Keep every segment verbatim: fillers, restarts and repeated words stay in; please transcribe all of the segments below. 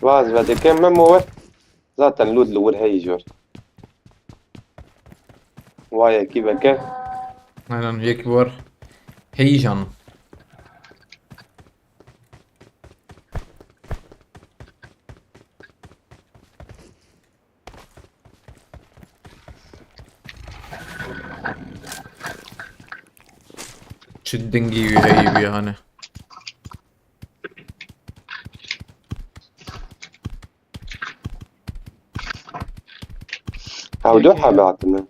Vaz ve dikim, Memo we. Zaten loot li wir heyî jor. Wa yekî veke. Aynen, yek var. Heyecan. Çi dingî wî heyî bî hani. Ew du hebe hatine.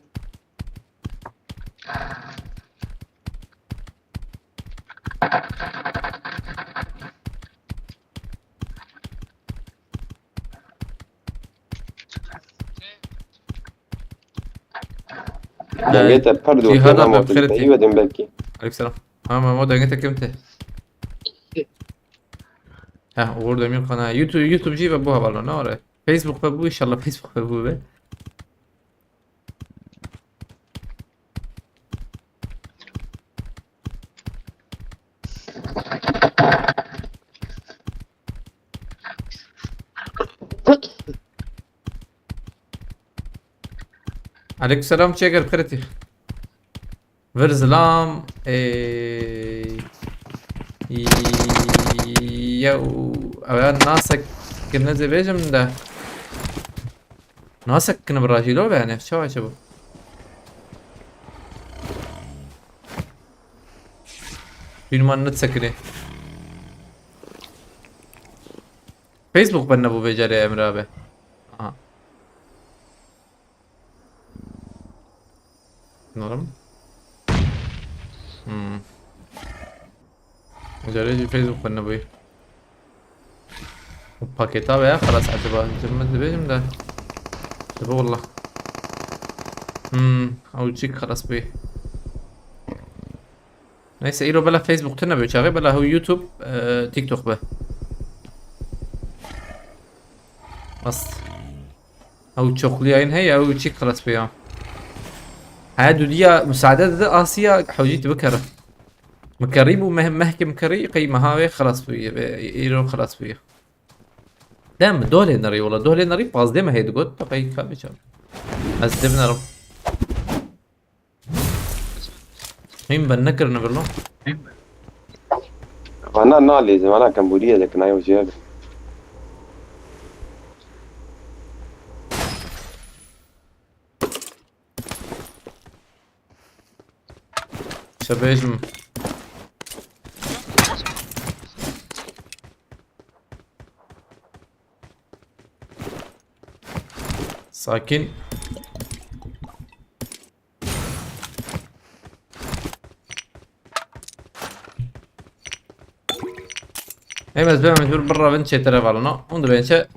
Dengê te pir dûr tê, Memo, tu dibî ve din belkî. Aleyküm selam. Ha, Memo, dengê te kêm tê. Heh, Uğur Demir kanalı. YouTube, YouTube jî ve bu havalar ne var? Facebook ve bu, inşallah Facebook ve bu ve. Aleykümselam, çêker, bi xêr hatî. Vir zilam, ê, yew, ew ya nasek kirine zê bêjim de. Nasek kine bi rajî lo be, yani, çawa çi bû? Bîn man net sekine. Facebook ben nebû vê carê Emre abi. Aha. Sanırım. Hmm. Carê jî Facebook ben nebûyî. Paketa veya xelas acaba? Cimmet dibêjim de. Dibe wallah. Hmm, ew çîk xelas bûyî. Neyse, îro bela Facebook tune be çaxê, bela hew YouTube, e, TikTok be. Bas. Ew çokliyayên heye, ew çî xelas be ya. He, dudiya müsaade dide Asiya hewcî tu bikere. Mikerî bû, meh-, mehkê mikerî, qey meha wê xelas bûye, be, îro xelas bûye. Dem, dolê nerî wala, dolê nerî pazdeh mehê digot, te qey ka biçar. Ez dibnerim. Hîn ben nekirine birlo. Vana nalê, vana kembûriye de kinayo jê. Şebêjim. Sakin. Em ez bê mecbur birra bin çêtir hevalino. Hûn dibên çi?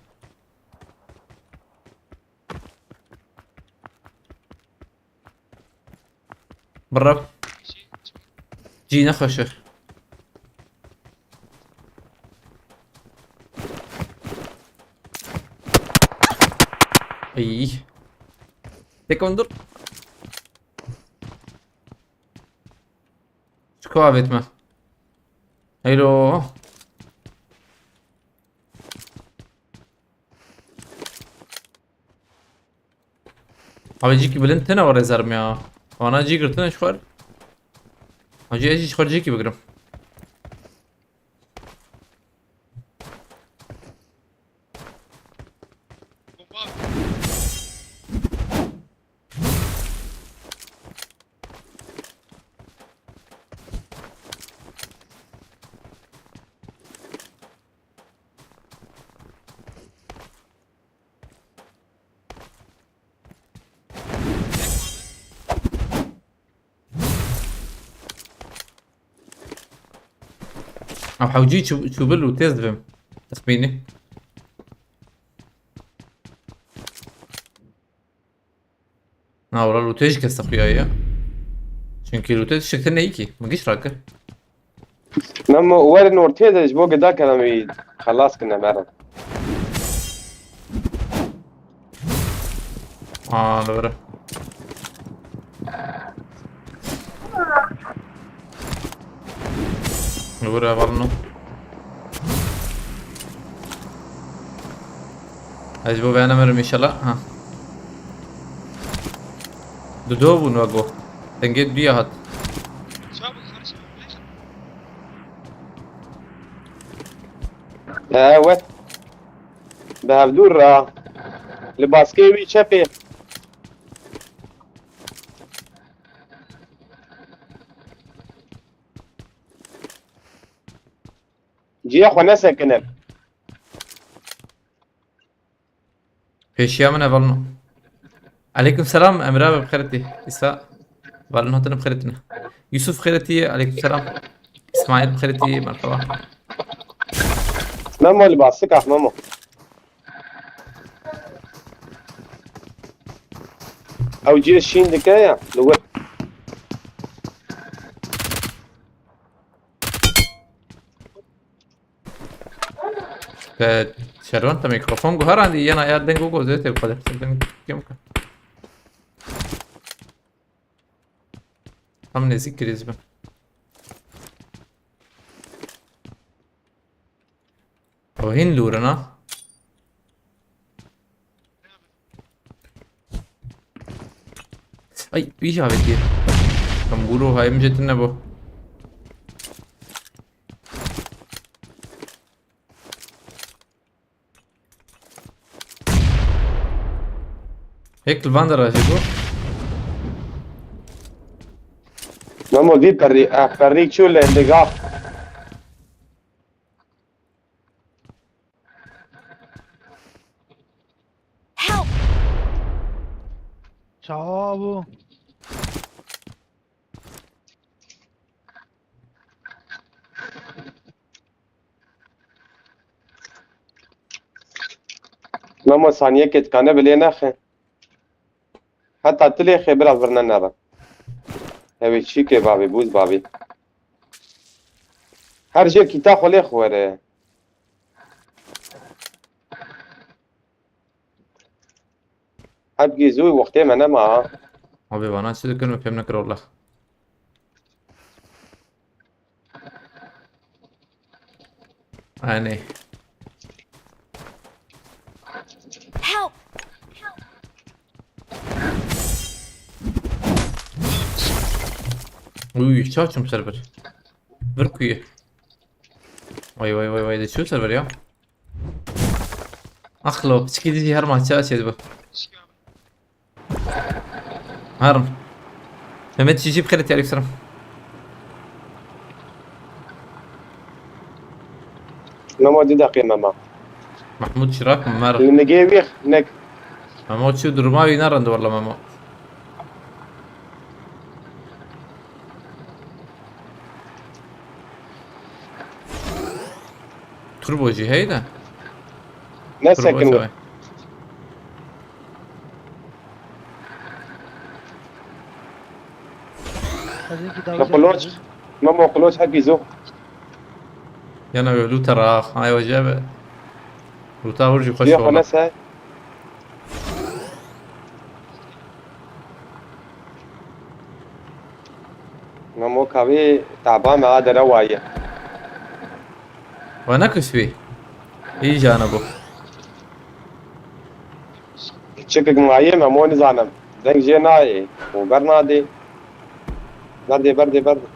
Birra. Cî nexweş e. Ey. Tek ondur. Çiko avêt me. Hello. Abi cîkî bilind tine o rezerv ya. Vana cî girtine ji xwe. Hacî ez jî ji xwe cîkî bigirim. Ew hewcî çû-, çûbil û têz dibim. Texmînî. Na, wala lûtê jî kes xuyayî ye. Çünkü lûtê tiştek tune yî kî. Min giş rakir. Memo, werin ortê de ji bo gida kerem wî xelas kine merin. Aa, li vir e. Li vir e, hevalino. Ez ji bo vêya nemirim înşallah. Ha. Dudo bûn wego. Dengê duya hat. Evet. Bi hevdûr re. Li baskê wî çepê. Cihê xwe nesekinin. Pêşiya min e, Valino. Aleykum selam, Emre abi, bi xêr tî. Îsa, Valino hatine bi xêr tîne. Yusuf, bi xêr tî, aleykum selam. İsmail, bi xêr tî, merhaba. Memo li basik ah, Memo. Ew cihê şîn dike ya, li wir. Te şervan te mikrofon guherandî, yena ya deng û gozê te bixwe. Deng kim ka. Tam nêzîk kirîz bin. Ew hîn lûr in ha. Ay, îja avêtiye. Tam bûro hayê min jê tune bû. Hêk li van derajê bû. Memo vî perî, eh, perî çû li hindiga. Help! Çawa bû? Memo saniyekê dikane bilê nexe. Heta tu lê xê biraz birine nebe. Ew ê çîkê bavê, bûz bavê. Her jê kîta xwe lê xwe were. Hebgî zû wextê me nema ha. Abi bana çi dikin û pêm nekir wallah. Anê. Help! Uy, çaçım server. Bir kuyu. Vay vay vay vay, de şu server ya. Ah lo, piçkî dijî her maçı açıydı bu. Herim. Mehmet Çiçî, bi xêr tî, aleyküm selam. Memo du deqê Memo. Mahmud Şirak mı? Mer. Li nigê wî nek. Memo çi duruma wî nerindi walla Memo. Turbo jî heye de. Ne Turbo sekin çawa? Xezînkî Ya dawî Qulonç, jî. Memo Qulonç hepî zû. Yana ve lûta rax, ay wece be. Lûta hur jî xweş Diye wala. Xwe ne se. Memo kavê taba me a dere waye. We nekişt wî. Î jane bû. Çikik mayê Memo nizanim. Deng jê nayê. Û bernadê. Berdê, berdê, berdê.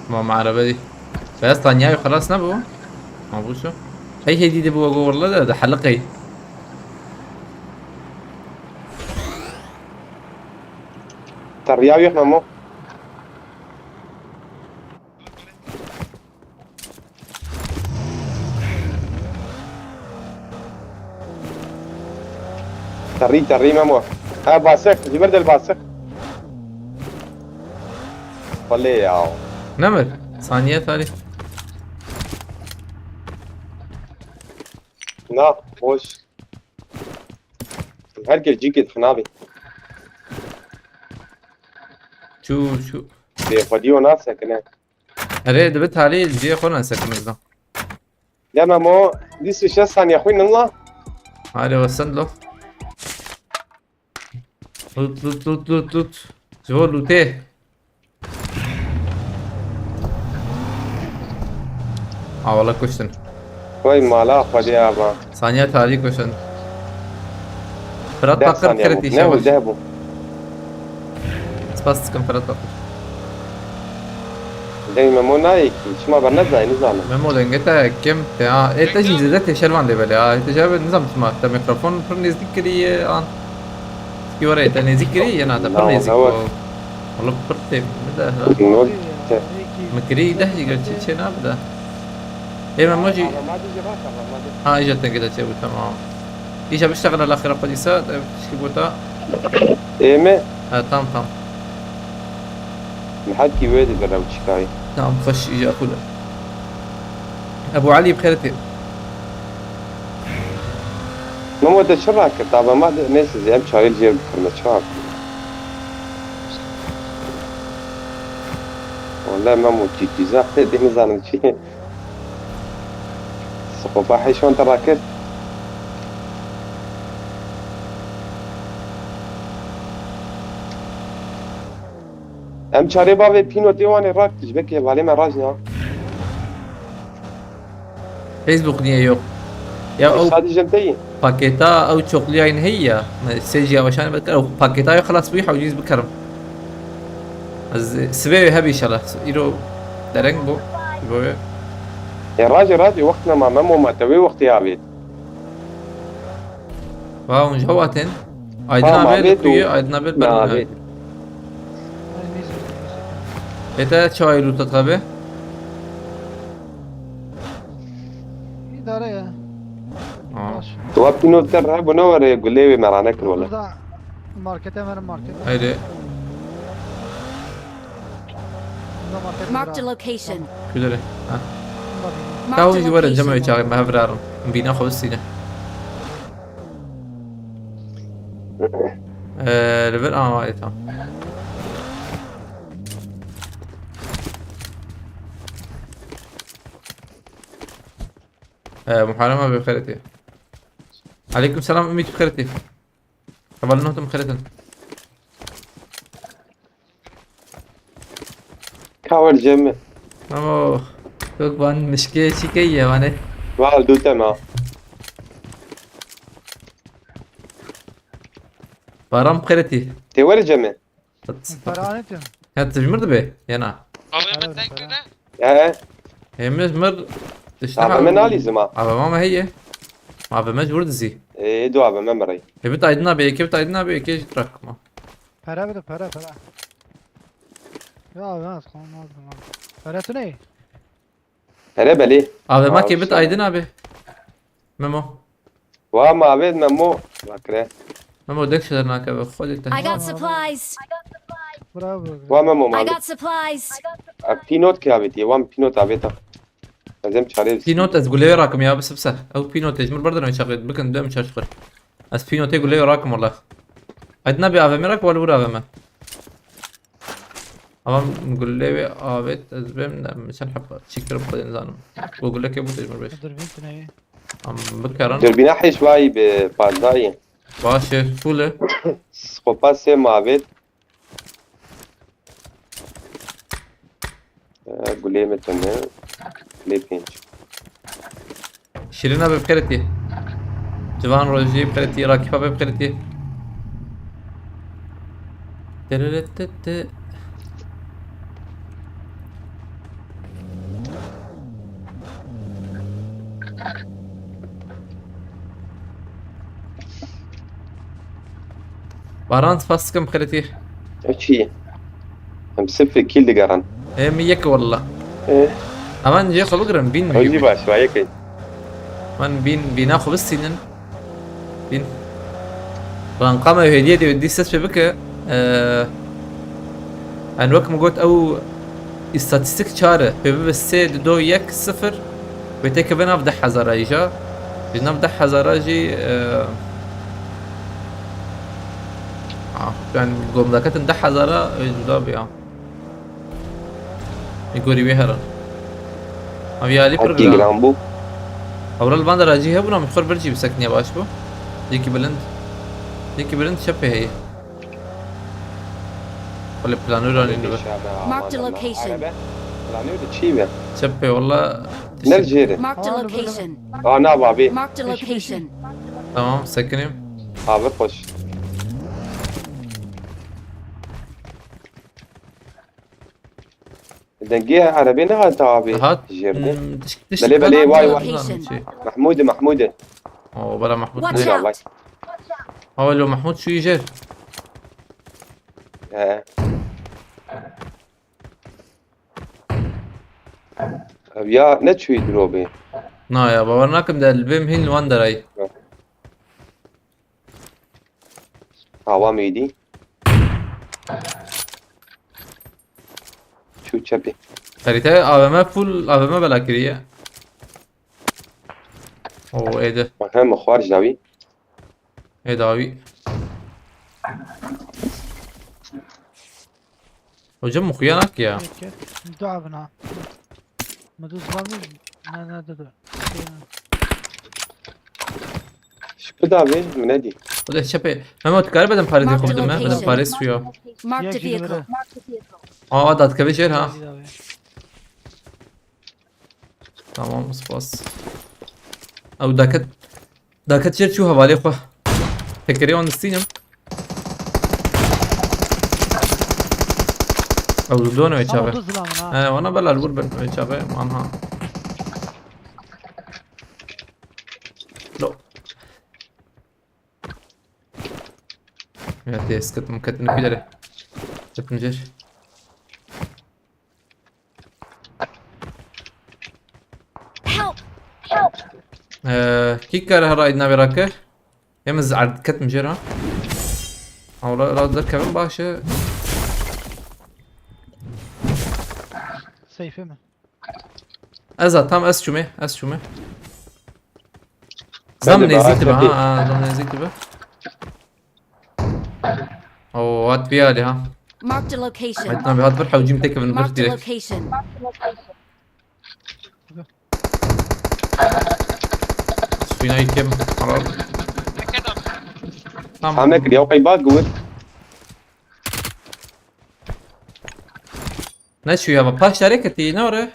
Ma me arebe dî. Beyaz tanyayê xelas nebû? Ma bû şu. Hey hey dî de bû go walla de, de heliqey. Teriya wî Memo. Terî, terî Memo. Ha, basik, ji ber del basik. Xwelê ya. Nemir, saniye tarî. Na, boş. Her kes cîkê dixinavê. Çû, çû. Bêxwedî o nasekine. Erê, dibe talî cihê xwe nasekine bizdan. Ya Memo, bîst û şeş saniye xwînin la. Hadi we send lo. Lut, lut, lut, lut, lut. Ji bo lûtê. Ha wala kuştin. Vay mala xwedê ava. Saniye tarî kuştin. Firat Deh Bakır saniye kirit bû. işe Ne baş. bû, deh bû. Spas dikim Firat Bakır. Deng Memo nayê kî. Çima ben nezayê nizanim. Memo denge te kim te ha. E te jî zêde te şervan lê belê ha. Te jî nizam çima te mikrofon pir nêzîk kiriye an. Ki were te nêzîk kiriye ya na te pir Na, nêzîk na, o. wek. Oğlum pir tê mi de ha. No te. Mi kiriye deh jî gerçi çê nabi de. E Memo jî. Ha, îja tenge de çê bû, tamam. Îja biştexile la xira xwedî sa, te tişkî bota. Ê me Ha, tam tam. Mihakî wê dibire û çikayî. Tamam, xweş îja xule. Ebu Elî bi xêretê. Memo te çi rakir? Taba ma de neyse em çayê jêr bikirme çi rakir? Wala Memo çî çîza dê nizanim çi. Sixopa heyşan te rakir. Em çarê bavê pînotê wan ê rak ji belkê hevalê me rajna. Facebook niye yok? Ya o Sadece em teyî. paketa ew çoklu yayın heye ya. Sê jî yavaşan bekle. O paketa yok, xelas bû, hewcîz bikerim. Ez sibê wê hebî inşallah. Îro dereng bû. Bo wê. E rajê rajê wext nema Memo ma te wê wextê avêt. Va hûn ji hewa tên. Aydın Tamam, abi abi, kuyu, dur. Aydın abi Ne ben abi? abi. Ete çay lutat abi. İdare ya. Aa. Baş. Tu wek pînot ker hebû ne were gulê wê merane kir wele. Burada markete verin market. Haydi. Burada market Marked a var. Location. Güdere. Ha. Burada bir. Ka Marked hûn a jî werin cem wê Location. çaxê me hev rarin. Bîna xwe bistîne. Ee, li vir, aa, tamam. Ee, Muharrem abi xeretê. Aleyküm selam Ümit xeretê. Hevalin notum xeretin. Ka wer cem. Ama yok, van mişke çike ye vane. Val du tema. Baram xeretî. Te were cem. Para anlatın. Ha, tijmir dibe yana. Abi Evet, mi denk evet. de? He. Hemir mir işte. Abi me nalîzim ha. Abi mama heye. Abi mec vur dizi. E, du abi me mirey. Hevit Aydın abi, Ekevit Aydın abi, Ekevit bırakma. Para bir de para para. Ya ben az kalmazdım abi. Para tu ne? Here belê. Abi ma Abi Kevit şey. Aydın abi. Memo. Wa ma avêt Memo. Bakre. Memo dek şeyler nake be. Xwedê te. I got supplies. Bravo. Wa Memo I ma. got supplies. Ak pînot ki avêtiye. Wa pînot avêta. Ez em çarê. Pînot ez gulê rakim ya, bise bise. Ew pînotê ji mir berdin çaxê bikin döm çar çiqir. Ez pînotê gulê rakim wala. Aydın abi A V M rak wala vur A V M. Ama gulê ve avêt ez bim de sen hep çikirim xwedê nizanim. Bu guleke bu tecmur beş. Dur bin tane. Am bikaran. Dürbîna hêş vayî bi pazdayî. Baş e, full e. Skopa sê ma avêt. Ee, Gulê me tune. Gulê pênc. Şirîn abi bi xêretî. Civan Rojî bi xêretî, Rakîp abi bi xêretî. Tererete. Baran, spas dikim xêretî. Ew çi ye? Em sifir kîl digerin. Em yek walla. Eh, Aman jê xwe bigirin, bîn ew jî baş, va yekê. Van bîn, bîna xwe bistînin. Bîn. Ranqa me hêdiyê de dî ses pê bike. Ee, yani wek min got ew îstatîstîk çar e. Pê bibe sê, dido, yek, sifir. Wê têkeve nav deh hezara jî ja. Ji nav deh hezara jî, ee, ah, yani gomdaketin deh hezara, ee, cuda bî ya. Ê gorî wê herin. Ev yalî pir Hekî giran. giran bû. Ewra li van de racî hebûna min xwe bir jî bi sekiniye baş bû. Yekî bilind. Yekî bilind çepê heye. Xwe li planora nîn li vir. Marked a location. Lan ne öyle çiğ mi? Çepê valla. Ne jêre? Marked a location. Aa, ne abi? Marked a location. Tamam, sekinim. Abi koş. Dengê erebê ne hata abi? Hat. Jêrde. Hmm, diş- diş- Belê, belê, vay, vay. Location. Mahmud'e, Mahmud'e. Oo, bela Mahmud Watch ne? Buyur out. Allah. Hava lo Mahmud şu ijer. He. Ya ne çuy drobi? Na ya, bawer nakim de li bêm hîn li wan derayî. Hava meydi. Çu çepi. Xerîte A V M full A V M bela kiriye. Oo, êdi. Bak hem xwar javi. Ê dawî. Hocam, muxiya nak ya. Peki. Du abina. Mı düz var mı? Ne, ne dedi? Şükür abi, mi ne di? O da çepê. Memo, tu kare bedem parêzê xwe Marked bidim me. Bedem location. parêz şu ya. Marked a Yak vehicle. jî Aa, dat keve jêr ha. Abi. Tamam, spas. Ew daket. Daket jêr çû hevalê xwe. Tekerê wan distînim. Ew done wê çabe. Ama bu zılamın ha. He, wana bela li wir bin wê çabe. Anha. Lo. Ya, tê ez ketim, ketim kî derê. Ketim jêr. Help! Ee, kî kare hera îdna vê rake? Em ez erd ketim jêr ha. Hewla ra derkevin baş e. Seyfi mi? Ez a tam ez çûme, ez çûme. Ben Zam de nêzîk dibe merak ha, ha, zam nêzîk dibe. Oo, hat vî alî ha. Marked a location. Metin abi hat bir hewcîm tekevin bir Marked a direk. Location. Spîna yekem. Helal. Tamam. Tam ne kiriya, o qeyba gıvır. Ne çû ya, paş dare ketî, ne ore?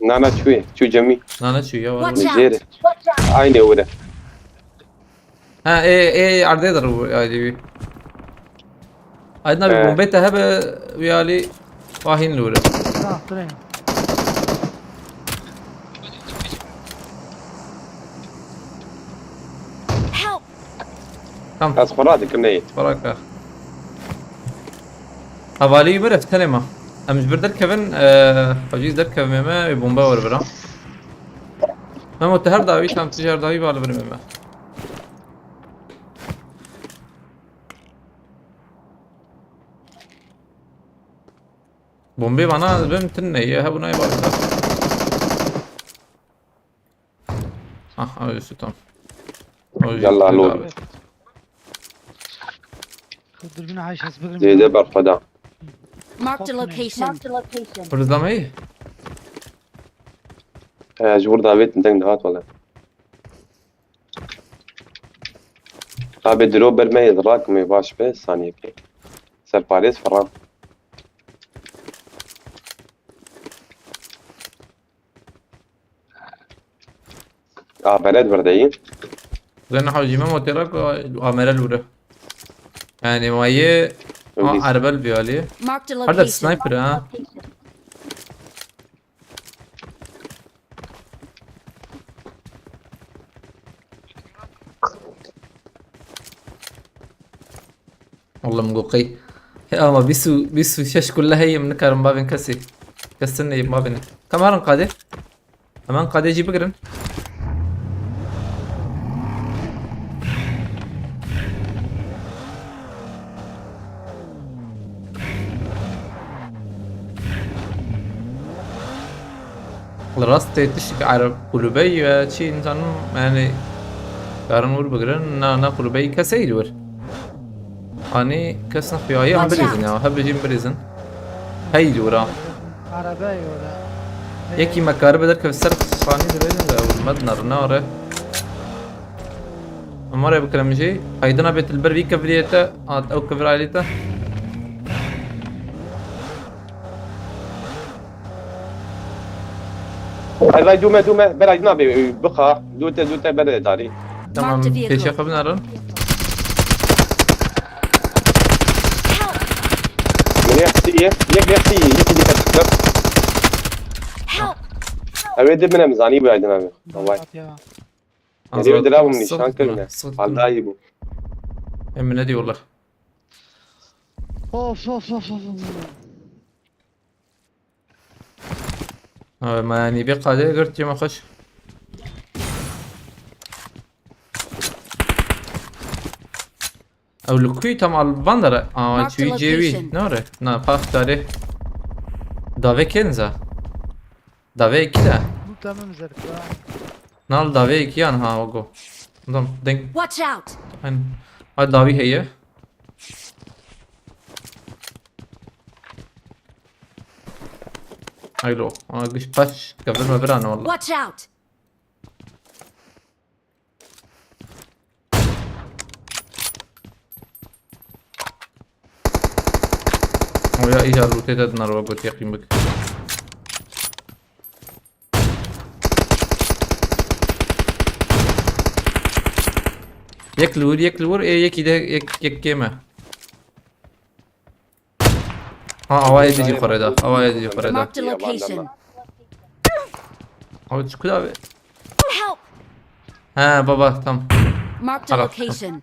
Na na çuye, çu cemî. Na, ne çû ya, var. Watch out. Jêre. Aynı öyle. Ha, ê, ê, erdê de rû, ay, dî. Aydın abi, He. Bombê te hebe, wî alî, wahîn li wire. Ha, durayım. Help! Tamam. Ez xwe radikim neyê. Baraka. Hevalî wî miref tenê ma. Em ji vir derkevin, e, hacî derkevin me, wê bombe wer bira. Memo, te her dawî, tam tu ji her dawî bali vir me. Bombê vana bin tune ye, hebûna ye bali. Ah, ew üstü tam. Ew Yallah, üstü lol. abi. Şu dürbünü haşas bigrim. Zêde berxweda. Marked a location. Hurdameyî? He, ji wir davêtin deng dihat wele. Abi diro ber me yê rak me baş be saniyekê. Serparêz Ferhan. Abere di vir de yî. Zena hawjî me motera ku amere lure. Yani maye Öyle. Ha, erbel bir ali. Marked a Hadi location. Sniper ha. Oğlum goqey. Ya ama bîst û, bîst û şeş kulle heye, em nikarin bavên kesî. Kesin neyim bavên. Kameran qadê. Hemen qadê jî bigirin. Li rastê tiştek ereb kulübey ve çi insanım yani karin vur bigirin, na, na kulübey kesey li wir. Hani kes nexuyayi em Watch birizin out. Ya, hep bijîm birizin. Hey li wir a. Araba yolda. Yekî me karibe derkeve ser sanî dibêjin de ew me dinarine are. Em were bikirim jî. Aydin abi til ber vî keviriyê te, at ew kevir ailî te. Ay vay dûme dûme. Beray nabe bixa. Dûte dûte bere darî. Tamam, Marked a vehicle. Pêşiya xwe binêrin. Help! Min yek siye. Yek yek siye. Yek dikkat dikkat. Help! Ew ê dibine min zanî bû aydin abi. Vay. Hat ya. Êdî wê dirabû min Six nîşan kirine. Six Haldayî bû. Em min nedî wallah. Of of of of of. Ew, me yanî vê qadê girt cema xweş. Ew li kuyî tam al van dere. Aa, Marked çûyî a cêwî. Location. Ne ore? Na, pax darê. Davê kên za. Davê ekî de. Bu tamam zerka. Nal davê ekî yan ha ogo. Adam deng. Watch out! Hen. Ay dawî heye. Aylo. Aa, giş paş. Gavir me birane wallah. Watch out! Oya îcar lûtê te dinar we got yeqîn bik. Yek li wir, yek li wir, ê yekî de yek, yek kêm e. Ha, awa yê dijî xwe rê da, awa yê dijî xwe rê da. Marked a location. Awa çi kuda be? Help! He baba, tam. Marked a Hello. Location.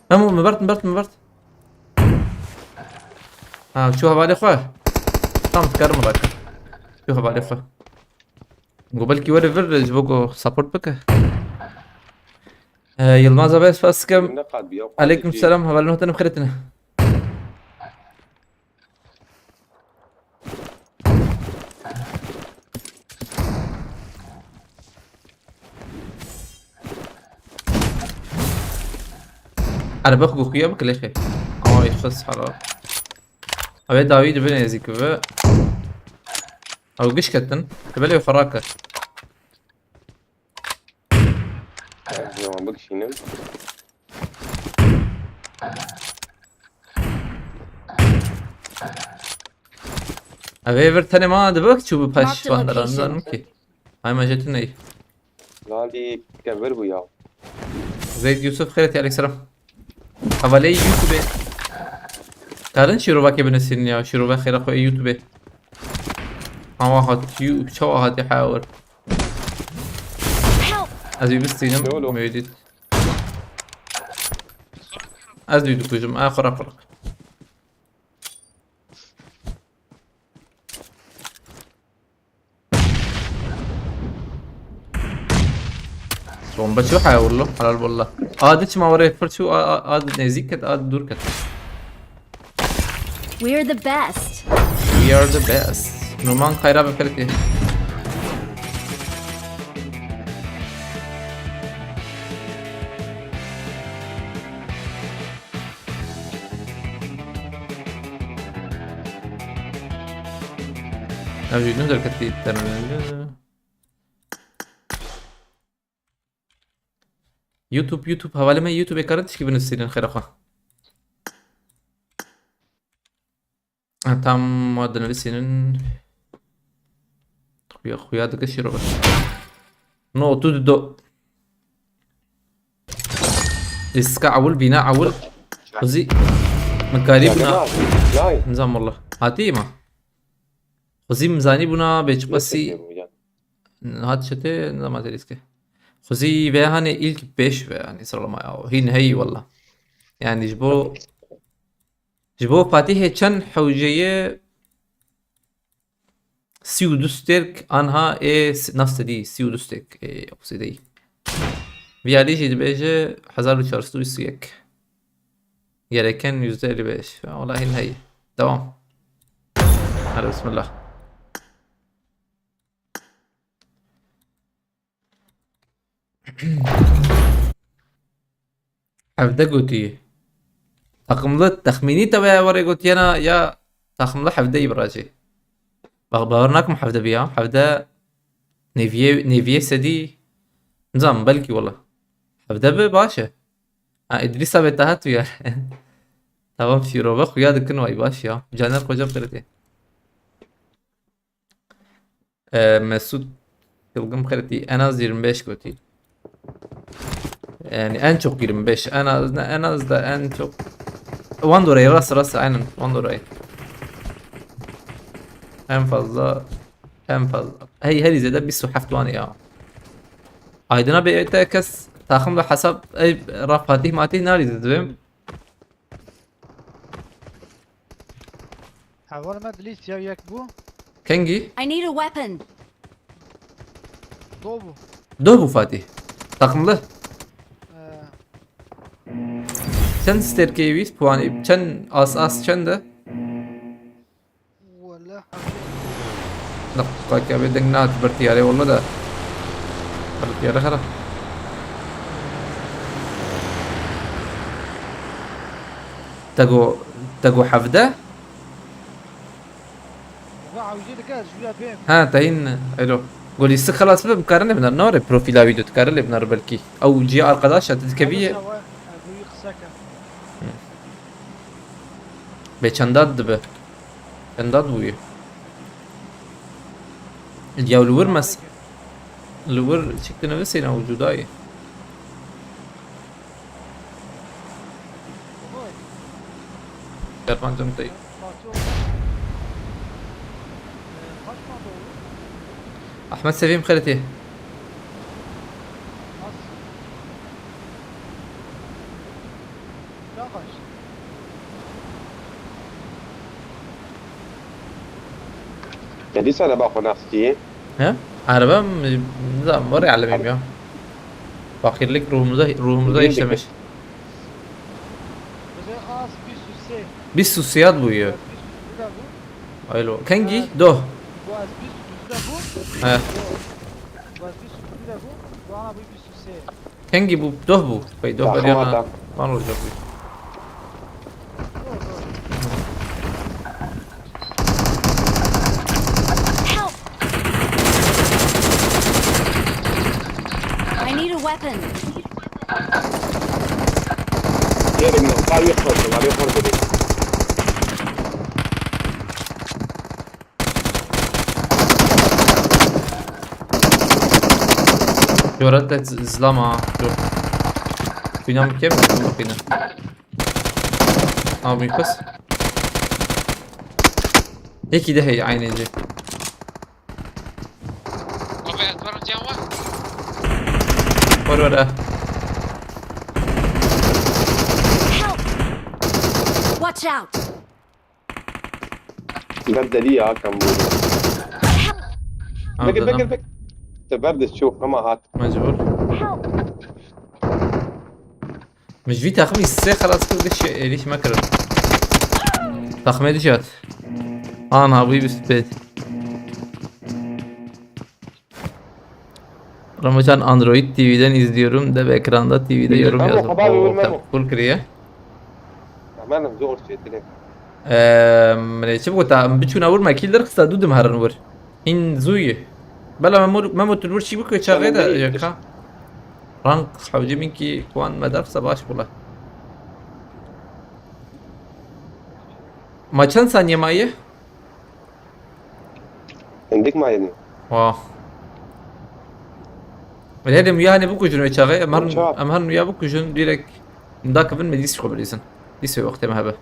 Hemû min bert, min bert, min bert. Ha, çû hevalê xwe. Tam dikarim rakim. Çû hevalê xwe. Go belkî were vir ji bo ku support bike. Ee, Yilmaz abi, ez spas dikim. Aleyküm selam, hevalê nû te bi xêr tine. Erbe xwe xuya bike lêxê. Ay xis hela. Ew ê dawî dibe nêzîk bibe. Ew giş ketin. Dibe lê xwe rake. Wan bikişînim. Ev ê vir tenê ma dibe çû bi paş Marked a van location. dirandiran ki. Ay ma jetin ney. Lalî kevir bû ya. Zeyd Yusuf xêret, aleyk selam. Hevalê YouTube. Karin şîrovakê binivîsînin ya, şîrove xêra xwe ê YouTube. Awa hat, çawa hatî hewir. Help! Ez ê bistînim, Yolo. Mevlid. Ez dî dikujim, ay xora xora. Bomba çi haya vurlu? Halal valla. Adi çima oraya fır çu, a, a, adi nezik et, adi dur ket. We're the best. We are the best. Numan Kayra ve Ferdi. Ev jî din derketî terminalde. YouTube, YouTube, hevalê me YouTube ê karin tişkî binivîsînin xêra xwe. Ha, tam wa dinivîsînin. Xuya, xuya dike şîrove. No, tu do. Îska ewil, bîna ewil. Xuzî. Min karî bûna. Nizam wallah. Hatî ma. Xuzî min zanî bûna bêçiqasî. Hat çete nizam te rîske. Xuzî ve hanê ilk beş ve hanê sıralama ya. Hîn hey wallah. Yani ji bo Ji bo Fatihê çend hewce ye? Sî û du stêrk anha ê s-, nas te dî, sî û du stêrk ê Oxideyî. Viyalî jî dibêje hezar û çar sed û bîst û yek. Gereken yüzde elli beş. Wala hîn heye. Devam. Hadi bismillah. Hevde gotî. Takımlı tahmini te veya were gotiyena ya takımlı hevde î biracî. Bak, bawer nakim hevde bi ya. Hevde neviye, neviye sedî. Nizam belki wala. Hevde bi baş e. Ha, Idris abi daha tu ya. Tamam, şîrove xuya dikin vay baş ya. Caner Koca Ferdi. Ee, Mesut Çılgın Xertî en az yirmi beş gotî. Yani en çok yirmi beş, en az, ne, en az da en çok. Wan dorayê, rast, rast, aynen, wan dorayê. En fazla, en fazla. Hey, herî zêde bîst û heft wan ya. Aydın abi, evet, kes takım ve hesap, ey, Raf Fatih Matih nerede dedim? Heval me dilî siya yek bû. Kengî? I need a weapon. Do bû. Doh bû Fatih. Takımlı. Ee, Çend sterkê wîst puanî? Çend as as çend e? Wala. Dakika, bir deng nahat bir tiyare olma da. Bir tiyare xera. Tego, tego hevde? Wa hewce dike ez jûya bêm. Ha, tehin, elo. Golîstik xelas bibe, bikare lê binar. Nare profila wî de dikare lê binar belkî. Ew cî arkadaş e, tu dikevî ye. Ew ê qise ke. Bê çendat dibe. Çendat bûye. Ya li wir mes-, li wir çik dinivîsîne ew cudayê. Dermancım değil. Ahmet Sevim Xerîtî. Ya dîsa ne ba xwe naskî? He? Araba mı? Nizam var ya, alemim ya. Fakirlik ruhumuza, ruhumuza işlemiş. Bize az bir süse. Bir susiyat bu ya. Aylo. Kengî? Doh. Bu az bir süse bu. He. Bu az bir süse bu. Bu ana bu bir süse. Kengî bû? Doh bû. Pey doh beriyana. Van olacak bu. Help! I need a weapon. Yerim yok. Var yok, korktum. Var yok, korktum. Jora te z-, zlama, jor. Bîna min kêm, bîna. Ha, min kız. Yekî de hey, aynı cî. Abi, ez var can var. Var, var, ha. Help! Watch out! Ber delî ya, kam bû. Ha, Bekir, dedim. Bekir, Bekir. Te ber de çû, hema hat. Mecbur. Min ji vî texmî sê xelas kir, diş êrîş me kirin. Texmê diş hat. Ana, bu bir spet. Ramazan, Android T V'den izliyorum. Dev ekranda T V'de yorum yazın. Oo, tamam, kul kriye. Tamam, zor şey, direkt. Eee, min ê çi bigota, em biçûna wir me kî derxista, dû dim herin wir. Hîn zû yî. Bela Memo, Memo tu li wir çî bike çaxê de yeka. Rank hewcê min kî kuan me derxista baş bûle. Ma çend saniye maye? Hindik maye ne? Wah. Wele hêdî em ya hene bikujin wê çaxê, em herin, em herin ya bikujin, direkt dakevin me dîs xwe bilîzin. Dîs wê wextê me hebe.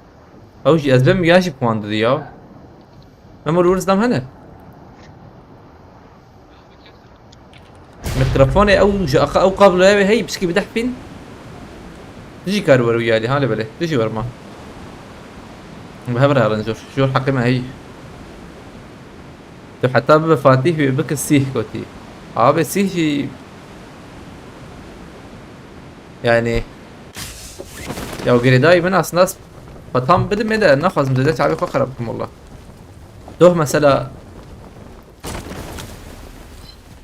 Ew jî ez bêm ya jî puan didî ya. Memo li wir zlam hene. Mikrofonê ew ji axa ew kabloya wê hey pişkî bideh pîn. Tu jî kar wero yalî, ha lê belê. Tu jî werma. Bi hev re herin jor. Jor heqê me hey. Tu heta bibe Fatîh wê bike sîh gotî. Abi sîh jî yani ya girêdayî min aslında s-, tam bidim ê de naxwazim zêde çavê xwe xerab bikim walla. Doh mesela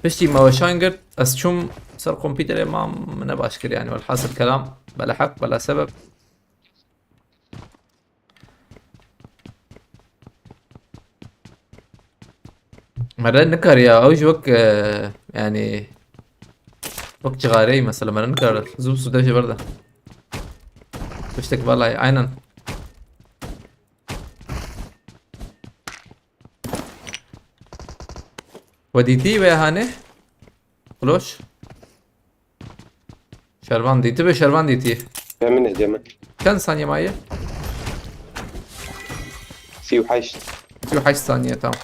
piştî me weşan girt, ez çûm ser kompîterê mam min ne baş kir yani, welhasil kelam, bela heq, bela sebeb. Mere nikariya, ew ji wek, e, yani, wek cixareyî mesela, mere nikare. Zû sude jê berde. Tiştek vallahi, aynen. We dîtî wê hanê? Kloş. Şervan dîtî be, şervan dîtî. Cem min e, Cem min. Çend saniye maye? Sî û heşt. Sî û heşt saniye, tamam.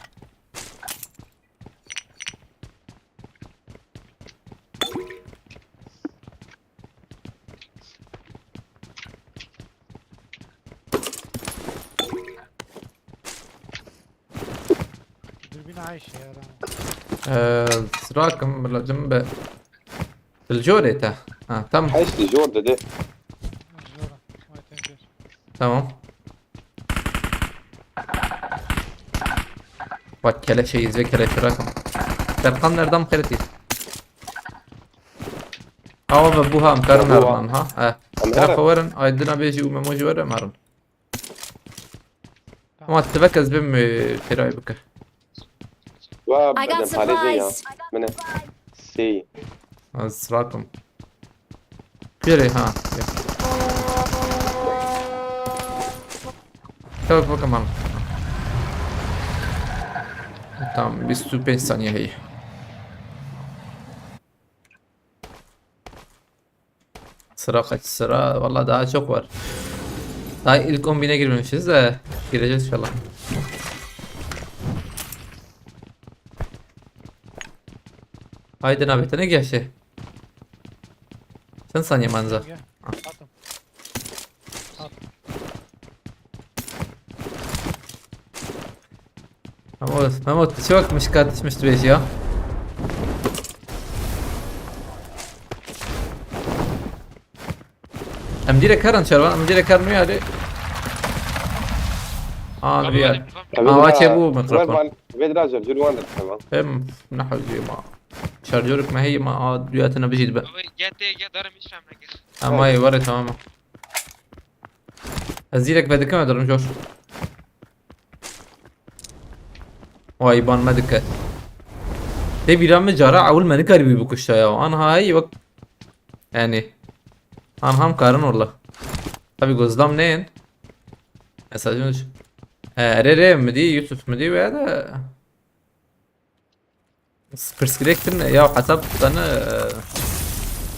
Dürbün ay şey yaramaz. Ee, Sırakım lazım be. Dilcor ete. Ha, tam. Heşt jor dedi. Zor. Vay, thank you. Tamam. Bak keleşeyiz ve keleşe rakım. Serkan nereden xeriti? Awa ve buha em karin Buha. Erman ha. Eh. Em Kira herin. Xewerin aydına beji û memoji were marin. Ama tivek ez bim, e, fêrayê bike. Wa I got bedem halê zê ya. Supplies. Min e. Sê. Ez rakim. Pêrê ha. Tabii bakın bana. Tamam, bîst û pênc saniye heye. Sıra kaç sıra? Vallahi daha çok var. Daha ilk on bine girmemişiz de gireceğiz inşallah. Haydi nabetine gel şey. Sen saniye manza. Gel. Attım. At. Memo, Memo, tu çi wek mişka tişmiş tu bêjî ya? Em direk herin çervan, em direk herin wî alî. Aa, Abi, bir yer. Abi, Aa, bir waçê daha bû ver mikrofon. Van, vê dira jir, jir wan de tamam. Hem ne hewcî ma. Şarjörük me heye ma, aa, duyatına bijî dibe. Abi, gel de, gel, darım hiç rağmen gel. Ama iyi, var ya, tamam. Ez direk vedikim, ederim, Josh. Vay, ban me dike. Te bîra min cara ewil me nikarîbû bikuşta ya. Anha hey bak. Yani. Anha em karin wala. Tabi gozlam neyin. Mesajın. E, erê rê mi dî, Yusuf mi dî veya da. Pirsgirêk tune ya, hesab tane, e,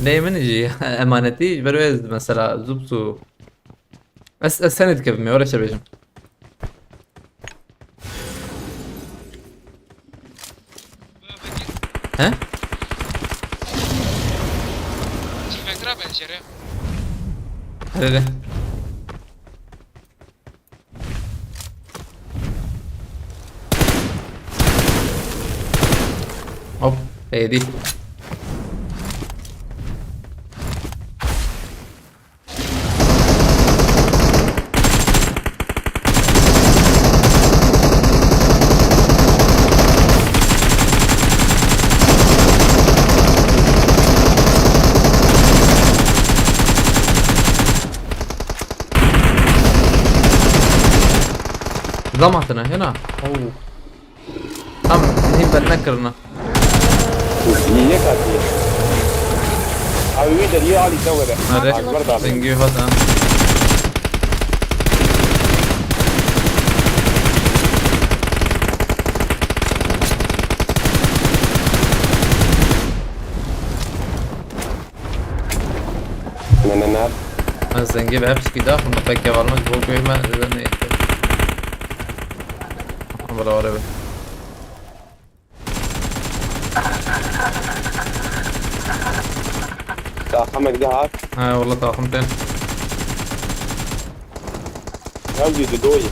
neyê min jî emanetî ji ber wê ez mesela zû bi zû. Ez, ez senê dikevim ê, were çi bêjim. He? Çîvekira pencere. Hadi de. Hop, êdî. Zam hatine, hena. Oo. Tam hîn ber nekirine. Yek hatiye. Abi wî deriyê alî te were. Are. Akbar da. Zengî hat ha. Ne, ne, ne? Ez zengî ve hepsi kî daxim, pek kevalmaz bu köyme, ne? Ama la were be. Taxamek de hat. Ha, wala taxim tên. Ew jî didoyê.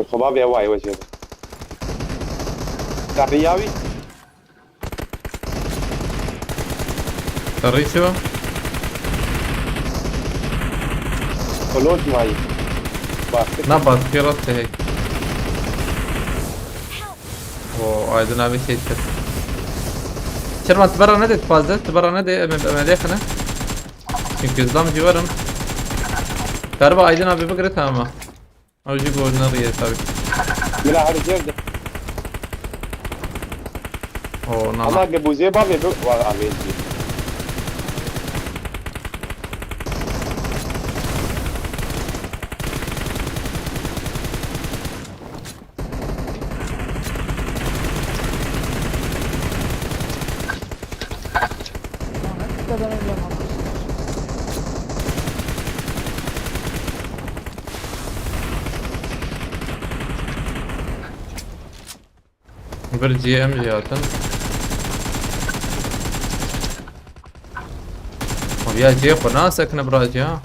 Xwe bavê ew ayê wecê. Karî ya wî? Karî çi? Kolot mayî. Bastık. Na baskı rast hey. O Aydın abi şey kir. Şervan, tu bera nedê, tu fazla, tu bera nedê, em, em, em, lêxine. Çünkü zam civarım. Galiba Aydın abi bigire, tamam. Ew jî gol neriye tabii. Bila her yerde. O, na, na. Ama ge buzê bavê bi-, var abi. Lan hep de ben ölüyorum arkadaşlar. Bir G M G atın. Abi ya, G P nasıl akını bırak ya?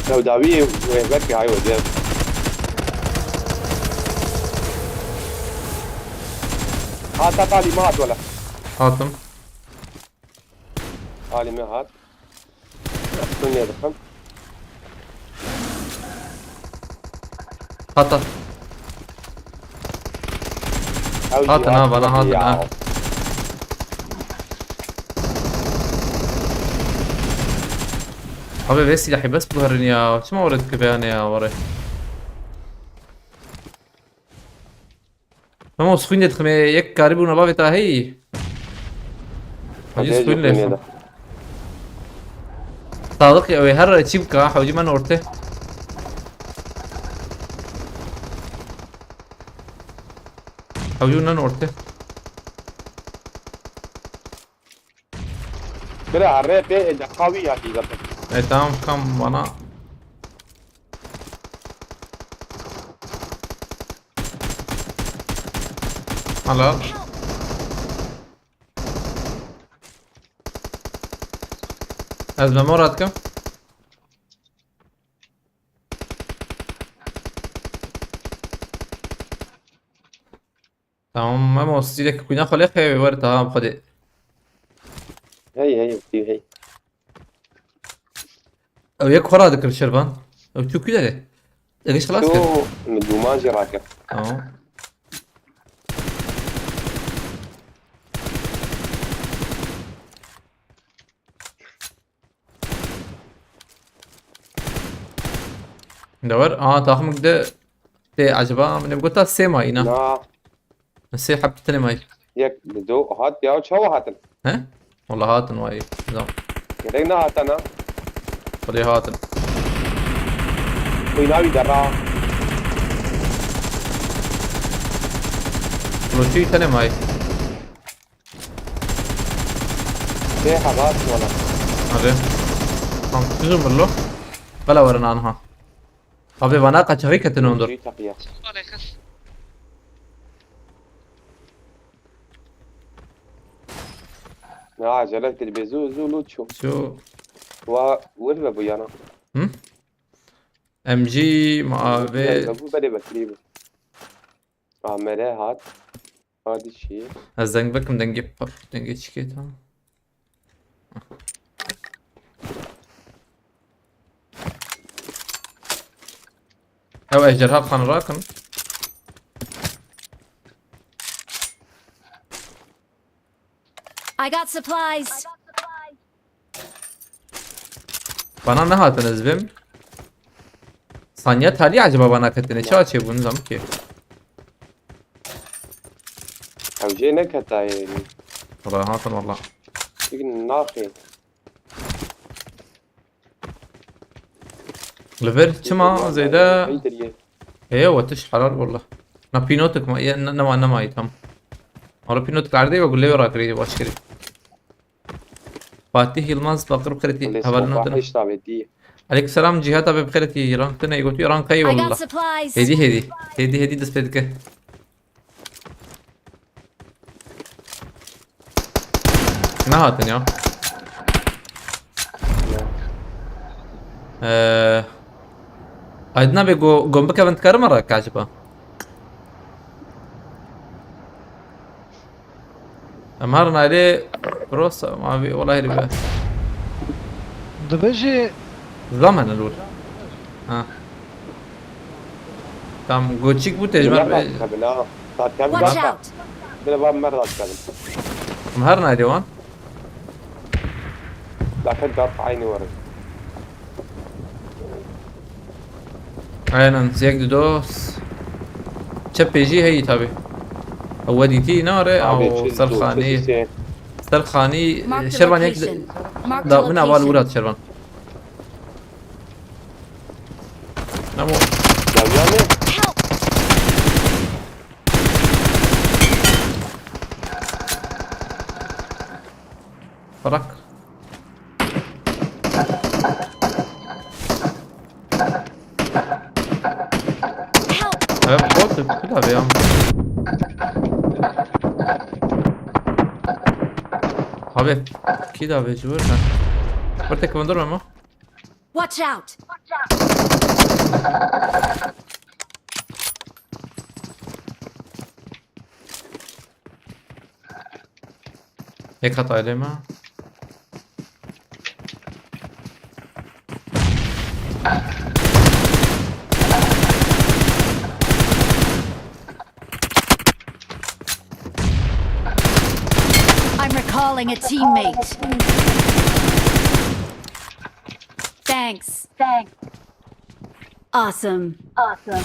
Ew dawî wê wekî hay wediye. Hat, hat, alî me hat wele. Hatim. Alî me hat. Şunu ne dixim? Hat, hat. Ew jî Hatin ha, hat bana wele hatin ya. Ha. Abi vê silahî bes biguherin ya. Çima were dike beyane ya were. Memo, swîn de dixime, yek karî bûna bavê ta heyî. Hacı swîn de. Sadık ya, her çî bika, hacı ben orte. Hacı ben orte. Bira, R P e de kawi ya ki zaten. E, tamam, kam bana. Hala. Ez Memo re dikim. Tamam, Memo, stilek kuyna xwe lê xeyê wer, tamam, xwedê. Hey, hey, hey, hey. Ew yek xwe radikir Şervan. Ew çû kuyde? Ev iş xelas kir. Min duman jî rakir. Tamam. Dewer, aha, taximik de tê acaba, min ê gota sê mayî, na? Na. Sê heb tenê mayî. Yek, du, hat ya, çawa hatin? He? Wala hatin wayî. Zam. Gerek ne hatana? Xwedê hatin. Xwîna wî derra. Roçî tenê mayî. Sê hebat wala. Hadi. Tam tuzum birlo. Bela werin anha. Abi vana kaçaxî ketin ondur. Jî teqiya. Ne acele kir be, zû, zû, lû çû. Çû. Wa, wir ve bu yana. Hı? M G, mavi. Ya, bu bere bekliyor bu. A M R hat. Hadi şey. Ez deng bikim, dengê pir, dengê çikê tam. Ew ejderha xan rakin. I got supplies. Bana ne hatin ez bim? Sanya talî acaba bana ketine. Çawa çê bûn zam ki? Ew jê neketayê. Rahatin valla. Çikin naxê. Li vir çima zêde? Peydir ye. Heye we tiş helal valla. Na pînotik ma, ye, ne, nema, nema tam. Ara pînotik erdê ve gulê ve rakirî, baş kirî. Fatih Yılmaz bakır bixêrî, hevalin otin. Aleyküm selam Cihat abi, bixêrî, rank tine gotu, rank kayı valla. Hedi hedi. Hedi hedi dest pê dike. Nehatin ya. Ee, Aydın abi go, gom bikevin dikare me re acaba? Em her nayê prosa, ma vê wala herî be. Dibêjî Zam hene lor. Ha. Tam goçik bû tecmen. Merda dikevin ha. Satkevin Watch ha. Out! Bile van merda dikevin. Em her nayê wan. Laqet gat aynı var. Aynen, zek dido. Çep pêjî heyî tabi. Ew wedîtî nare, Abi, ew çi ser zor, xanî. Çi sê. Ser xanî, Mark the Şervan yek location. Mark the da min aval location. Urat Şervan. Namo. Gel, gel, gel. Help! Bırak. Help! Evet, bot, bir daha bir an. Abi, kî da vê ji wir ne? Bir tek vindur mu? Watch out! Yek hat aileme. I'm recalling a teammate. Thanks. Thanks. Awesome. Awesome.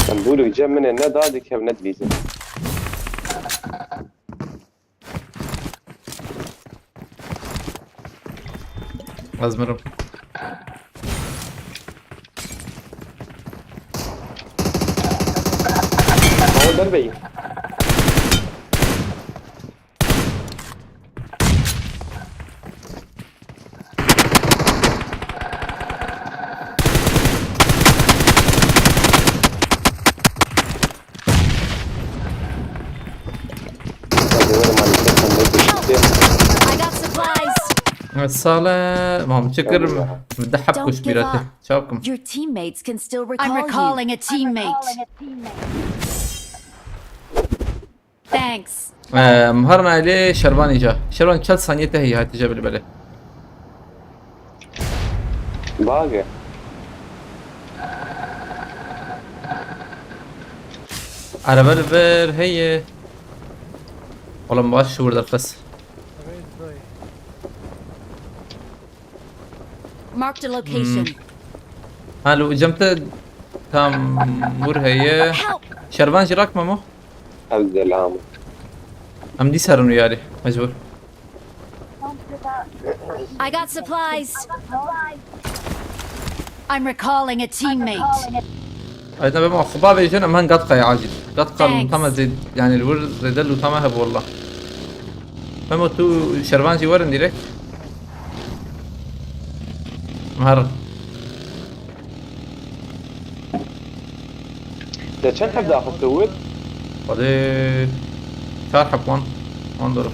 Sen bu cem min ne daha dikev ne dilîzin. Ez mirim. Hol derbeyî. I got supplies. Sale, mam çi kir? Min deh heb Don't kuş give mîrete. Up. Çaw kim? Your teammates can still recall you. I'm recalling a teammate. Thanks. Ee, Muharna ile Şervan ica. Şervan çel saniye te heye hatice bile bile. Bage. Araba li vir heye. Oğlum baş şu burada fes. Marked a location. Hmm. Ha, lu cem te tam vur heye. Help! Şervan jî rakma mo? Ez de lam. Em dî serin û yarî, mecbur. I got supplies. I'm recalling a teammate. Aynen, ben o xeba vêjin, em hen gat qay acil. Gat qay Thanks. Tam ez zêd, yani, li wir zêde lûta me hebû, wallah. Memo, tu Şervan jî werin direkt. Mer. Te çend heb daxiste wit? Xwedê çar heb wan. Wan dor.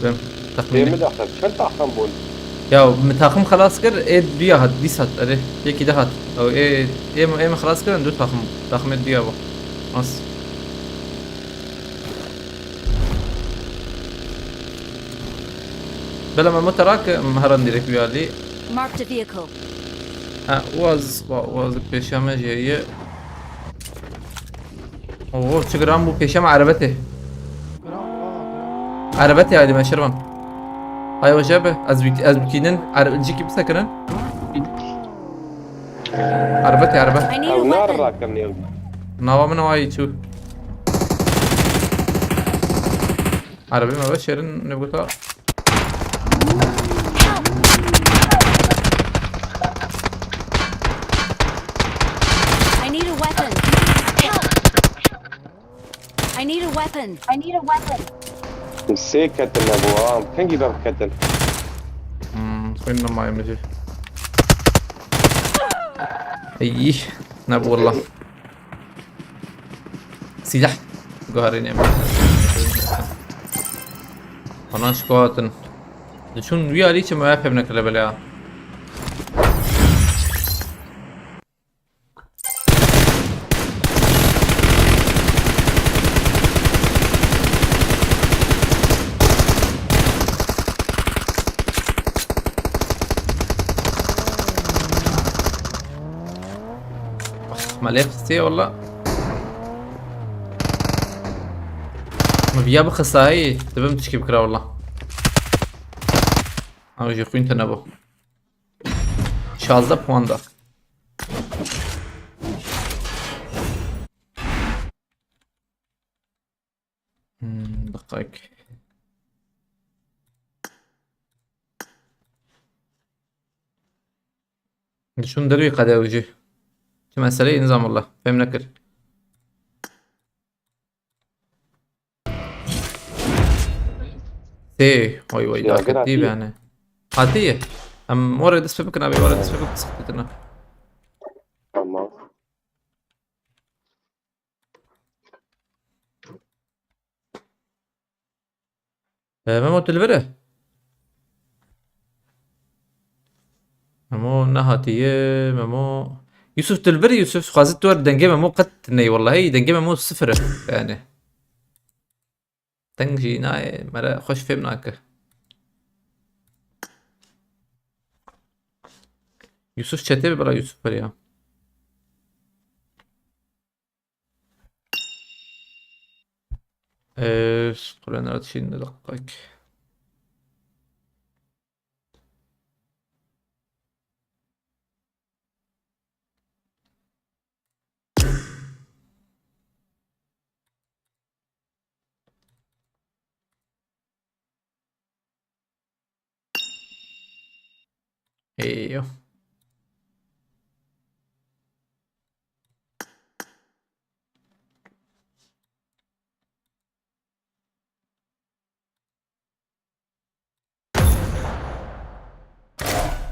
Bim. Pê Texmînî. Min daxist. Çend taxim bûn? Ya, min taxim xelas kir, ê duya hat, dîs hat, erê. Yekî de hat. Ew ê, ê, ê min xelas kirin, du taxim. Taximê duya bû. As. Bela me mutara ke, em herin direkt wî alî. Marked a vehicle. Ha, waz, wa-, waz pêşiya me jî heye. Oo, çi giran bû pêşiya me erebetê. Erebetê haydi me Şervan. Hay hoca be, ez bik-, ez bikînin, are-, cikî bisekirin. Erebetê, erebe. I need a Ew nar weapon. Rakim nêv. Nava min wayî çû. Erebê me be şêrin ne gota. I need a weapon. Help! I need a weapon. I need a weapon. Sê ketin nebû, ha. Kengî ber ketin. Hmm, xwîn nemaye min jî. Ey, nebû wallah. Silah. Guharînê min. Ana şikotin. Diçûn wî alî çi me pê nekirle bela. Me lê xistiye walla. Me viya bixisa hey. Dibim tişkî bikira walla. Ew jî xwîn tune bû. Şazdeh puan da. Hmm, deqek. Dişûn derwî qede ew jî. Çi meseleyê nizam walla. Fêm nekir. Sê, oy, oy, Ya, dakik gel değil hatiye. Yani. Hatiye. Em oraya dest pê bikin abi, oraya dest pê bikin, sıkıntı bitine. Tamam. E, Memo, tu li vir e? Memo nehatiye, Memo. Yusuf, tu li vir e, Yusuf? Xwazit tu wer dengê Memo qet ney, wellahî dengê Memo sifir e, yani. Deng jî nayê, mere xweş fêm nake. Yusuf çetê bi, bira Yusuf beriya. Ee, Kur'an Artişi'nin de dakika. Eyo.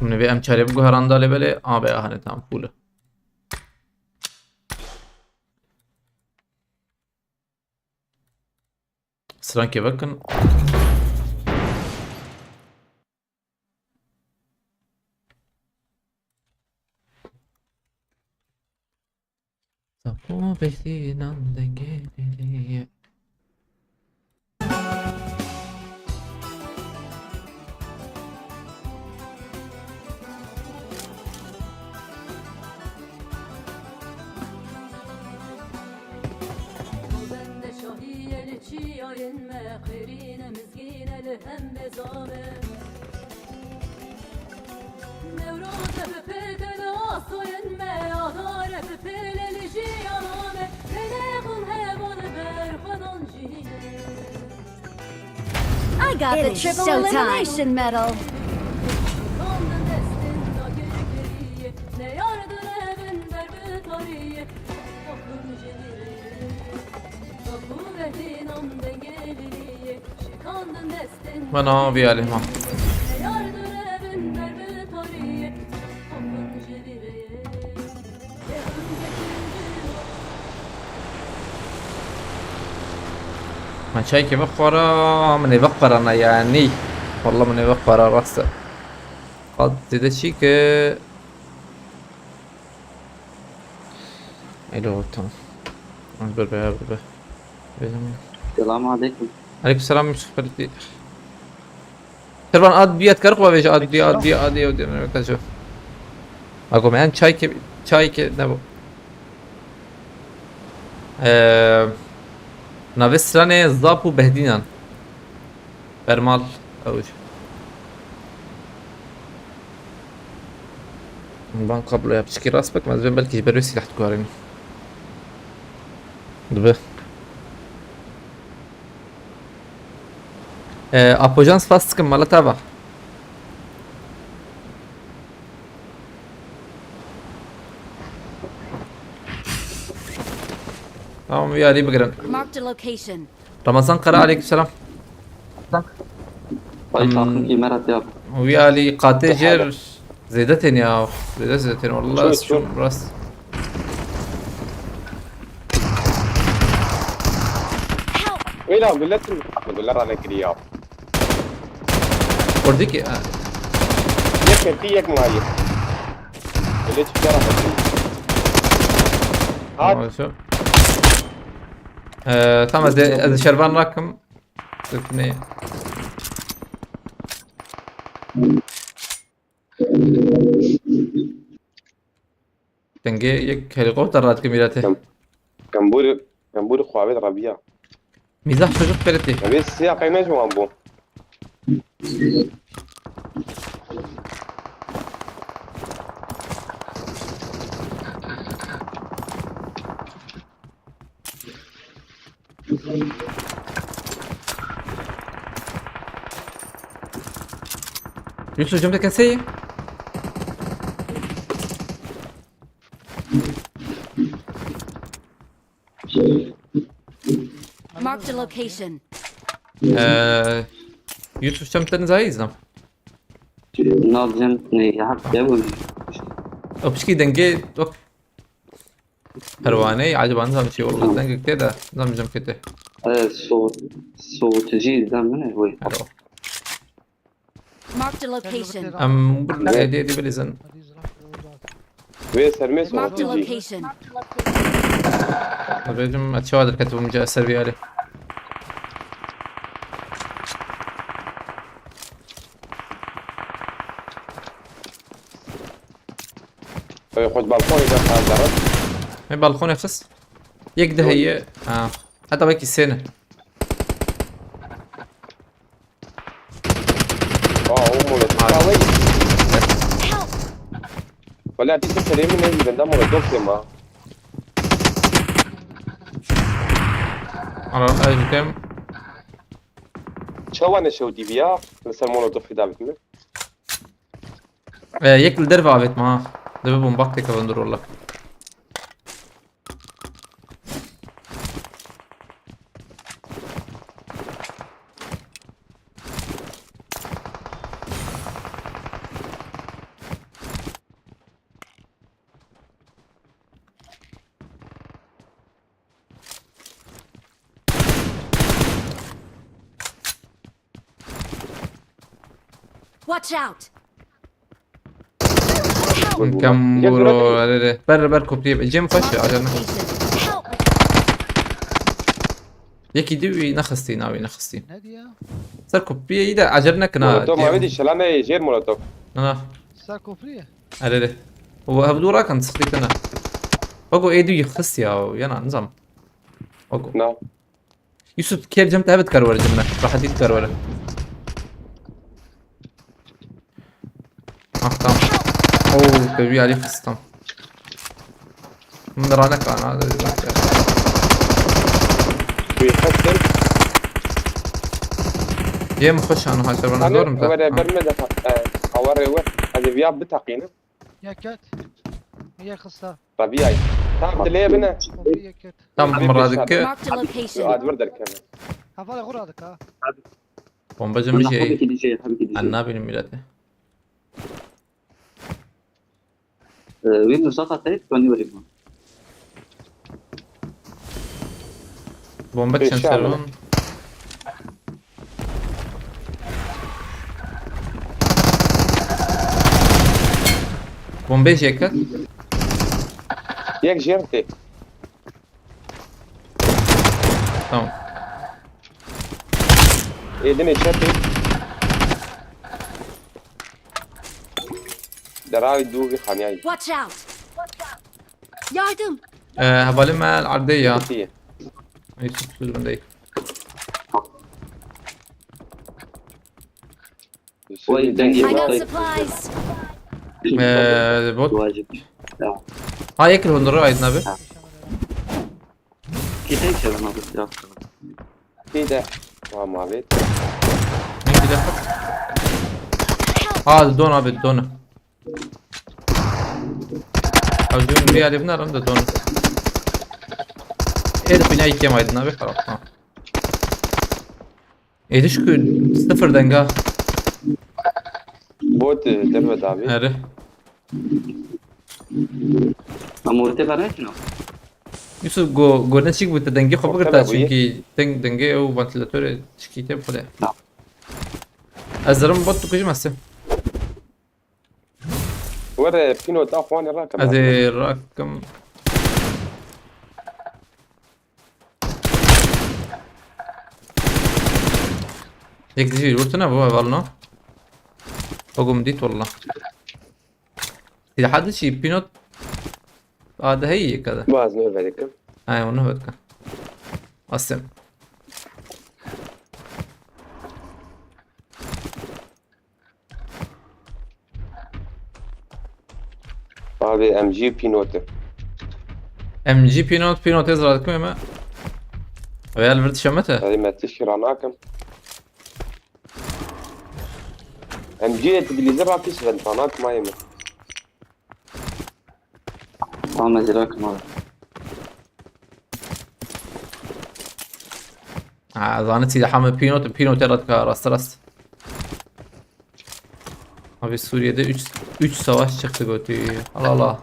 Min vê em çarê biguheran da lê belê. A be, ahane, tamam, cool e. Strankê vekin. Sapû behînan dengê lêlê. Bende şahiyeli çiyayên me, qêrîne mizgîne li hembe zave. Newroze bi pêke li asoyên me, adare bi pêle li jiyana me, lê nexin heval ber xwedan jî. I got the It is triple showtime. Elimination medal. Bana vî alî ma. Ma çaykê vexwara, min ê vexwarana yanî. Wallah min ê vexwara rast e. Qad zêde çî ke. Elo, tamam. Az ber be, ber be. Selamun aleyküm. Aleyküm selam Yusuf Ferit. Şervan ad biyat kar xwe veje ad bi ad bi ad ew de ne kaço. Ako me en çay ke çay ke ne bu. Eee navê stranê Zap û Behdînan. Bermal ew. Van kabloya piçkî rast bik, ez belkî ji ber wê sîlah diguherînim. Dibe. Ee, Apojan spas dikim, mala te va. Tamam, vî alî bigirin. Marked a location. Ramazan Kara, aleykümselam. Ay, hmm, takım ki merat ya. Vî alî qatê jêr zêde tên ya. Zêde zêde tên, wallah, şûn, şûn, rast. Wêla, millet mi? Millet rane kiriya. Oradaki, ha. Yek mevki, yek mayî. Öyle çıkar ama. Ha. Tamam, şu. Ee, tamam, ez de, ez de şervan rakim. Sırf ne? Dengê yek helikopter radike mîrete. Kam-, kambûrê, kambûrê xwe avêt rebiya. Mîzah çocuk perete. Evê siya qey ne ji wan bû. Yusuf, cem te kesê ye? Marked a location. Ee, Yusuf, cem te nizayî zam. Nav cem ne ya, ya bu. O piçkî dengê, ok. Perwaneyê, acaba nizam çi, walla dengek tê de, nizam cem kete. Ee, so-, soğutucu da mı ne bu? Alo. Marked a location. Em bir ne dê dê bilizin. Wê ser me Marked a soğutucu. Location. Dibêjim, ez çawa derketibûm ca ser vî alî. Ew xwe balkonê de xwe derin. Me balkonê xist. Yek de heye. Ha. Heta belkî sê ne. Aa, o molotof. Ay. Help! Wala, dîsa serê min ne, benda molotofê ma. Ara, ez dikim. Çawa neşewtî biya? Li ser molotofê davêt min. E, yek li derve avêt me ha. Divê bomba têkevin dur wala. Watch out! Help! Kam buro, erê, erê. Ber, ber kopriyê. Cem xweş e, acele. Help! Yekî dî wî nexistî, navî nexistî. Ne diye? Ser kopriyê yî de acele nekin ha. Molotof, Cem. Mavê dî şelanê jêr molotof. Na, na. Ser kopriyê? Erê, erê. Û hevdû rakin, sixtî tine. Bak o êdî yî xist ya, yana nizam. Bak o. Na. Yusuf, kêr cem te hebe dikar were cem me. Rahetî dikar were. Ah, tamam. Oo, te bir yeri kıstım. Min rane kana. Wî xistin. Yê min xweş an, ha, ser bana zor mu? Were ber me de, e, awar rewe. Ez ê viya bitaqînim. Yek ket. Yek xista. Rabiyay. Tam dilê bine. Yek ket. Tam Abi, mıradı beşer. Ki. Marked a location. Adver derkeve. Hevalê xwe radika. Bomba cem bir şey. Hevalê xwe dikî dî jê, hevalê xwe dikî dî jê. Anna benim millete. Ee, Windows hata teyit, ben yorayım. Bomba çen servan. Bombe jeket. Yek jêr tê. Tamam. Êdinê çepê. Deravê dû vî xaniyayî. Watch out! Yardım! Ee, hevalê me erdê ya. Bitti. Yusuf süründeyim. Vay, dengê I got botay. Supplies! Ee, bot. Vacip. Ya. Ha, yek hundur aydın abi. Ha. Kitay seven abi, ya. Bir de. Tamam abi. Ne bir dakika. Ha, don abi, don. Abi, dün bir yerde bunlar da don. Evet, bina iki aydın abi, tamam, tamam. Êdiş ku sıfır denga. Bot, e, derve davî. Erê. Amorti bana ne? Yusuf, go, go ne çik bû te dengê xwe bigirta, çünkü deng-, dengê ew ventilatorê çikî tê xwe de. Ha. Ez zirim bot dikujim ez. Were pîno ta xwanê rakim. Ez ê rakim. Yek dijî vurtine bu hevalno. Ogum dit valla. Silahı dişi pîno. A, de heyî yeka de. Baz ne verikım. Ay, onu verka. Asım. Abi M G pînotê. M G pînot, pînot ez radik me. Ve el virt şemete. Hadi metiş kira nakim. M G et bilîzi rakis ben panak mayım. Tamam, ez rakim abi. Ha, zanî çî de heme pînot, pînot yarat ka rast rast. Abi Suriye'de üç üç savaş çıktı götü. Allah Allah.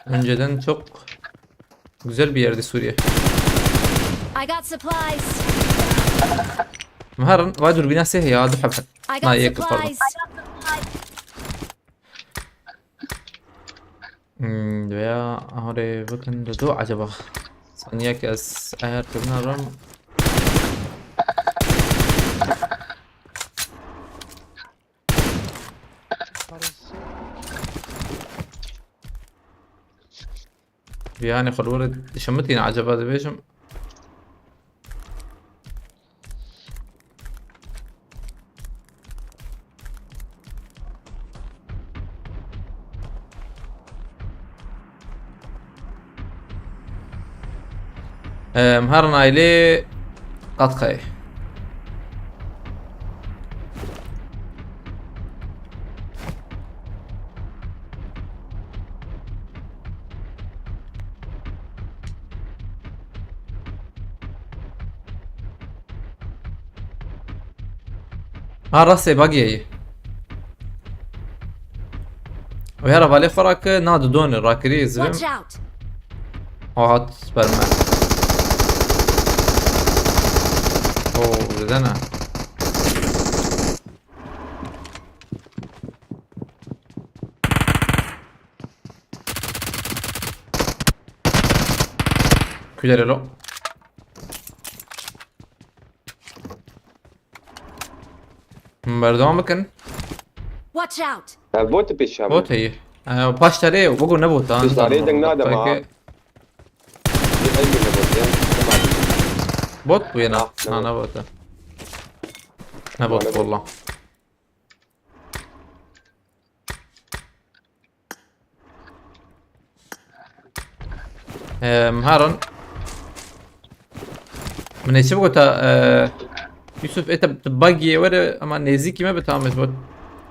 Önceden çok güzel bir yerdi Suriye. I got supplies. Meharan, vay dur bina seh ya, dur hafta. I Na, got yakın, pardon. Supplies. Hmm, veya ahore bakın da do acaba. Saniye kes eğer kırına ram. Yani xwe li wir dişemitîne acaba dibêjim. Em, her naylê qatxey. Ha rastê bagiyê yî. Wê hera valê xwe ra ke na didone rakirî zivim. Watch out! Ha hat ber me. Oo, didene. Kuler elo. Berdewam bikin. Watch out! Ev bot pêşa. Bot heye. Ee, paş tarê, bu ne bot? Biz tarê deng nade ma. Belki Bir el bile bot ya. Tamam. Bot bu yine. Ah, Ha, ne ne bot? Ne bot valla. Em, Harun. Min ê çi bigota, e, Yusuf, ê te, tu bagiyê were, ama nêzîkî me bi tamam bot.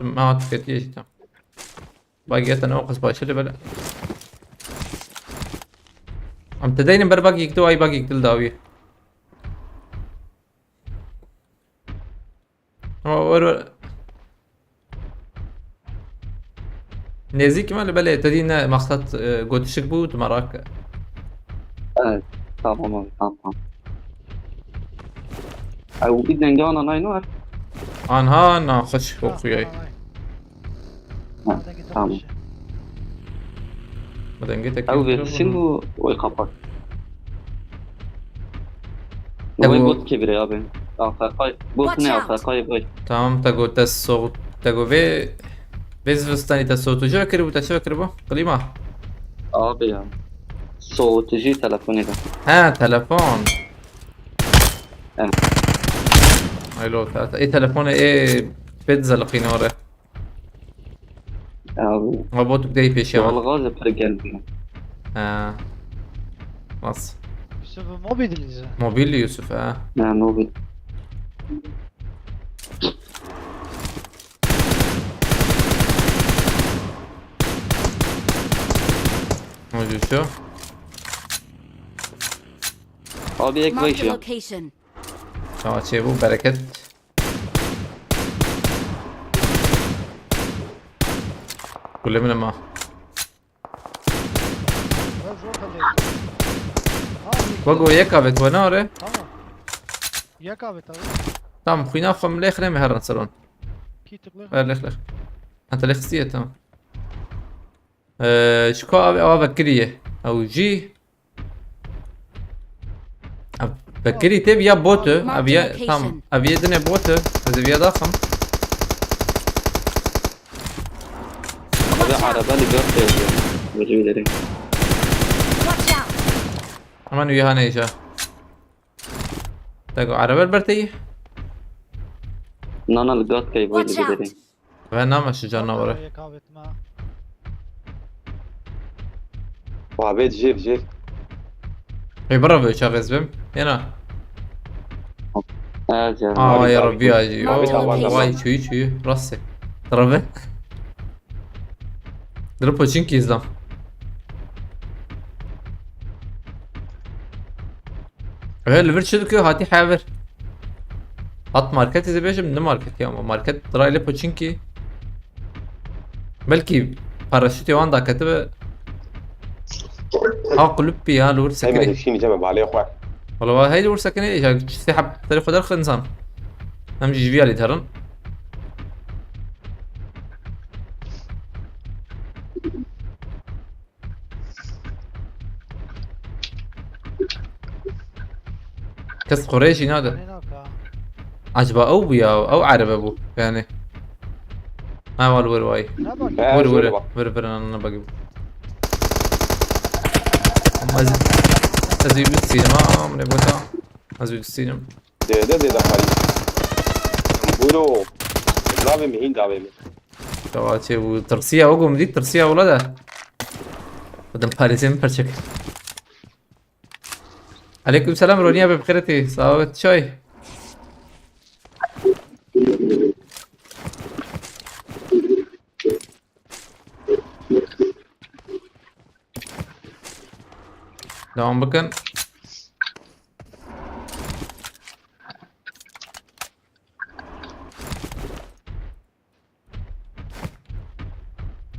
Ma tu ketiye jî tam. Bagiye te ne o qas başirî bele. Em te deynin ber bagiyek tu, ay bagiyek dil dawî. Ama were, were. Nêzîk me li belê te dî ne maqsad, e, gotişik bû, tu merak. Evet, tamam abi, tamam. Ew bir denge ana nayno er. Anha na xweş xwe xuyay. Ha, tamam. Ma dengê te Ew kêm versin bû. û oy kapat. Ew Oy o- bot kebire abi. A F K, bot Watch ne out. A F K boy. Tamam, te got te soğut, te got vê, vê zivistanî te soğutucu kiribû, te çi kiribû? Klîma? Abi ya. Soğutucu telefonu da. He, telefon. Evet. Ay lo, te, te, ê telefonê ê pê dizeliqîne ore. Abi. Ha, bot didey pêşiya. Doğalgaz da pir geldi. He. Nasıl? Yusuf mobil dilize. Mobil Yusuf ha. Ne mobil. Mobil şu. Abi ek Marked a vejya. Location. Tamam, şey bu bereket. Gulê min e ma. Zor zor kalıyor. Ha, Bak o yek avet bu ne ore? Tamam. Yak abi tabii. Tamam, xwîna xwe min lê xirê me herin seron. Ki tıklı. Ver lê xirê. Ha, te lê xistiye, tamam. Ee, şu ka abi ava vekiriye. Ew jî. Ev vekirî tê ya botu. Ev ya tam. Ev yê dinê botu. Ez ev ya daxim. Abi araba li gör teyze. Özür dilerim. Watch out! Hemen üye hane işe. Tego araba berteyi. Nana li gat key Watch böyle out! Gidelim. Ve nama şu canavara. Yek avêtme. Wabêt jêr jêr. Ê bira ve çaxez bim. Yena. Evet ya. Aa Abi, ya abi, Rabbi ya. abi, Oo, abi, abi. Vay çuyu çuyu. Rastı. Tarafı. Dırı poçinki izlam. Öyle bir çocuk yok hadi haber. At market izle beşim ne market ya ama market dırayla poçinki. Belkî paraşûtê wan daketibe. Ha kulüp bî ya li wir Heyme sekinê. dişînî ceme balê xwe. Wala wa hey li wir sekinê ya sê heb terê xwe derxin insan. Em jî ji vî alî derin. Kes Qureyşî nade. Nênaka. Acaba ew bû ya, ew erebe bû yani. Ha wal wir vay. Ne bak? He, Vur şöyle vur. bak. Vur vur anana bakayım. Ez ez iyi bir sinema amına bota. Ez bir sinema. Zêde zêde xwarî. Bûro. Zavê min hîn davê min. Tamam şey bu tırsiya o gumdi tırsiya ola da. Adam parisini parçak. Aleyküm selam Roniya be bixêretî. Sağ ol çay. Devam bakın.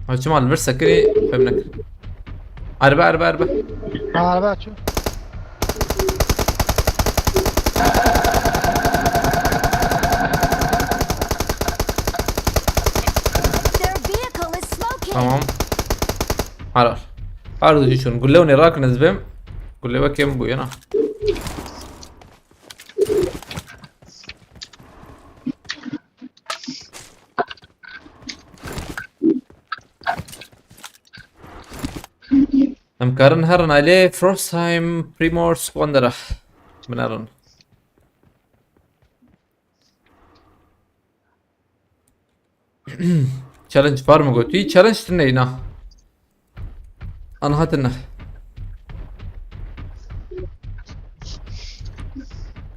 Açım al bir sakırı femnek. Araba araba araba. Ha, araba açıyor. Their vehicle is smoking! Tamam. Harar. Arzu için. Gulle ne rakınız bim? Gulle bakayım bu yana. Em karin herin alê Frostheim Primors Wanderer. Binerin. Challenge var mı götü? Challenge tine ina. Anhatın.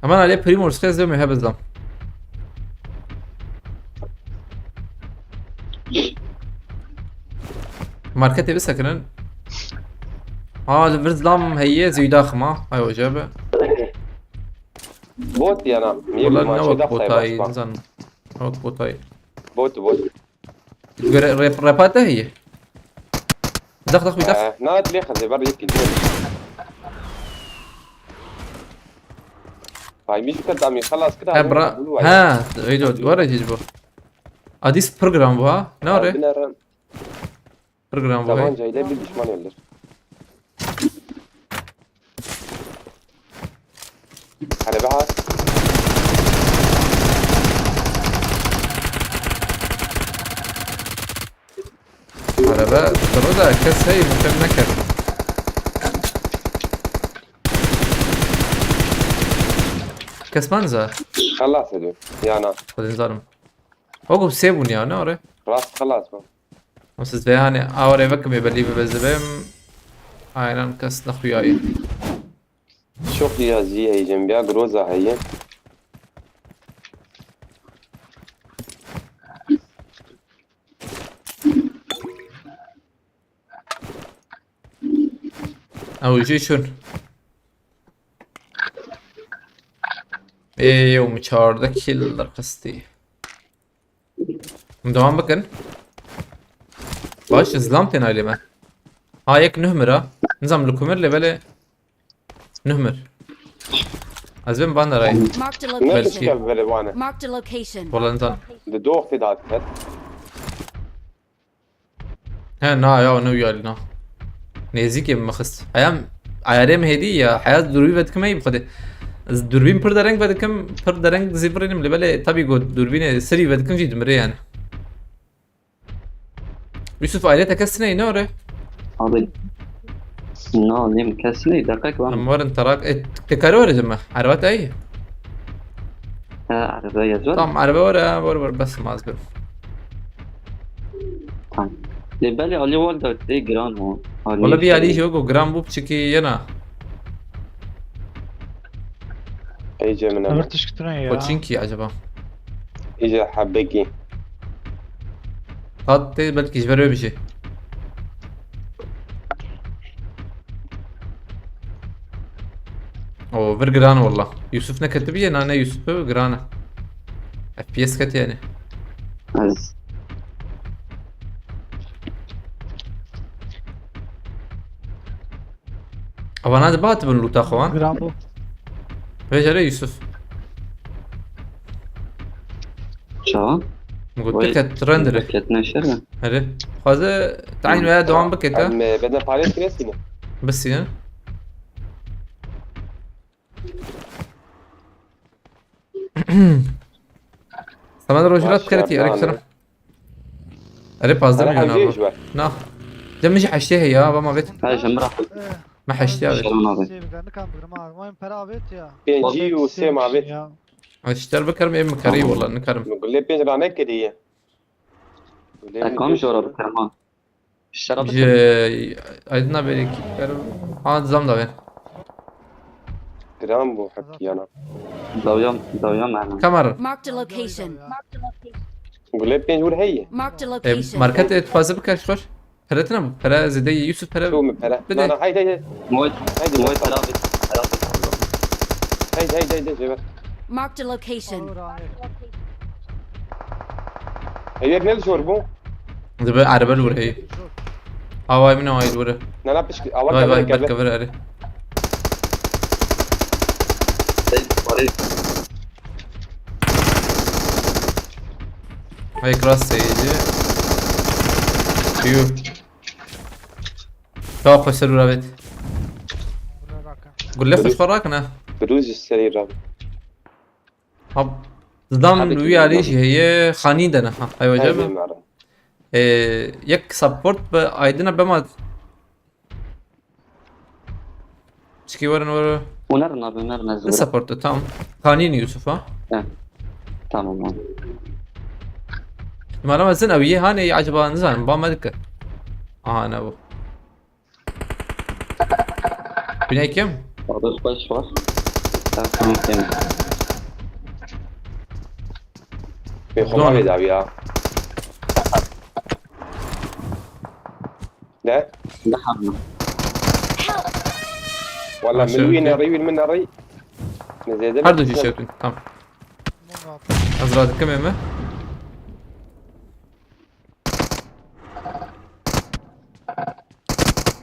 Hemen alê Primors kez de mühe bizden. Markete bir sakının. Ha, li vir zlam heye züyda xima. Ay hoca be. Bot yana. Niye Ulan bu ne maçı wek da botayı sayı bak. insan. Ne wek botayı. Bot bot. Göre rep, repate heye. Dak dak bir dak. Ee, Naat lê xezê ber yekî. Paymiş kir damî xelas kir. Ha bra. Ha, öyle oldu. Var ya bu. Adis program bu ha. Ne var ya? Binerin. Program bu. Tabanca ile bir düşman öldür. Hele be ha. Araba, sıra da kes hey, mükemmel kes. Kes manza. Xelas ediyor. Yana. Hadi zalim. Oğlum sebun ya, ne oraya? Rast xelas mı? Ama siz ve hani, awre bakın bir belli bir bezibim. Aynen, kes ne huyayı. Çok yazı heyecan bir groza heye. Ew jî çûn. Ê, ew min çardeh kill derxistî. Em devam bikin. Baş, zlam tên ailê me. Ha, yek nuh mir a. Nizam li ku mir lê belê nuh mir. Ez bim van daray. Marked a Ne Belki. tişke location. Böyle bana. Marked a location. Wala nizam. De doxtê dat ket. He, na ya, ne uyarlı na. Nêzîkê min xist. Heyam ayarê min hêdî ya. Heya dûrbîn vedikim ey bi xwedê. Ez dûrbîn pir dereng vedikim, pir dereng dizîvirînim. Lê belê tabî got dûrbînê sirî vedikim jî dimirê yani. Yusuf ayrê te kes ne ore? Abi. No, nêm kes ney, deqek lan. Em werin terak, e, te kare were cime. Erbat ey? Ha, araba yazıyor. Tamam, araba were, were, were, bes maz bir. Tamam. Lê belê alî wal da tê giran o. Alî Wala bir işte. Alî jî wego giran bû piçikî yena. Ey cemine. Öbür tişkitine ya. Koçinkî acaba? Îca hebekî. Hat tê belkî ji ber wê bijî. O vir giran walla. Yusuf neketibiye, nane Yusuf giran e. F P S ket yani. Ez. Avana de bat bin luta xwan. Giran bû. Vejere Yusuf. Çawa? Min got Vay, biket, render. Biket neşer mi? Herê. Xwaze tayin veya devam biket ha. Em, e, beden parêz kiresîne. Bisîne. Samet Rojhilat kertî, aleyküm selam. Erê pazdeh milyon abi. Na. De min jî heştê heye ya, ba ma vet. Ha, ji min re. Me heştê abi. Şerm abi. Şey, bir nikam bir ma, ma para abi ya. Pêncî û sê ma vet. Heşter bikerim, ê min kerî wala, nikarim. Gulê pênc ra nekiriye. Gulê Te kam jora bikerim ha? Şerab Ji Aydın'a böyle ekipler. Ha, zam da ver. Gram bu hep yana. Davyam, davyam yani. Kamera. Marked a location. Gulê pênc ûr heye. Marked a E, location. Market et fazla bir kaç var? Peretine mi? Pere zede Yusuf pere. Şu mu pere? Bir de. Nana, haydi, haydi. Moy, Haydi, moy bak. Terabi, terabi. Haydi, haydi, haydi, Cevat. Marked a location. Eyvek ne zor bu? Dibe araba lur hey. Avay min avay lure. Nana pişk, awa Vay kevere vay kevere. Berke ver are. Vay kras seyirci. Piu. Daha xweser û ravêt. Gulle xweş xwe rakine. Birûz ji serî rav. Ha, zidam wî alî jî heye, xanî de ne. Ha, heywa Heyvê cebe. Mara. Ee, yek support bi Aydın'a bema. Çikî werin were. Uner nabe, uner ne Ne zibir. Support, tamam. Xanî Yusuf ha. He. Tamam abi. Mara mezin ew yê hanê acaba nizanim, ba me dike. Aha, ne bu. Binayê kim? Orada squash var. Tamam, tamam. Bê xwe Zor. Mavê dawiya. Ne? Daha mı? Wala Ha, min şey, wî okey. Nerî, wî min nerî. Ne zêde Her ne du kişi kısa. Yapın. Tamam. Tamam abi. Ez radikim emi.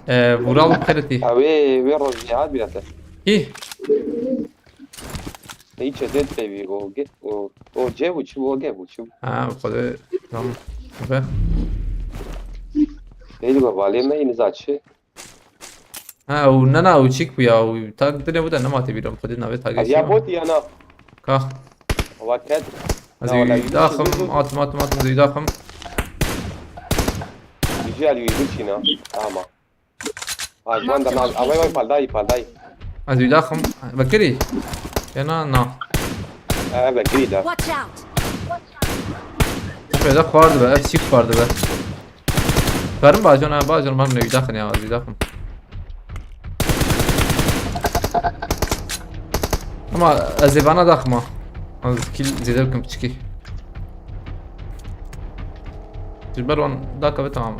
Ee, Vural Kırıtı. Ha, wê, wê rojê hat bîra te. Hi. Hiç edet peyvî o ge-, o, o ce bu, çi bu, o ge bu, çi bu? Ha, bu kadar. Tamam. Ve Neydi bu, valê me yine zaçı. Ha, o nana, o çik bu ya, o tak dine bu da ne mate bir, bu kadar nave tak. Ya bot ya na. Ka. Vaket. Ez Ya, wala, wî daxim, atim, atim, atim, ez wî daxim. Güzel, yüzü çina. Ama. Azman da mal, avay, vay, paldayı, paldayı. Ez wî daxim, Bekirî. Ya na, na. Ee, Bekirî da. Watch out! Peyda xwardi be, ev sîk xwardi be. Karim bajon, ha, bajon, man ne wî daxin ya, ez wî daxim. Ama ez ê vana daxima. Ez kill zêde bikim piçikî. Ji ber wan dakeve tamam.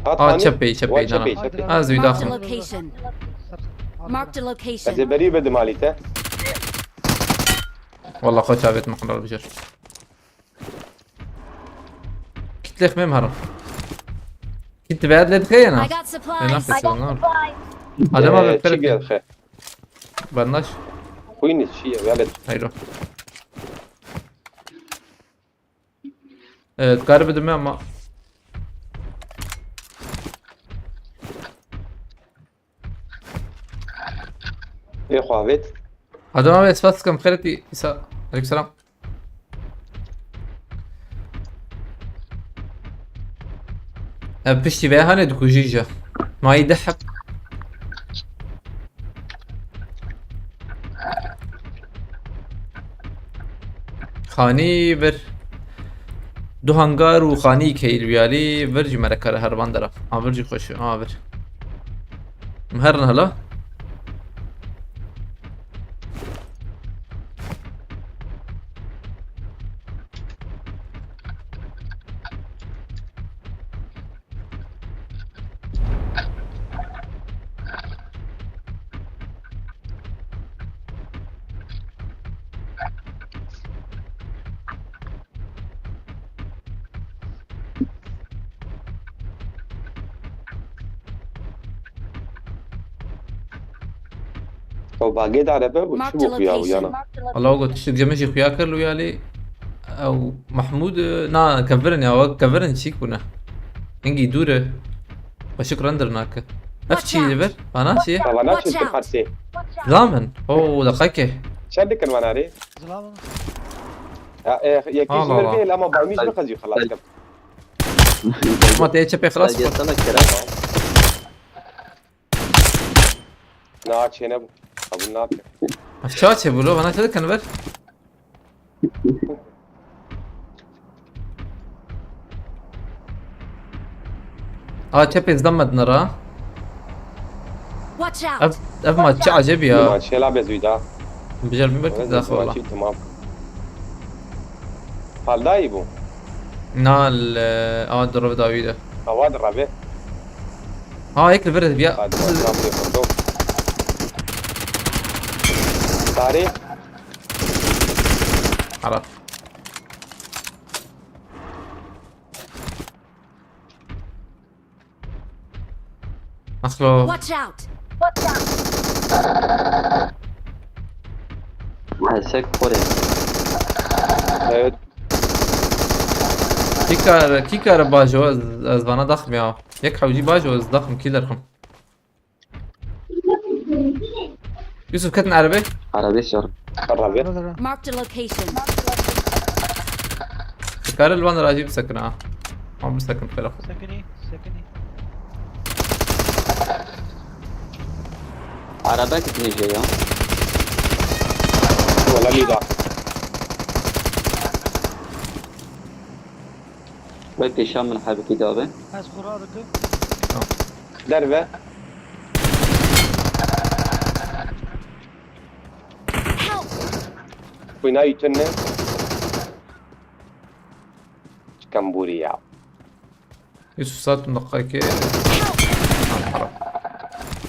Hat Aa, hani? Çepey, çepey, Wa nana. Çepey, çepey. Az wî Marked a daxim. Location. Marked a Ez location. ê berî bidim alî te. Wallah xwe çavêt min helal bijêr. Kitlêx mem herim. Kit ver lê dixê yena. I got supplies. Ena xesin lan. Adem abi Ee, kırık. Çi gel xe? Bandaj. Xwîn çi ye? Yalet. Hayro. Evet, garip edin ama. Ê xwe avêt. Adem abi espas kam xeretî isa. Aleykümselam. Ev piştî vê hane dikujî jî. Mayî deh heb. Xanî vir. Du hangar û xanî keyl wiyalî vir jî merekare her van dera. A vir jî xweş. A vir. Em herin hala. Ew bagê de erebe bû, çi bû xuya û yana? Allah got tiştek cemê jî xuya kir û yalî ew Mahmûd, na kevirin ya, wek kevirin çîk bûne. Hingî dûr e. Xweşik render nake. Ev çi li vir? Vana çi ye? Vana çi tu qasê? Zilamin. Oo, deqeke. Çend dikin vana rê? Zilamin. Ya, e, yekî ji vir bêl ama baymiş bixezî xelas kim. Ma te çepê xelas. Sana kerem. Na, çênebû. Qebûl nake. Ev çawa çêbû lo? Vana çi dikin vir? A çepê zidam me dinera. Watch out! Ev, ev ma çi acebî ya. Ma çêla bezûyda. Bijar bin belkî daxil wala. Tamam. Paldayî bû. Na li, a, di revê dawî de. Awa di revê. Ha, yek li vir biya. Hadi, tamam, kurdo. Tarî. Ara. Axlo. Watch out! Hesek xorê. Evet. Kî kar, kî kar bajo ez, ez vana daxim ya. Yek hewcî bajo ez daxim kî derxim. Yusuf ketin erebe. Erebe şer. Erebe. Marked a location. Dikare li van rajî bisekine ha. Ama bisekin xêra xwe. Sekinî, sekinî. Araba gitmeyecek ya. Wala lîda. Ve pêşan min hebikî dabe. Ez xura dikim. Derve. Xwîna yî tune. Çikem bûrî ya. Yusuf saat min daqiqayekê.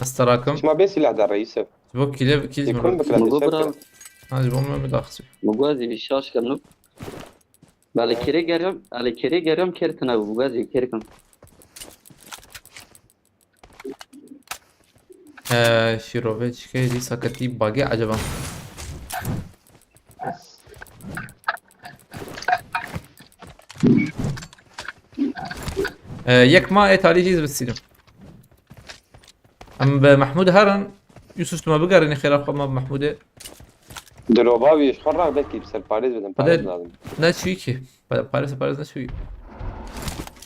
Esterakim. Şima bê silah de reîse. Ji bo kîle, kîl ji min. Yekun bikira. Ha, ji bo min bidaxsî. Mugo ez ê şaş kim. Belê kêrê geriyam, belê kêrê geriyam kêr tune bû, ez ê kêr kim. Ee, şîrove çike dîsa ketî bagê eceba. Ee, yek ma ê talî jî ez bisînim. Em bi Mehmûd herin. Yusuf, tu me bigerînî xêra xwe me bi Mehmûdê. Dilova wî ji xwe re belkî bi ser parêz bidin, parêz lazim. Ne çûyî kî. Pa-, parêz, parêz ne çûyî.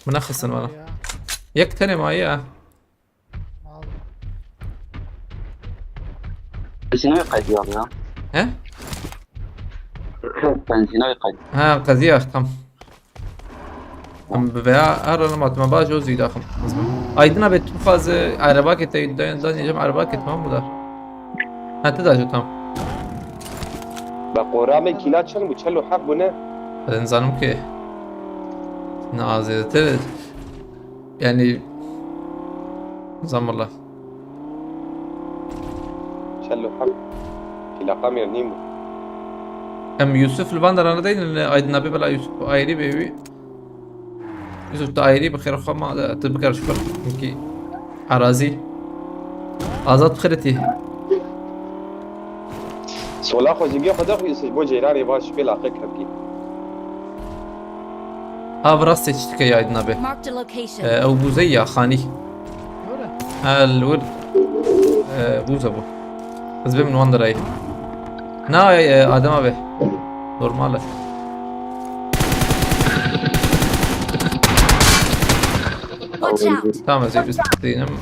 Min nexistin vana. Ya. Yek tenê maye ya. Mal. Benzîna wê qediya ya. He? Benzîna wê qediya. Ha, qediya, tam. Em bi veya her an matime baş o zî daxim. Aydin abi, tu faz, e, araba ke te, dan, dan yecem araba ke, tamam mı da? Ha, te da jo, tamam. Be qoramê kîla çend bû? Çel û heft bû ne? Ben zanim ki. Ne azê te. Yani, zamanla. Çel û heft. Kîla qamir nîm bû. Em Yusuf li van derane deynin, Aydin abi bela Yusuf ayrî bê wî. Yusuf, tu ayrî bi xêr xwe ma de, tu bikar şikir. Hinkî erazî. Azad xirîtî. Sola xwe zîngê xwe de xwe Yusuf bo ceyranê baş pê laqe kevkî. Ha, bi rastê çi dike ya Aydin abi? Marked a location. E, ew bûzey ya xanî. Öyle. Ha, li wir, e, bûze bû. Ez bêm li wan derayê. Na, e, Adem abi. Normal e. Watch out! Tamam, ez ê bistînim.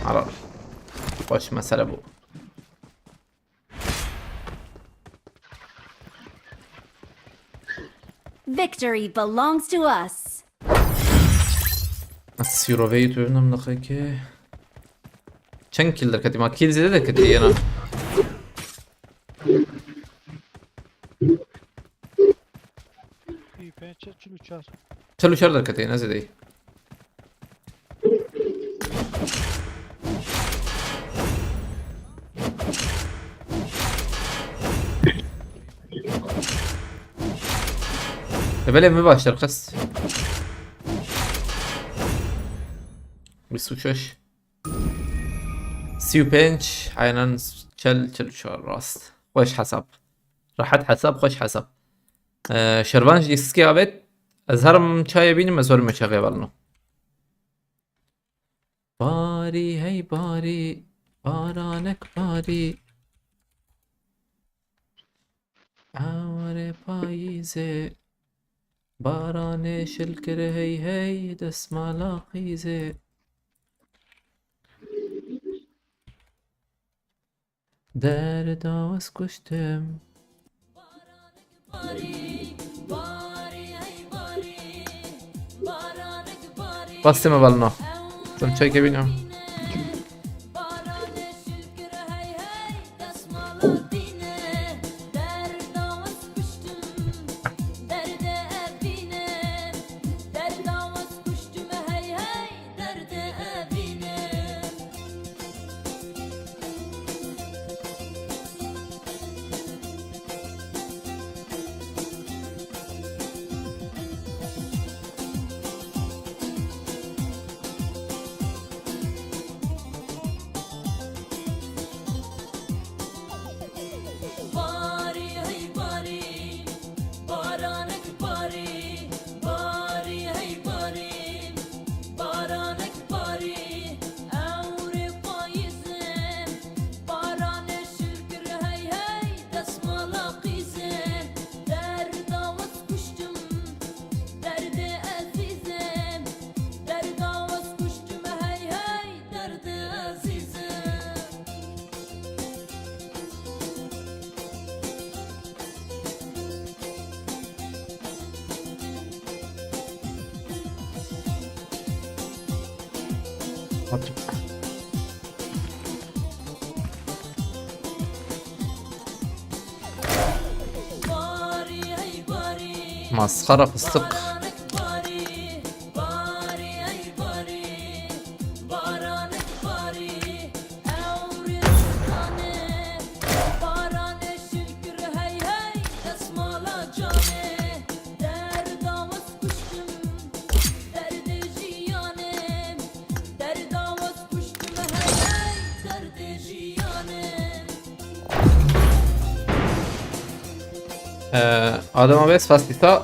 Helal. Xweş mesele bû. Victory belongs to us. Ez sîroveyî tu bibînim lixekê. Çend kill derketî? Ma kill zêde derketî yena. Î pênc çil û çar. Çil û çar derketî, ne zêdeyî. Levelê min baş derxist. Bîst û şeş. Sî û pênc, aynen çel, çel û çar rast. Xweş hesap. Rehet hesap, xweş hesap. Ee, Şervan jî dîskê avêt. Ez herim çayê bînim, ez werim çaxê velino. Barî hey barî, baranek barî. Ewre payîzê, baranê şil kir hey hey, desmala qîzê. Derda wez kuştim. Bastime balno. Tam çay kebînim. Barî hey barî, baranek barî, barî hey barî, baranek barî, ewrê payîzê, baranê şil kir hey hey, desmala qîzê, derda wez kuştim, derdê ezîzê, derda wez kuştim hey hey, derdê ezîzê. Masxara fıstık. Ee, Adem abi, spastika.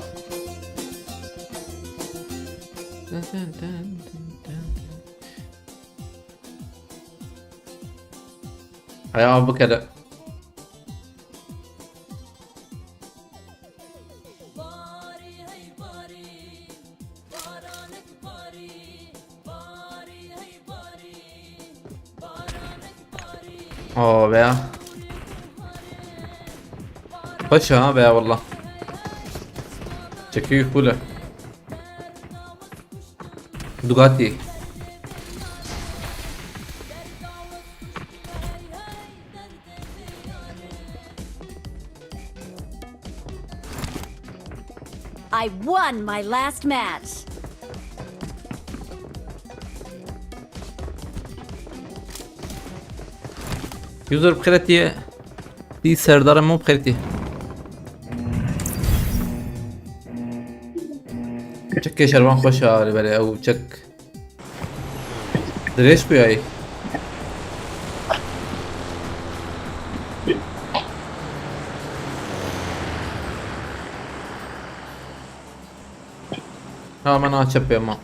Haya abi, bikere. Oo be ya. Xweş e ha be ya, wallah. Çekî cool e. Ducati. I won my last match. User bi xêr hatiye. Tî serdarê min bi xêr tî. Çekê şervan xweş e, li berê ew çek. Dirêj bûyayî. Ha, me na çepê ma.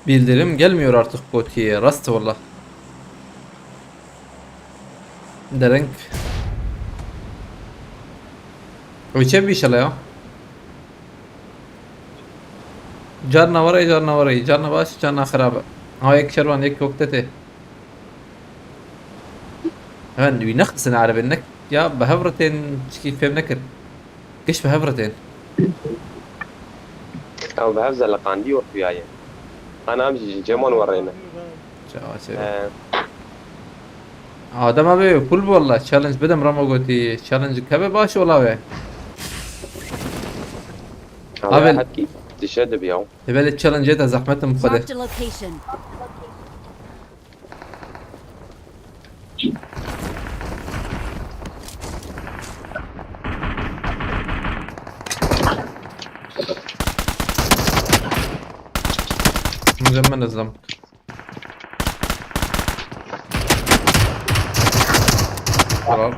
Bildirim gelmiyor artık Koti'ye. Rast valla. Dereng. Ew çê bîşele ya. Carna were, carna were, carna baş, carna xirab e. Ha, yek şervan, yek wekte tê. Hemen wî nexisine erebên nek ya, bi hev re tên çikî fêm nekir. Giş bi hev re tên. Ew bi hev zeleqandî û xuya ye. Ana em jî ji cem wan werê ne. Çawa çê. He. Adem abi full bu valla. Challenge bidim Ramo gotî. Challenge keve baş ola ve. Abi, abi, hetkî dişe dibiya. Evvel challenge de zahmetim xwede. Marked a location. Mükemmel hızlam. Tamam.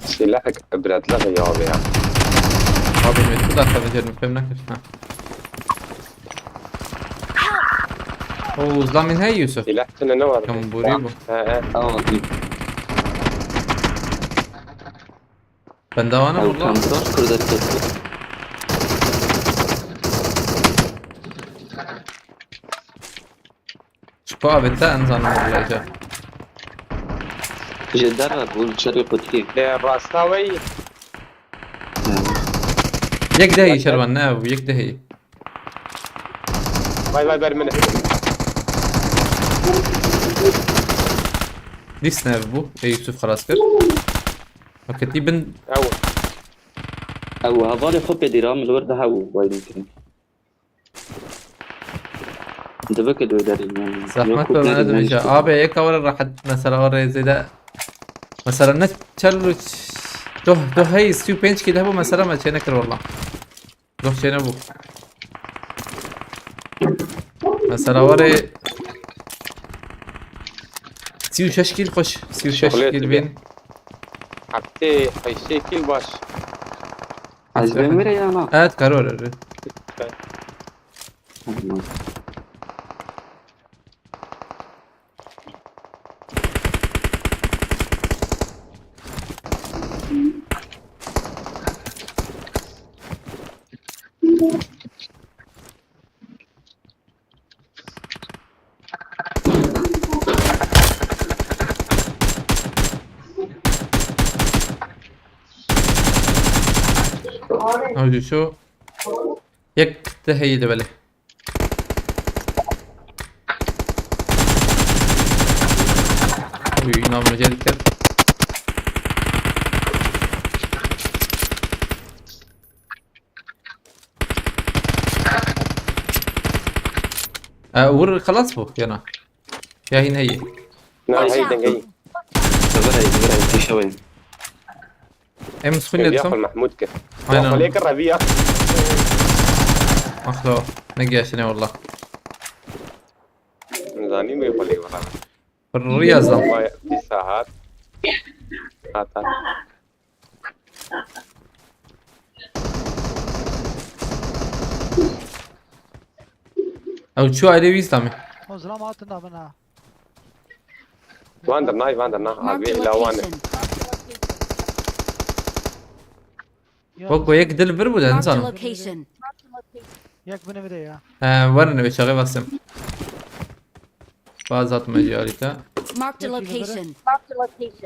Silahek ibretler ya abi ya. Abi me tu dakika becerdim, fem nakir. Ha. O zaman hey Yusuf. Silah tine ne var? Kam buri bu. He he. Tamam. Ben daha ne vurdum? Tam sos kırda tuttu. Çipa avête, em zanin vurulacak. Ji derve bû, li çerê qutkî. Lê rasta wê yî. Yek dehî şervan, ne ev, yek dehî. Vay vay, ber min e. Dîs ne ev bû? Ê Yusuf xelas kir. Haketî bin. Ew. Ew hevalê xwe pê dîra min li wir daha û vay min kirin. Dibike dû derî, yani. Zahmet be, me dibêje. Abi, yeka were rehet, mesela were zêde. Mesela ne çel, doh, doh hey, sî û pênc kî de hebû, mesela me çê nekir valla. Doh çê nebû. Mesela were sî û şeş kîl xweş, sî û şeş kîl bin. Heftê, heştê kîl baş. Ez ben vere ya na. Evet, karar verir. Hadi şu. Yek de heydi böyle. Uy, inanmayacak. E, vur, xelas bû, yana. Ya hîn heye. Na, hey, deng hey. Verey, verey, pêşe wê. Em sixwîne dikim. Mahmud kir. Aynen. Xwelê kir reviya. Axlo, ne geşine valla. Zanî wê xwelê valla. Riya zam. Vay, bir saat. Hata. Ew çû ayrê wî Îslamê. O zilam hatin da bina. Van der nay, van der na. Abi, la wan. Wek ku yek dil vir bû de, nizanim. Yek binê bide ya. He, werin ê çaxê vesim. Baz hatime jî alî te. Marked a location.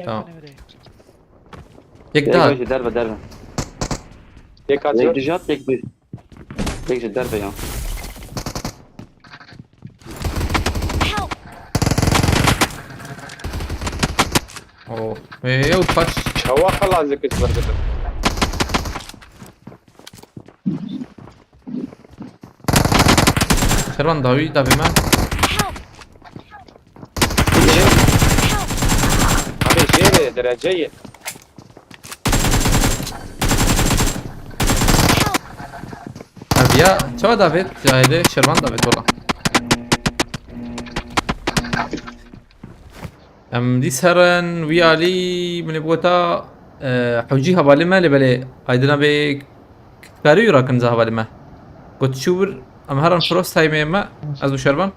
Tamam. Yek daha. Yek ji derve, derve. Yek hat. Yek dijat, yek bir. Yek ji derve ya. Help! Oh. Ê, ew paç. Çawa xelazê kir, bergitin. Şervan dawî, dawî me. Help! Help! Abi, jêrê, dereceyê. Ev ya, çawa davêt? Cahilê şervan davêt wala. Em dîs herin, wî alî min ê bigota, e, hewcî hevalê me lê belê aydina bê karî wî rakin za hevalê me. Got çû wir, em herin frost heymê me, ez û şervan.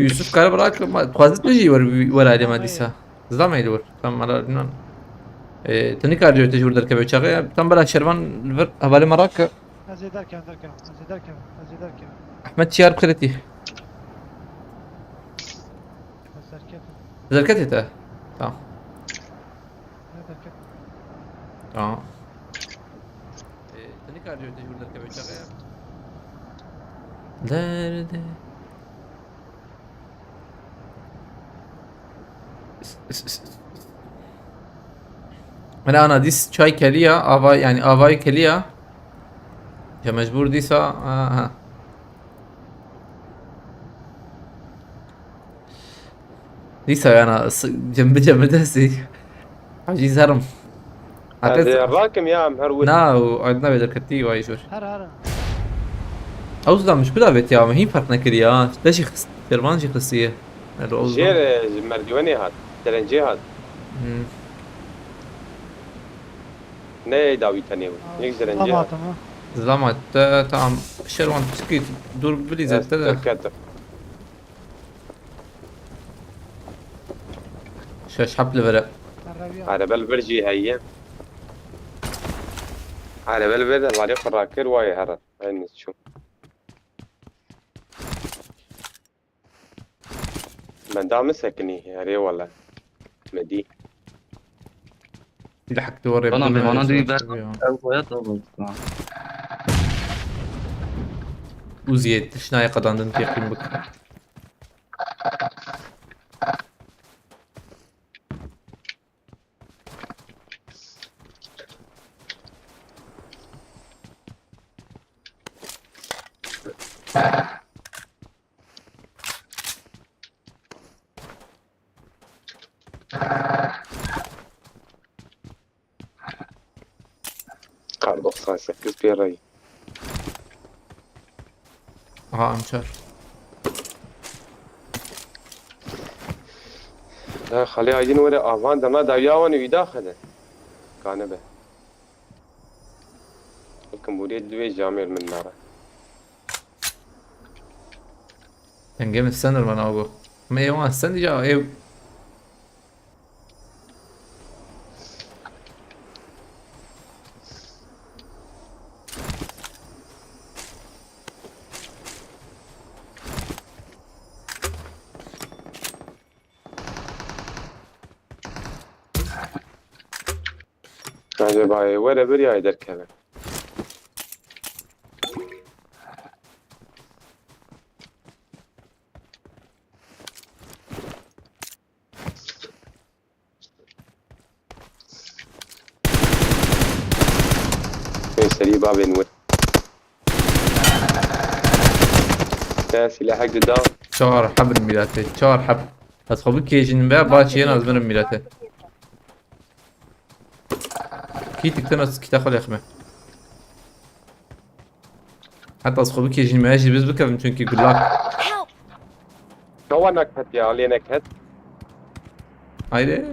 Yusuf kare bırak, ma, dixwaze tu jî wer, wer alê me dîsa. Zila me li wir. Tam mala nan. E, tu nikar jî tu ji wir derkeve çaxê. Tam bela şervan li vir hevalê me rake. Ez ê derkevim, derkevim. Ez ê derkevim. Ez ê derkevim. Ahmet Çiyar Kretî. Ez derkevim. Derketê te. Tamam. Ne derkevim? Tamam. E, tu nikar jî tu ji wir derkeve çaxê. Derde. Min ana dîs çay keliya, ava, yani avayı keliya. Ya mecbur dîsa, ha, ha. Dîsa yana s-, cembi cembi destî. Hacî zerim. Ez ê rakim ya, em her wir. Na, û aydina vê derketî vay jor. Her, her. Ew zila min ji ku davêt ya, min hîn ferq nekiriya. Te jî xist, Şervan jî xistiye. Elo, ew zila. Jêr, e, ji merdivenê hat, serencê hat. Hmm. Ne dawî tenê bû. Aa, yek serencê hat. Zilama. Zilama, te, tamam. Şervan, tikî dûr bilî zette de. Şeş heb li vere. Erebe li vir jî heye. Erebe li vir de valê xwe rakir, wayê here. Aynı çû. Me da min sekinî, erê wele. Me dî. Dî li hek tu warê. Bana bidin, bana erê dî ber. Ew koya to bû. Uziye tişnayê qedandin têqîn bik. Kar doksan sekiz pê rey. Aha, em çar. Ya Xalê Aydin were avan dema dawiya wan û îda xede. Kane be. Welcome buraya, divê camêr min nara. Dengê min send ir bana ago. Me ê wan send ya ev. Bence bayê were bir yay derkeve. Peyserî bavên wir. Te silahek dida. Çar heb in mîratê, çar heb. Ez xwe bikêjin be, ba çiyên ez mirim mîratê. Kî tiktin ez kîta xwe lêxme. Heta ez xwe bikêjînim, ez jî biz bikevim çünkü gulak. Help! Çawa neket ya, alê neket. Haydi.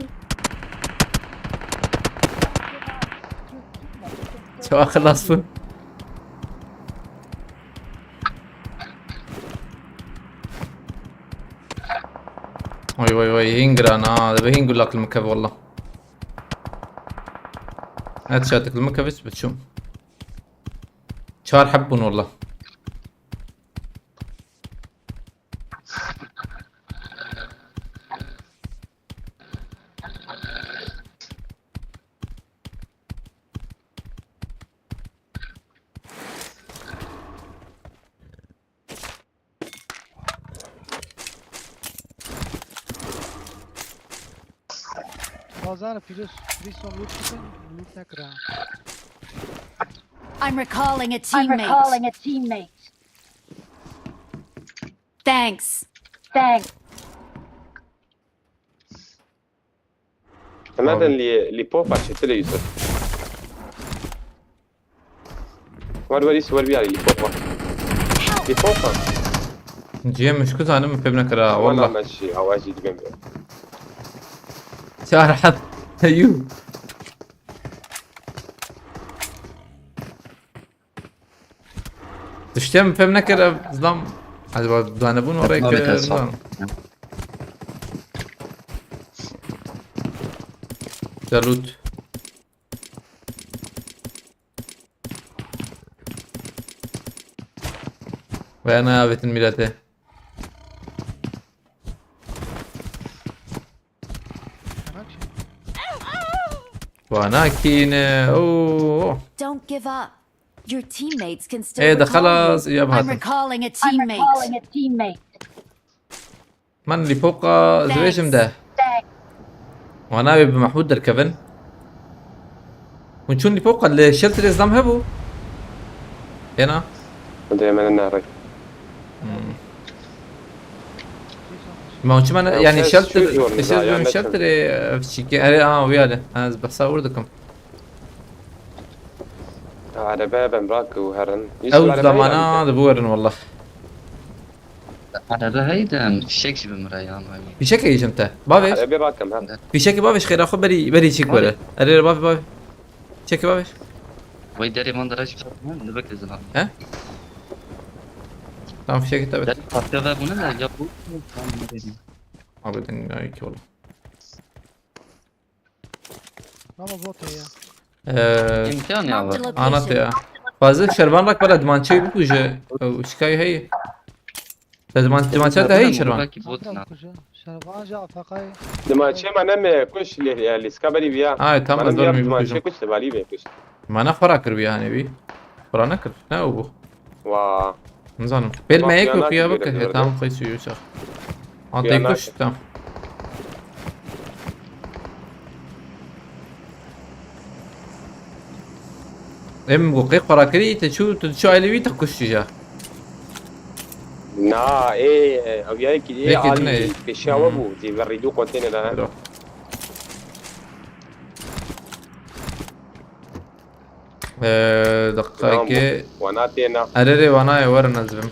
Çawa xilas bû. Vay vay vay, hîn giran ha, dibe hîn gulak li min kev wallah. Headshot li min kev, hiç biçûm. Çar heb bûn wallah. Bazar pîroz, pîroz son loot bikin, loot nekira. I'm recalling a I'm teammate. Recalling a teammate. Thanks. Thanks. Hemen Abi. Li, li popa çetile Yusuf. Var var, isi var bir yer, li popa. Li popa. Cem, şu zanim pem nekira, Wala wallah. Meşi, hava jî dibem. Çar hat. Yuh. Tiştê min fêm nekir, ev zilam. Ez ba danebûn orayê Nabê ke te sağ. Nizanim. Delut. Veya nayavêtin mîletê. Wana kîne. Oo. Don't give up. Your teammates can still Ê de recall xelas you. ya I'm hatin. Recalling a teammate. Man lîpoqa zirêjim de. Wana wê bi Mahmud derkevin. Hûn çûn lîpoqa li shelterê zam hebû. Êna. Dê me ne rek. Ma hûn çima ne, Ya, yani kes shelter, çû zor shelter, ya, ne shelterê, e, çîkê, erê, aha, wî yale. Ez behsa wir dikim. Arebe ben rak û herin. Ew zamana dibiwerin wallah. Arebe heyden fişek jî bi min re yan wayî. Fîşekê hêjin te. Bavêj. Arebe rakim ha. Fîşekê bavêj xêra xwe berî, berî çîk were. Erê bavê bavê. Fîşekê bavêj. Wayî derê van dere jî ne bek zilam. Tamam fîşekê te bit. Derê partiya ve bûne de ya bu. Tamam ne diyeyim. Abi din ya ki oğlum. Ama bot ya. Eee İmkan ya Marked a var. Anat location. Ya. Fazla şervan rak bala dimançeyi bikuje. Ew şikayê heye. Te diman, dimançe te heye şervan. Belki bot ne. Şervan ja fakay. Dimançe ma ne me kuş li, li skaberî viya. Ay tamam Ma ez ne dormî dimançe bikujim. Kuş li valî be kuş. Mana xwe rakir bi yani bi. Xwe ra nekir. Ne o bu? Wa. Nizanim. Pêl me yek Mafya û xuya nakir bike. gördüm He gördüm. Tamam qeys û yuşa. An Xuya tey kuş nakir. Tamam. Em bu qey xwe rakirî te çû tu çû ailê wî te kuştî ja. Na, ê, ew yayekî ê Yekî din alî ê. pêşiya we Hmm. bû, jî verî du kontênera. Bro. Eee, deqayekê. Wana têna. Erê rê wana ye werin ez bim.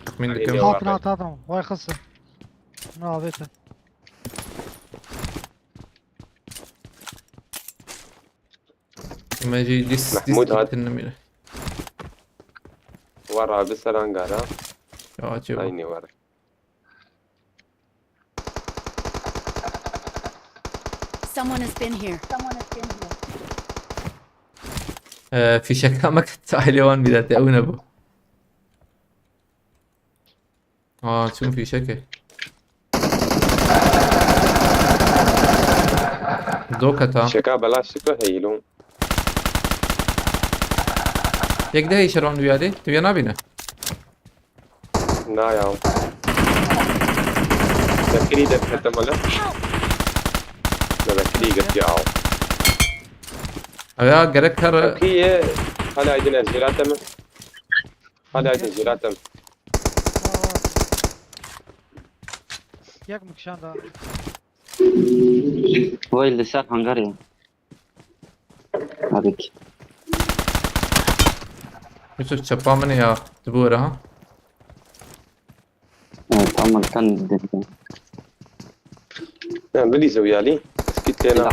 Texmîn dikim. Eyvallah. Hatna tatam. Vay xısı. Ne avete. Me jî dis dis Mahmud hat. Bitin nemîre. Wa rabi ser angara. Ya çê bu. Aynı var. Someone has been here. Ee, fişek ama aile wan bir de ew ne bu? Aa, çim fişek e. Doka tam. Şeka bela şiko heyilun. Yek de heyşeron duyarê. Tu ya nabîne. Na ya. Bekirî de ketim wele. Ne bekirî getiya aw. Ew ya gerek her Ki ye hala aydın ez jiratem. Hala aydın jiratem. Yek mi kişan da? Vay li ser hangar ya. Abi ki. Yusuf çapa min ya. Tu bu ha. Evet, ama kan dedi. Yani bilî zewiyalî. Eski têna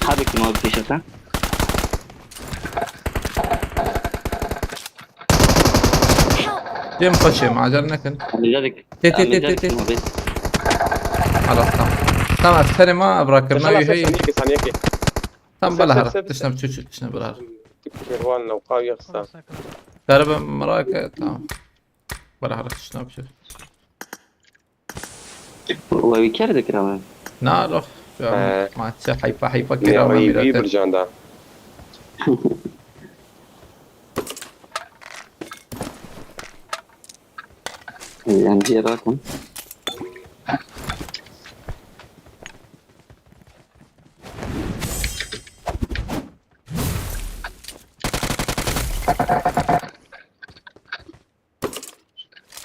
Hadi ki mal peşata. Cem xweşê, macel nekin. Amca dik. Tê, tê, tê, tê, tê. Halas, tamam. Tamam, ez serê ma, ev rakirina Mesela wî heyî. Saniye ki saniye ki. Tamam, Sep, bela sep, hara. sep, Tiştna biçû çû, tiştna bela hara. Kirwan lewqa yexsa. Garibe mirake, tamam. Bela hara, tiştna biçû. Wa wî ker dikir ama. Na, lox. Ee, Ma çi heyfa heyfa Ne kira ma oy mirate. Wî bircanda. Em jê rakin.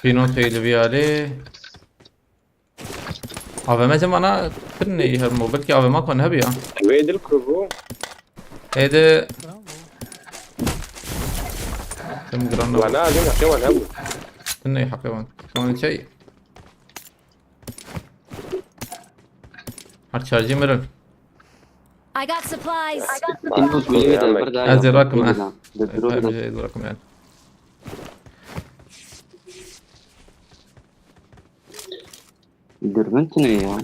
Pînoteyê li vî alê. A V M jî mana tirneyî her mo. Belkî A V M kon hebiya. Wê dil ku bû. Êde Bravo. tim giran Wana azim heqê wan hebû. Tirneyî heqê wan. Wan çey. Her çarjî mirin. I got supplies. Ino gulê de bir daha. Ez ê rakim, ha. De drone Ez de. ê rakim yani. Dürbün tune ya.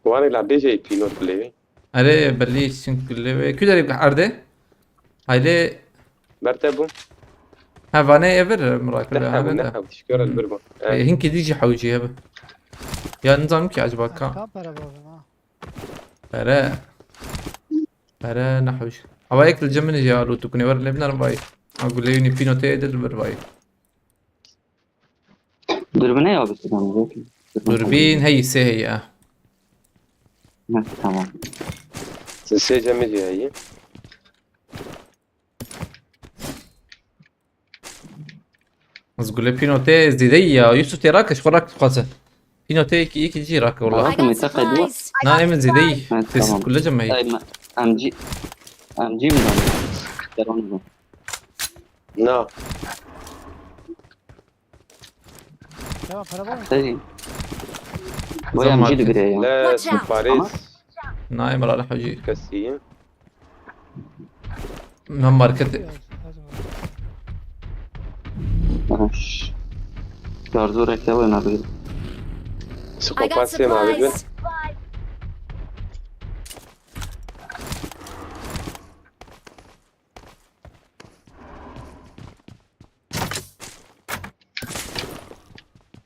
Wane la D J Pino play. Erê, belî, çünkü lê wê. Kü derê erdê? Haylê. Berte bû. Ha, vanê evir, Murat, ne evir hev, ne de. Hev, şükür, hmm. Elbir bû. E, evet. Hinkî dî jî hewcî hebe. Ya, nizanim ki acaba ka. Kam pere bavim ha? Pere. Pere ne hewcî. Ama ek li cem min jî ya, lû tu kunê wer lê binarim vay. Ha, gulê wî pîno tê de li vir vay. Dürbüne ya bir şey. Dürbün heyî, sê heyî, ha. Ha, tamam. Sê cemê jî heyî. Ez gule pîno tê zêde yî ya. Yusuf tê rake, ji xwe rake dixwaze. Pîno tê yekî, yekî cî rake wala. Rake, me te qedwa. Na, em zêde yî. Ha, tamam. Tê gule cem heyî. Ay, me-, M G, M G mi lan? Deron mi? Na. Tamam, para var mı? Seyî. Bu M G digire ya. Watch out. Paris. Nayê mirale hecî. Kesî. Nan market. Şarjörek de var, ne bileyim. I got supplies.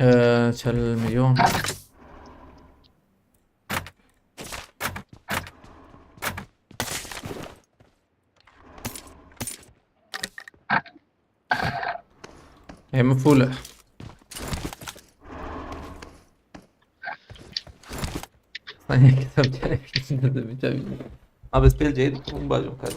Ee, çel milyon. Em full. Sen kitap çevirmişsin de bir çevir. Abi spell Jade, un bacım kadar.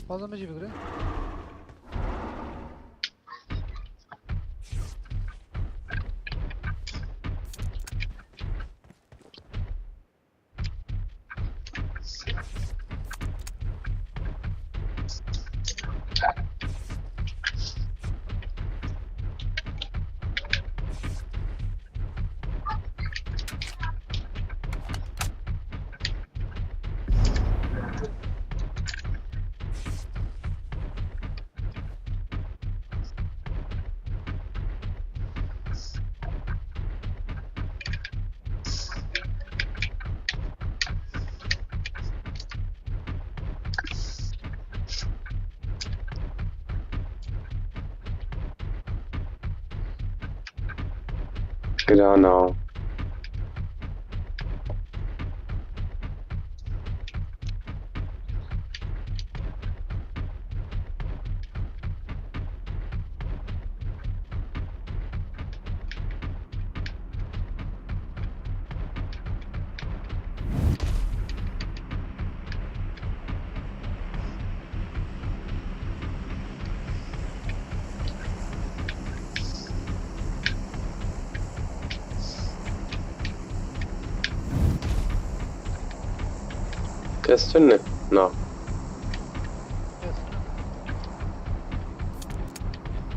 Fazla mı cibigre? Giran a. Kes tune ne? Na. Kes tune.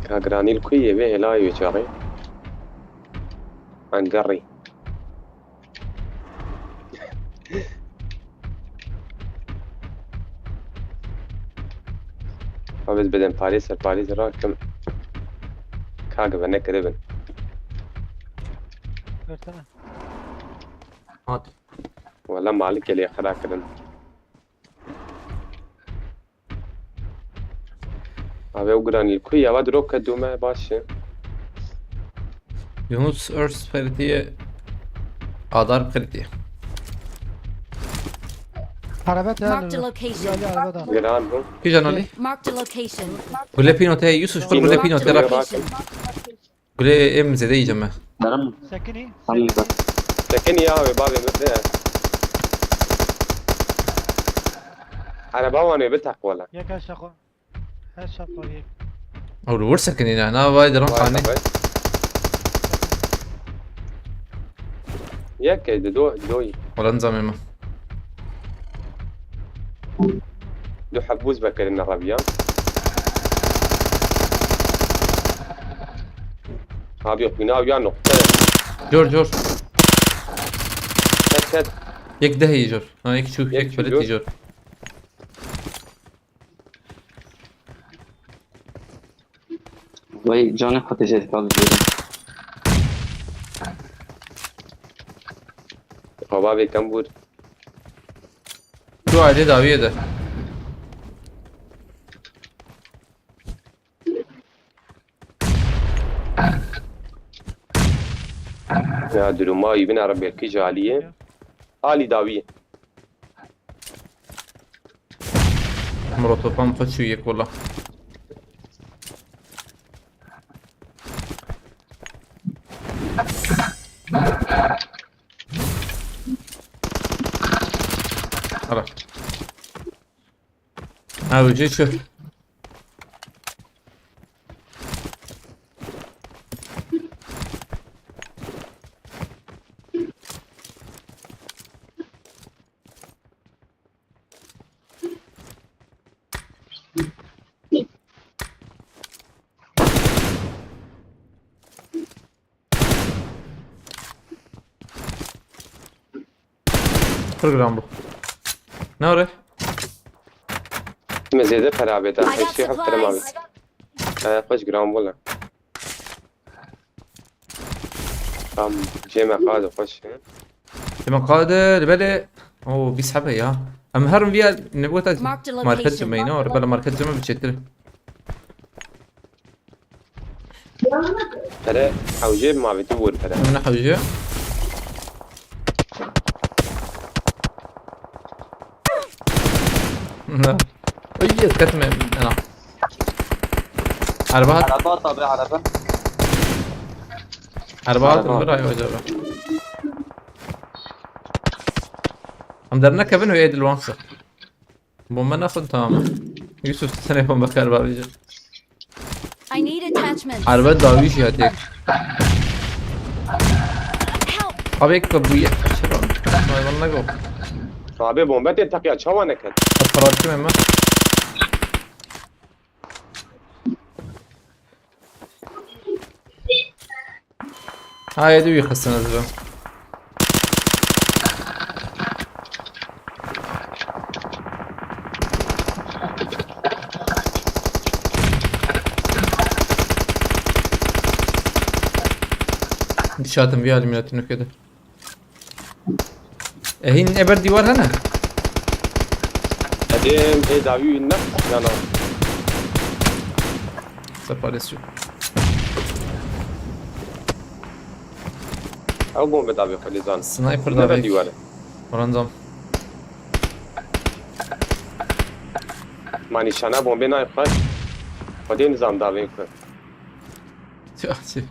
Ka giranî li ku yê vê hêlayê wê çaxê? Angarî. Abi, ez bidem parê ser parê rakim. Ka gibi nekiribin. Versene. Hat. Wala malik ele xira kirin. Abi, ew giranî li ku ye? Ewa dirok ke dûme baş e. Yunus Ers xerîtiyê Adar xerîtiyê. Araba te Marked a location. Giran bû. Kîjan Olî? Marked a location. Gule pîno te Yusuf, xwe gule pîno te. Gule em zêde yiyeceğim ben. Sekinî. Sekinî ya wê bavê min de. Araba wan wê biteq wala. Yek aşağı. Her şapar yek. Ew li wir sekinî ne? Na vay diran xanî. Yek e, di do, doyî. Wala nizamê min. Du heb bûz vekirin ne rebiyan. Abi yok, bina ya nokta. Jor, jor. Ket, ket. Yek dehê jor. Ha, yek çû, yek çû, beletî jor. Vay, canê xwe tê jê dikal jêrê. Hava vê kembûr. Tu aydê dawiyê de. Ya duruma î bin arabiyekî ji aliyê. Alî dawiyê. Molotofan xwe çû yek wela. Ara. Ha, ucu çu. Pir giran bû. Ne ore? Me zêde pera bê da. I got Eşê heft pere ma bê. Supplies. Ee, xweş giran bû lan. Tam cê me qade xweş. Cê me qade, li belê. Oo, bîst hebe ya. Em herin viya nebota Marked a market location. Cemeyna, ore bela market cemeyna biçêtir. Pere hewce ma vê tu bûr pere. Min hewce. Ay, ez ketime ena. Araba hat. Araba tabi araba. Araba hat. Araba. Bir ay acaba. Em dernekevin û êdil wan xwe. Bombe nasıl tamam? Yusuf, tu tenê bombe kar babî. I need attachments. Araba dawî jî hatiye. Help! Abi ek bu ye. Hayvan ne go. Abi bombe te takya çawa neket. Paratçı mı? Ha, yedi bir kısınız bu. Dişatım bir alim yaratın ülkede. E, hîn eber dîwar hene? Edê ê dawî ne? Ya na. Separation. Ew bombe davê xwe lê zan. Sniper davê. Eber dîwar e. Random. Ma nîşana bombe nayê xwe. Xwedê nizam davê xwe. Tüh, tüh.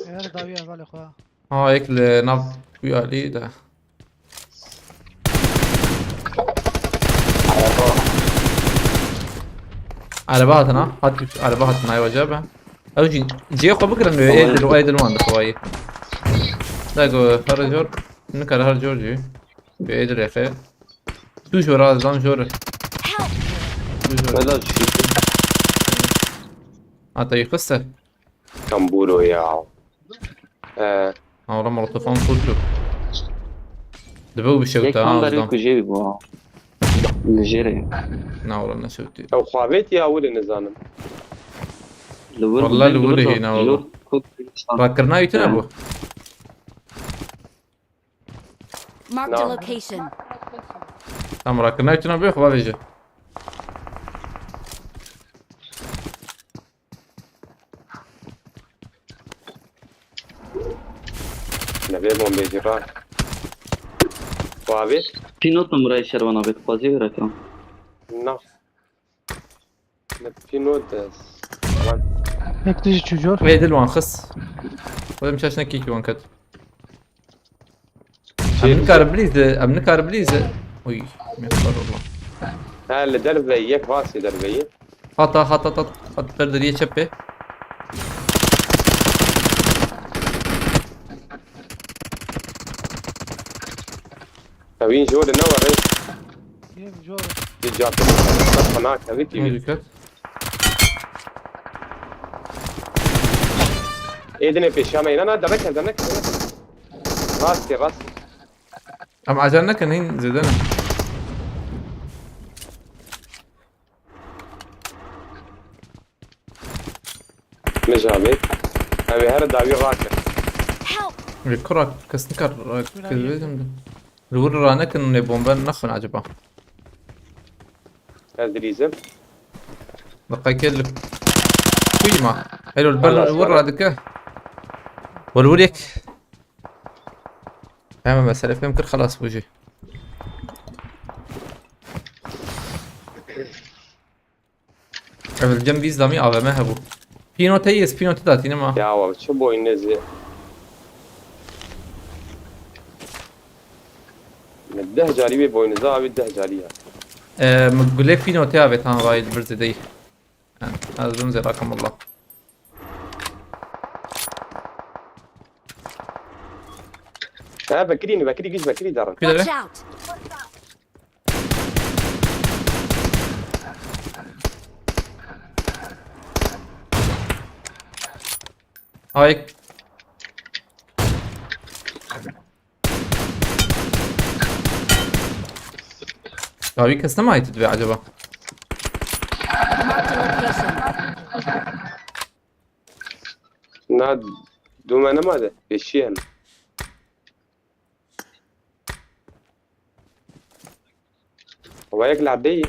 Eger dawiya hevalê xwe. Ha, yek li nav wî alî de. Araba hatina, hat araba hatina, ay wece be. Ew jî cihê xwe bikirin, wê ê dil, ê dil wan dixwayî. Da go, her jor, nikare her jor jî. Wê ê dil rêxe. Tu jor, az zam jor. Help! Tu jor. Valla şu. Hatta yıkılsa. Kamburo ya. Ee. Ha, ola molotofan kurtu. Dibe bir şey. Yek tam berê kujê bû. Li jêrê. Na ola ne şewtî. Ew xwavêt ya wile nizanim. Li wir Walla li wir hî na ola. Rakirina wî tune bû. Marked a location. Tam rakirina wî tune bû, xwe vêje. Nebê bombê jî ra. Xwavê? Pînot numrayê şervan avê, dixwazî wê rekirim. Na. Ne pînot ez. Lan. Nek tu jî çû jor. Wê dil wan xist. Xwedê min şaş nekî ki wan ket. Em nikarin bilîze, em nikarin bilîze. Uy, mexber Allah. Ha, li derve yek vasê derve yê. Hata, hata, hata, hata, ber deriyê çepê. Evîn jor ne were. Yê jor. Di cate. Bak, bana kevî Ne tî. Dikkat. Ê dinê pêşiya me, na, na, dernek, dernek. Rastê, rastê. Em acele nekin, hîn zêde ne. Mijabê. Ew ê here dawî rake. Help! Vê kura kes nikar rak-, Şuna kes yedi. Bêjim de. Li wir ranekin, lê bombe nexwin acaba. Ez dilîzim. Diqekê li kuy ma? Elo, li ber Allah wir Allah. Radike. Wel wir yek. Hemen mesele fêm kir, xelas bû jî. Ev li cem bîst damî A V M hebû. Pîno te yê, pîno te datîne ma. Ya wa çi boynezî. Min deh carî wê boyniza avê, deh carî ya. Ee, min gulê pîno te avê tan vayê li bir zêdeyî. Ha, ez bim zêrakim walla. Ha, vekirî ne, vekirî giş vekirî darin. Kuyde be? Watch out! Ay. Ya bir kes mi ait dibe acaba? Marked a location. Na, dûme nema de, pêşiyen. Wa yek labdeyî.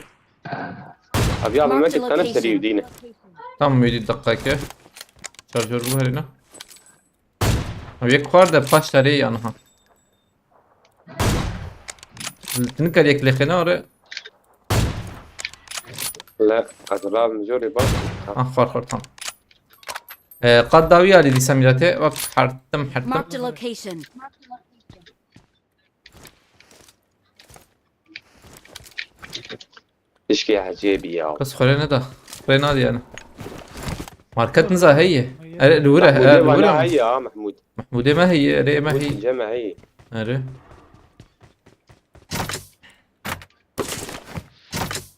Abi abi Marked a me ki tane location. Serî dîne. Tam müdî dakika ki. Şarjör bu herine. Abi yek xwar de paş tarê yan ha. Tinika yek lexê ne are. Le, ez rabim jorê bak. Ah, xwar xwar tam. Ee, qat dawî alî dîsa mîratê. Bak, hertim, hertim. Marked a location. Tişkê ecêbî ya. Kes xwere neda. Xwere nadî yani. Market niza heye. Ere, li wir e, Mehmûdê e, li wir vana e. Heye ha, Mehmûd. Mehmûdê me heye, erê me Mehmûd heye. Ince me heye. Erê.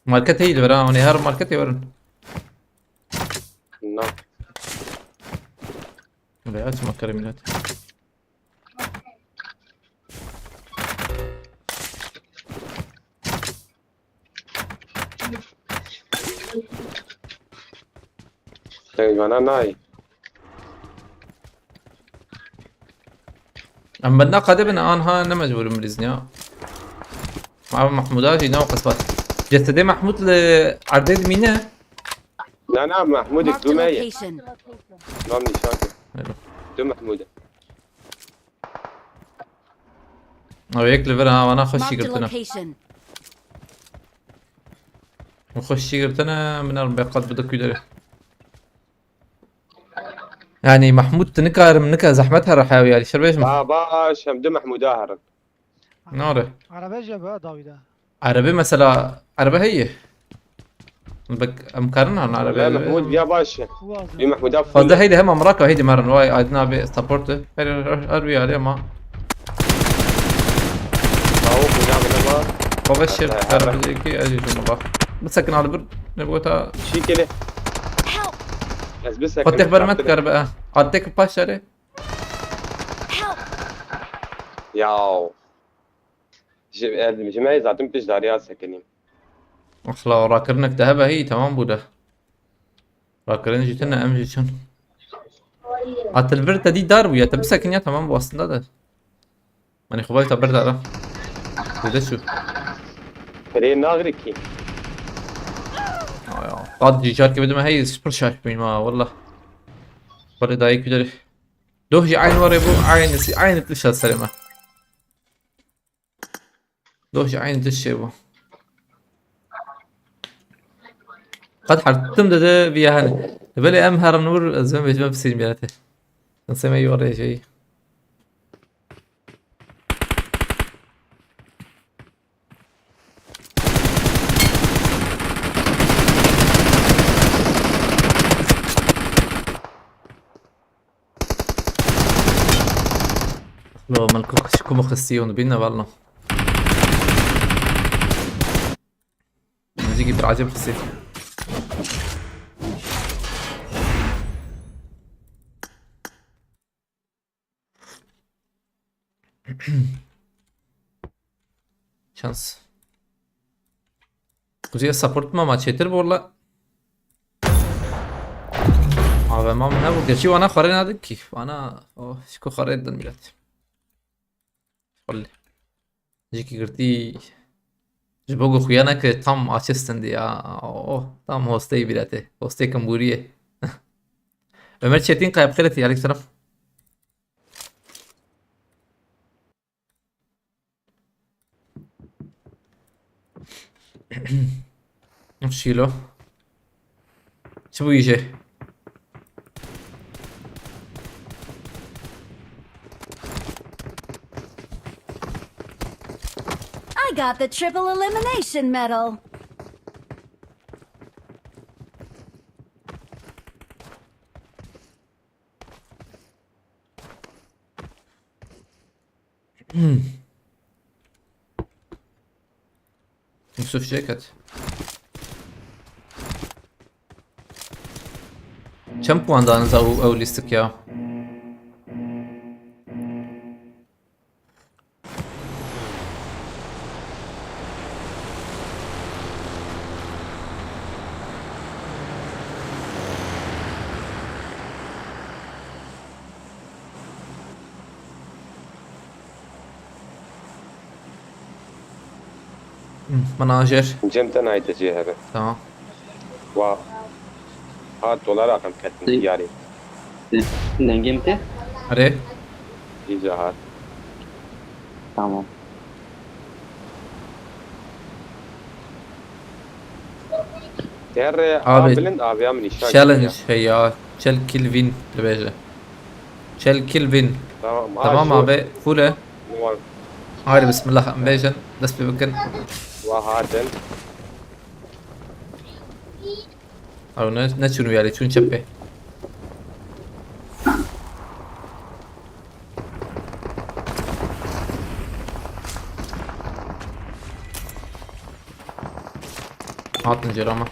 Market heye li vir ha, hûn ê her marketê werin. Na. Lê açma kerê millet. Eyvana nay. Em benda qede bin anha ne mecbur in bilîzin ya. Ma Mahmûda jî ne o qismet. Cesedê Mahmûd li erdê dimîne. Na, na, Mahmûdek Marked a dû me ye. Location. Mam nîşan ke. Hello. Tu Mahmûd e. Ew yek li vir ha, wana xweşî Marked a girtine. Location. Xweşî girtine, min er beqat bide kûderê. Yani Mahmûd tu nikarim, nika zehmet here heya wî alî, şer bêjim. Ba, baş, em du Mahmûda herin. Nare. Araba jî be dawî de. Araba mesela, araba heye. Bak, em karin han araba. Wala Mahmûd ya baş e. Wazim. Bi Mahmûda Fazla full. Heydi hem amraka heydi merin. Vay, Aydın abi support. Her, her, her bir yerde ama. Bravo, hocam, ne var? Baba şef, Araba. Araba ki, acı şunu bak. Bir sakın al bir, ne bu ta. Şikeli. Help! Ez bir sakın Fatih vermet çarptı. Garbe, ha. Alttaki paşları. Help! Yaw. Ji, ez, ji me zaten pişt dariya sekinîm. Asla rakirinek de hebe hî, tamam bû de. Rakirin jî tune, em jî çûn. Atil vir te dî dar bû ya, te bisekin ya, tamam bû aslında de. Hani xwebay ta bir dara. Dede şu. Rê nagirikî. Aya. Qad jî car kevdime hey, pir şaş bûyim ha, wallah. Wale dayê kuderê. Doh jî aynı var ya bu, aynısı, aynı tişa serime. Doh jî aynı tişê bû. Qet hertim dede viya hene. Belê em herin wir, ez vem vecme pisîrim ya te. Nasıl me yuvarlaya şeyi. Lo, mal ku, ku mu xistî hûn bîne, walla. Gidip acem xisir. Şans. Kuzey support mama çetir borla. Abi mam ne bu? Gerçi vana xare nadik ki. Vana o şiko xare din millet. Xolli. Jiki girtî. Ji bo ku xuya neke tam açistindi ya. Oh, tam hosteyî bîretê. Hostê kimbûriyê. Ömer Çetin kayıp xêretî. Aleyküm selam. Şîlo. Çi bûyî jê? I got the triple elimination medal. Hmm. Yusuf Ceket. Çend puan danî ew, ew lîstik ya? Min ajêr. Cem te nayê te jê hebe. Tamam. Wa. Ha, dolar akam ketin diyarê. Dengê min tê? Erê. Îca hat. Tamam. Terre Abi, a bilind aviya min nîşan challenge kiriya. Hey ya. Çel Kilvin dibêje. Çel Kilvin. Tamam, Tamam abi, full e. Haydi bismillah, em bêjin, dest pê bikin. Wa hatin. Ew ne, ne çûn wiyarê, çûn çepê. Hatin cêra me.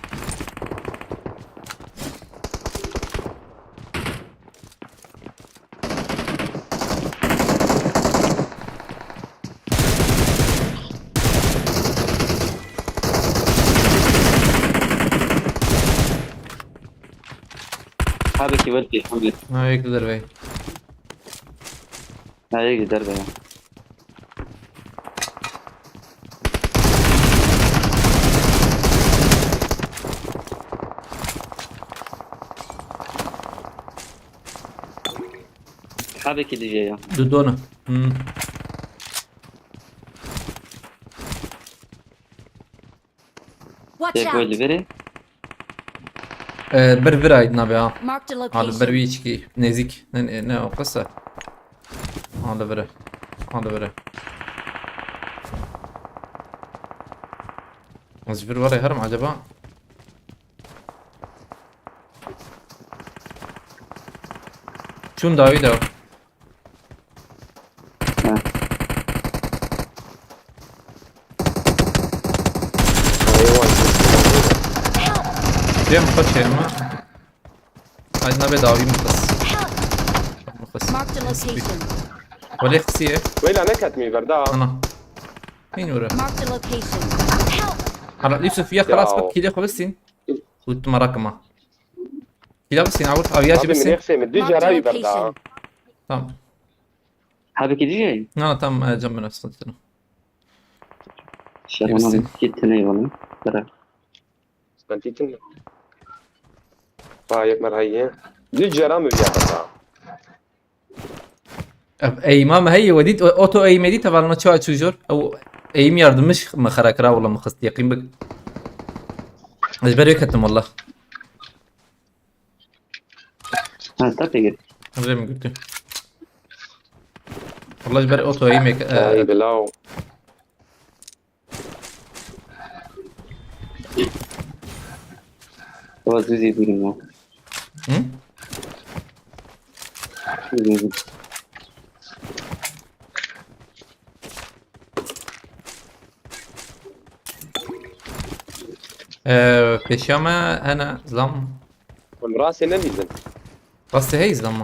Habekî welkî Ahmet. Ha, yek li derve. Ha, yek li derve ya. Habekî dijî ya. Du dona. Hmm. Watch Yek out! Li virê. Ee, bir bir aydın abi ha. Marked a location. Abi bir bir içki. Nezik. Ne, ne, ne o kısa? Aldı biri. Aldı biri. Az bir var ya, herhalde acaba? Şunu daha iyi de. Ha. Cem kaç elma? Haydi nabe davi mi kız? Help! Mı kız? Marked a location. Wale xisiye. Wela ne katmi verda. Ana. Neyini ora? Marked a location. Help! Hala Yusuf ya, xalas bak kile xo bisin. Xut marakma. Kile bisin, avut aviya. Abi bisin. Abi min xisiye mi? Düz yara verda. Tamam. Habekî dijî? Na, tam, e, cem ben sıkıntı. Şerana. Hepsi. Gittin eyvallah. Bırak. Sen titin mi? Vay, yek merhayiye. Düz cera mi ya bata? Ev eğima mı heye wedit, o-, oto eğim edit, hevalına çağa çujur. O eğim yardımmış mı xerakra ola mı xist, yaqin bik. Ez berê ketim wallah. Ha, tabii ki. Rem gitti. Wallah ji ber oto eğim ek-, e, Ay, belaw. Wa zizî bîrim ya. Hı? Zizî. Ee, pêşiya me hene zam. Hûn rastê nedîzin. Rastê hey zam.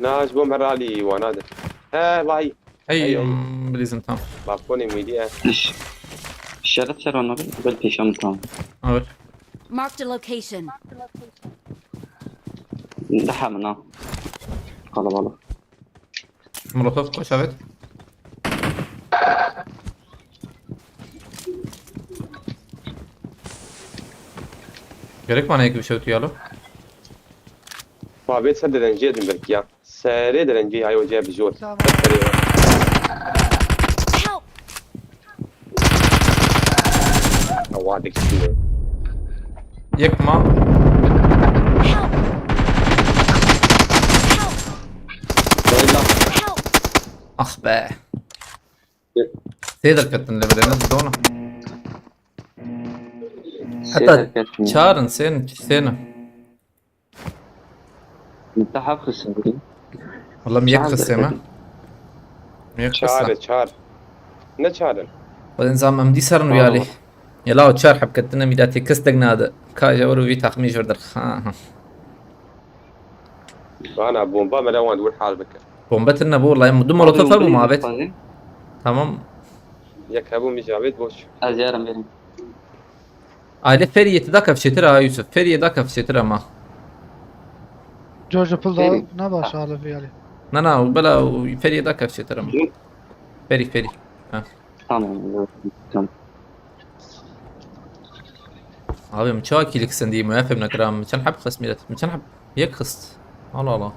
Na, ji bo me ralî wana de. He, vay. Hey, Hey, hey. Hmm, bilîzim tam. Balkonê mîdî ye. Şeref ser ona, bel pêşiya min tam. Evet. Marked a location. Daha min ha. Kalabalık. Molotof koş, evet. Gerek bana ek bir şey tutuyor. Muhabbet sen de denceye dün belki ya. Serê derengê ya, yo, cê bijot. Tamam. Serê. Help! Awa dikiştî. Yek ma. Help! Help! Ah be. Sê derketin li birê, ne dona. Sê Heta derketin. Çarin, sên, sêne. Te heft xistin. Wala min yek Çar xistê me. Derketin. Min yek xista. Çar e, çar. Ne çar in? Wala nizam em dî serin Tamam. Wî alî. Yela o çar heb ketine mîdatê kes tek nade. Ka je wero vî taxmî jir derx. Ha, ha. Ana bomba me lewan dur hal bike. Bombe tine bu, wala du molotof hebû mabet. Tamam. Yek hebû mijabet boş. Ez yarim benim. Aile Feriye te da kevşêtir ha Yusuf. Feriye da kevşêtir ama. George Apple da Feri. Ne baş Ha. Alevî yani. Na na, bela Feriye da kevşêtir ama. Feri, Feri. Ha. Tamam. Tamam. Abi, min çawa kîlik sendî, min fêm nekira, min çend heb xist mîlet, min çend heb, yek xist. Allah Allah.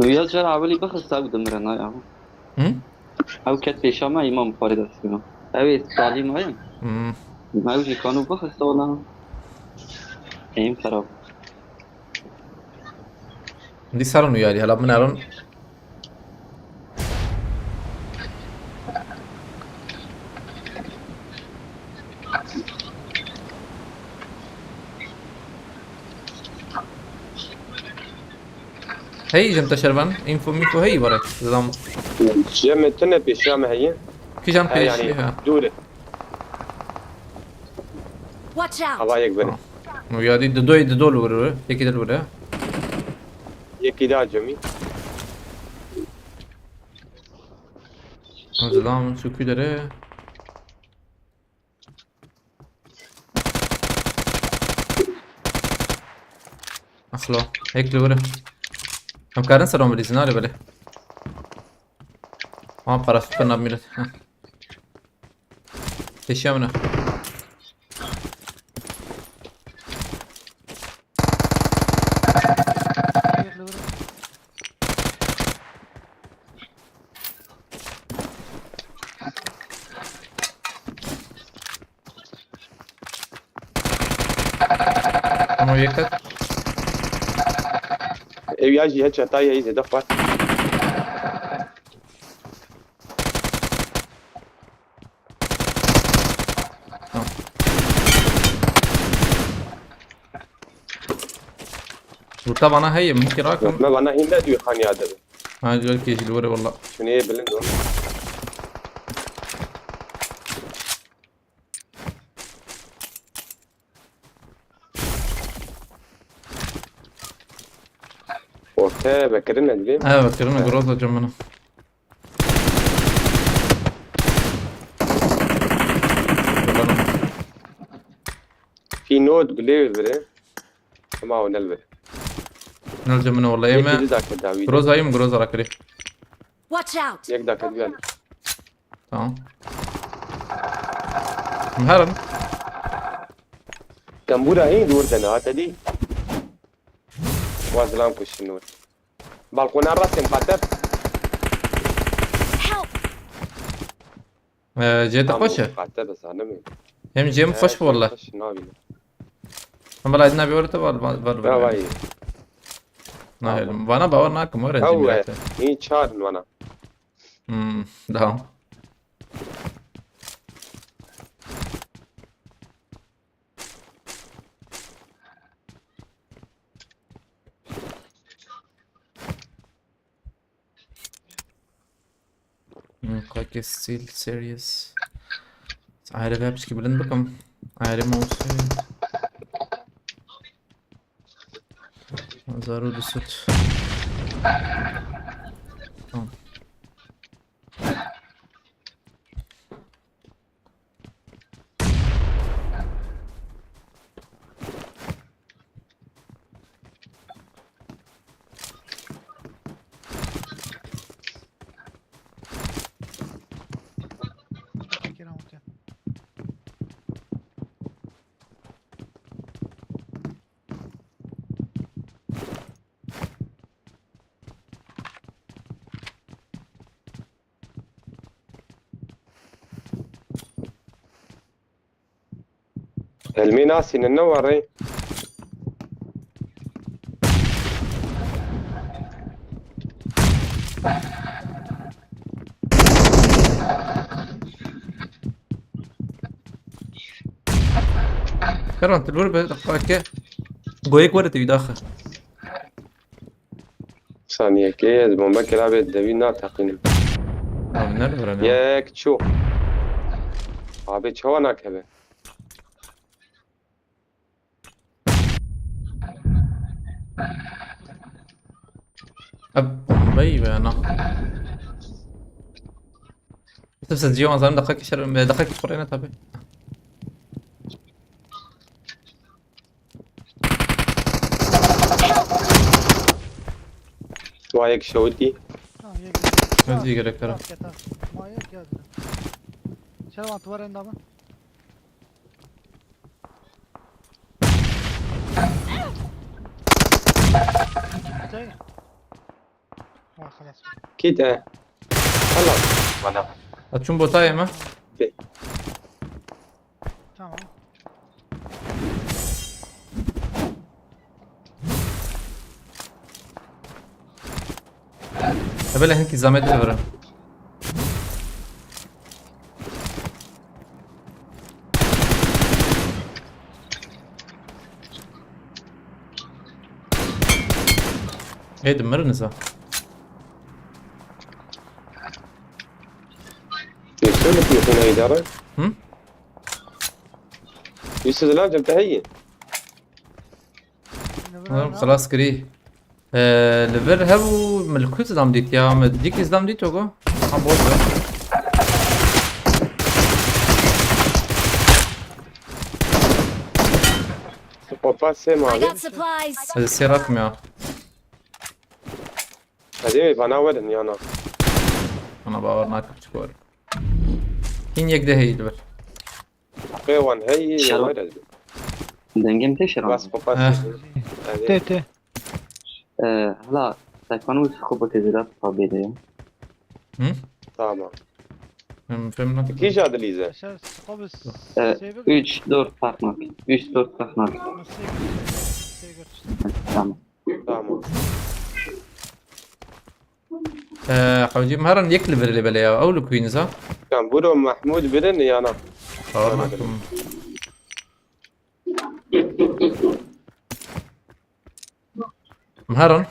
Duya cara awelî bixista û dimire na ya. Hı? Ew ket pêşa me, îmam parê destê me. Ew ê salî me ye. Hmm. Ew jî kanû bixist ola. Êm xerab. Dî sarin û yarî, hela min erin. Hey, jim te şervan, info mifo hey were, zam. Jemê tune pêşiya me heye. Kijan Ha, pêşî yani ha. Dûr e. Watch out! Hava yek bere. Tamam. No yadî didoyê dido li wir e. Yekî de li wir e. Yekî daha cemî. Zilam şu kî dere. Axlo, hek li wir e. Em karin ser wan bilîzin, nare belê. Ama parasût kirina millet. Heh. Pêşiya min e. Ama yek kat. Ev ya jî headshot ya, yî zêde xwar. Tamam. Lûta vana heye, min kira kim? Me vana hîn ne diyor xan ya de. Ha, diyor ki jî li wir e walla. Şunu ye bilind o. Ortaya vekirine dibê. He, vekirine, groza cemine. Fî nod gulê bire. Ama o nelbir. Nel cemine wala yeme. Yekî dî dakir dawî de. Groza yem, groza rakirî. Watch out! Yek dakika duyan. Tamam. Herin. Tembûra hîn dûr de ne, hate dî. Wa zilam kuştin nûr. Balkona rastê muqaddeb. Help! Ee, cê te Tamam, xweş e? Muqaddeb zanim. Hem cê min Ee, xweş bi walla. Xweş nabîne. Em bela idina bir orta var, var, var. Ya vay. Na, Tamam. Vana bawer nakim, öğrenci Ew, millete. Hîn çar vana. Hmm, daha. Quite a still serious. Ayarê vê piçkî bilind bikim. Ayarê mouse'ê. Hezar û du sed. Tamam. Helmê nasînin ne warê. Karan, tu li wir be, daxwake. Goyek were tu daxe. Saniyekê ez bombekê rabê devî nateqînim. Abi, nerede bura ne? Yek çû. Abi, çawa nakeve? Ab, bombayı be ana. Yusuf, sen Gio anzarın dakika geçer, dakika geçer ne tabi. Wa yek şewitî. Ha, yek. Ez yê gerek kara. Keta. Ma yek ya. Şervan, tu var endamı. Şey. Ha, xelas. Kî te? Hala. Bana. Açın botayê me. Tamam. Hebele hinkî zahmet li vir e. Ê, dimirin za. Yusuf, li ku xwîna îdare? Hı? Yusuf, zilam cem te heye? Oğlum, xelas kirî. Ee, li vir hebû, min li ku zidam dît ya, min dîkî zidam dît ogo. Ha, bot be. Xwe pa sê I mavi. Got supplies. Ez sê rakim ya. Ez ê vana werin yana. Ana bawer nakim çik werin. Hîn yek de heyî li vir. Qê wan heyî Şero. Werin. Dengê min tê Şero? Bas xwe pa sê. Heh. Tê, tê. Ee, hala Tayfan û Sikopa Kezira tabê de. Hı? Tamam. Em, fem ne? Kîja dilîze? Ee, üç, dört fark nak. Üç, dört fark nak. Tamam. Tamam. Ee, hewcî, me herin yek li vir lê bele ya. Ew li ku yîn za? Kan buro Mahmud birin yana. Tamam. Em herin.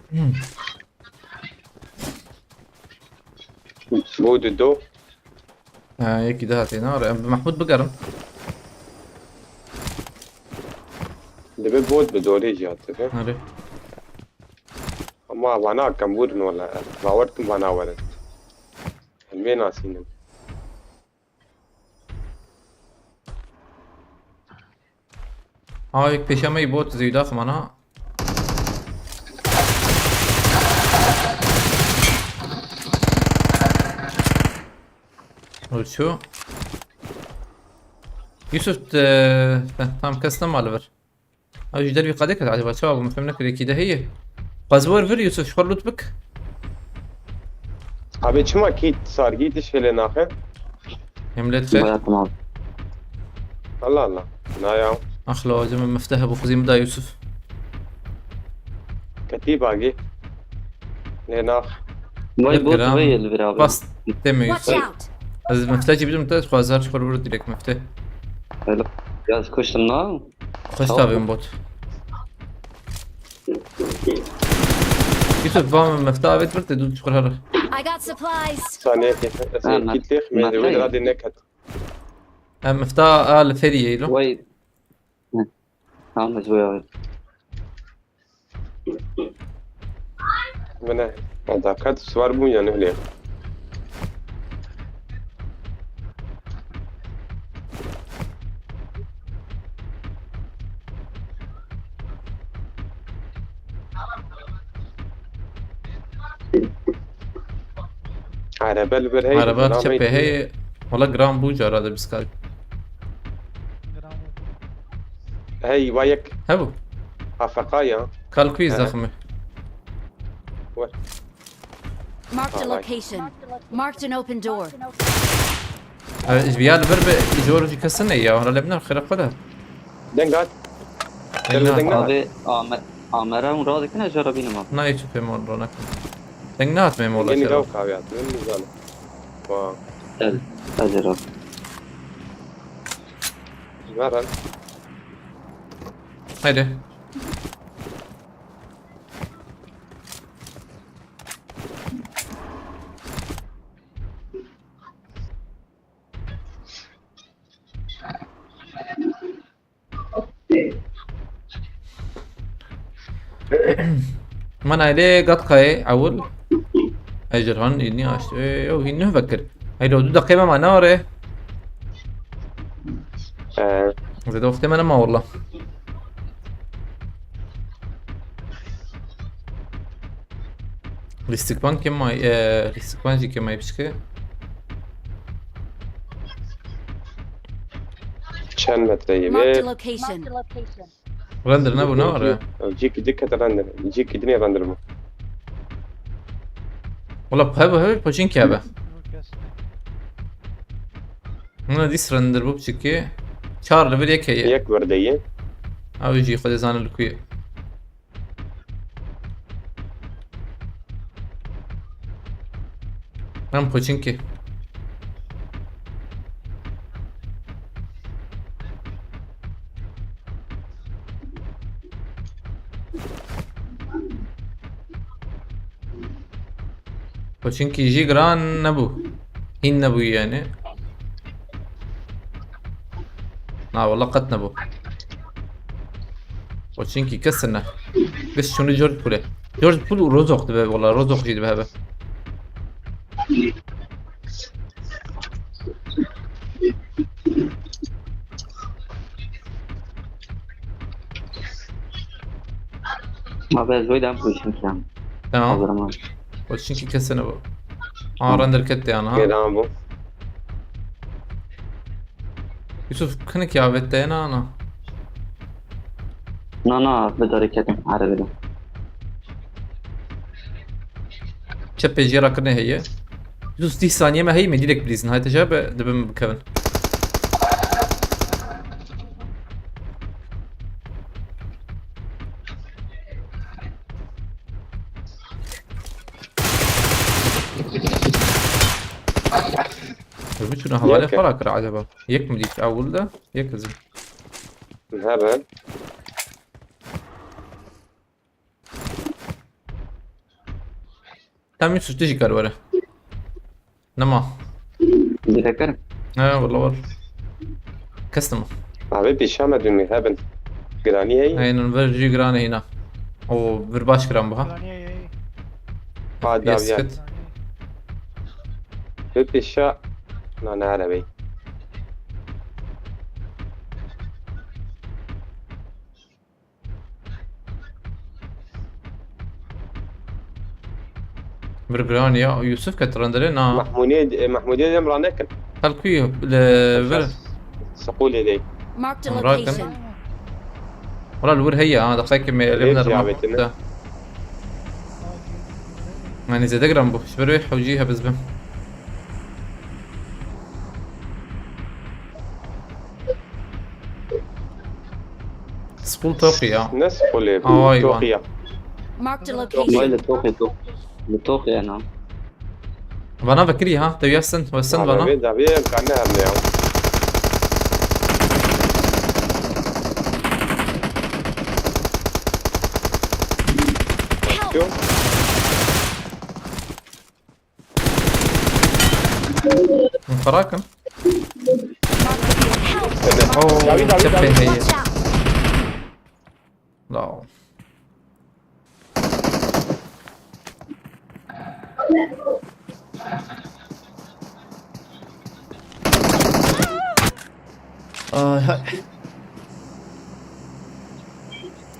Hmm. Bu dido. Ha, yekî daha tê nare. Em bi Mahmud bigerin. Dibe bot bi dorê jî hatibe. Erê. Ama vana kembûr nola. Bawer kim vana werin. Em vê nasînin. Ha, yek pêşe me yî bot zî daximana. Ölçü. Yusuf, e, heh, tam kes nema li vir. Ew ji dervî qedê ket, acaba çawa bû? Min fêm nekir, yekî de heye. Xwez wer vir, Yusuf, ji xwe loot bik. Abi çima kî sargî tişkê lê naxe? Hemlet xêr. Baya tamam. Allah Allah. Na ya. Axla, acaba min mifte hebû, xwezî min da Yusuf. Ketî bagî. Lê nax. Vay, bot vay li vir abi. Bas, teme Yusuf. Watch out! Ez mifte jî bidim te, xwazar ji xwe vir direkt mifte. Hello. Ya ez kuştim na. Xweş tavên bot. Yusuf, va min mefta avêt vir te dû çiqur here. I got supplies. Saniyekê. Ez Ha, ê kît lêx me me- wê de radê neket. Em mefta a li feriyê lo. Wey. Tamam ez wê. Bine. Adakat siwar bûn ya nehliye. Araba li vir heye. Araba çepê heye. Wala giran bû cara de biskal. Hey, wa yek. Hebû. Afeqa ya. Kalkuyî He. zexmî. Wer. Marked a Alright. location. Marked an open door. Ev ji viya li vir bi jor jî kesin ne ya. Hara lebner xêra xwe de. Deng hat. Deng Deng na. hat. Abi Amer Amer'e hûn radikine jara bînim abi. Na yê çi pê mor ronek. Deng na hat mê mola Yeni şera. Gav kaviya. Min nizane. Wa. Gel. Gel abi. Ver. Haydi. من ailê Gatkayê ewil. Ejderhan yeni açtı. Ee, yo, yeni vekir. Haydi o du dakika ma ne var e? Ee, Zede wextê me nema walla. Lîstikvan kêm may, e, lîstikvan jî kêm may biçike. Çend metre ye? Marked a Ve location. Render ne bu ne var ya? Cik dik kete render. Cik idine render bu. Wala hebe hebe poçin ki hebe. Hına dis render bu biçike. Çar level yek heye. Yek verde ye. Abi jî xwedê zanin li ku ye. Em Poçinkî. Poçinkî jî giran nebû. Hîn nebû yani. Na wala qet nebû. Poçinkî kes ne. Bes şunu George Pool'e. George Pool û Rozok dibe wala, Rozok jî dibe hebe. Ma be zoy dem Poçinkî. Tamam. Hazırım abi. Poçinkî kes nebû. Aa, render kette yani ha. Gelen bu. Yusuf, kinik ya vette na na. Na na, bi darî ketin, erebê de. Çepê jê rakirine heye. Yusuf, dî saniye me heye me direkt bilîzin. Hayte jê be, dibim bikevin. Hizmet şunu havale Yeke. Falan kır acaba. Yek mi diyeyim? Avul da yek hızım. Hebe. Tam bir suçlu jikar var. Nama. Direklerim. Ha, valla var. Kes nama. Abi pêşa me dûmî hebin. Giranî heye. Aynen, ver jî giran heyna. O, vir baş giran bu ha. Ha, dawiya. Yesket. Bi pêşa. Na ne erebey. Vir giran ya, Yusuf ket randere na. Mahmûdê, e, Mahmûdê dem ranekin. Hal kuyu le vir. Siqûlê dey. Marked a Rakin. location. Wala li wir heye ha, daqeyeke me elim Hêj nerma yavêtine. Da. Yani zêde giran bu. Ji ber wê hewcî hebiz bim. School toqî ya. Ne siqûlê? Ay, Toqî ya. Marked a Vay location. li toqê toq. Li toqê ya na. Vana vekirî ha. Te ya send, we send vana. Dawiya, dawiya em karine herne ya. Hûn xera kin. Oo, çepê heye. Watch out! Lao. Ay, hay.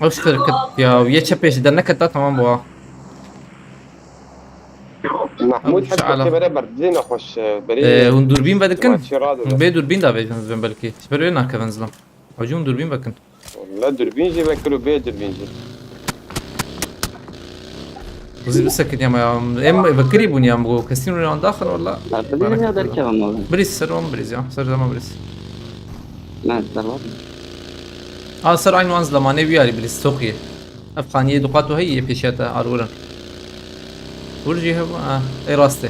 Ew ji derket ya, yê çepê ji derneketa, tamam bû ha. Mahmûd, Ew heta şeala. Te bere berdizê nexweş, e, berê Ee, hûn dûrbîn vedikin? Maçê radibe. Hûn bê dûrbîn davêjin zilam belkî. Ji ber wê nakevin zilam. Hacî hûn dûrbîn vekin. Walla dûrbîn jî vekir û bê dûrbîn jî. Xizî bisekin ya me ya. Em vekirî bûn ya, em go kesîn rûnan daxin walla. Derdibînin ya derkevin walla. Birîz ser wan birîz ya. Ser dema birîz. Ne, dervat. A ser aynı wan zilamanê wî yarî birîz soqiyê. Ev qaniyê du qat û heyî yê pêşiya te arwirin. Wir jî hev, ha, ê rastê.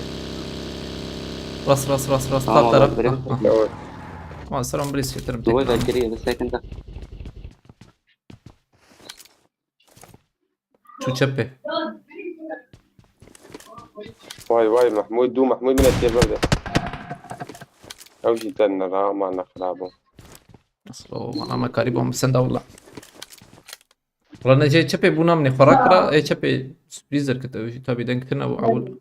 Rast, rast, rast, rast. Tamam, tap taraf. Birîz. Ha, ha. Tamam. Wan ser wan birîz şêtirim. Duwe tekrar. Vekirî, bir sekinde. Çû çepê. Vay vay Mahmûd, dû Mahmûd min tê berde. Ew jî te nera, ma nexira bû. Nasıl o, bana me karî bom senda wala. Wala ne jê çepê bûna min xwe rakira, ê çepê sürprîz derkete, ew jî tabî deng tune û ewil.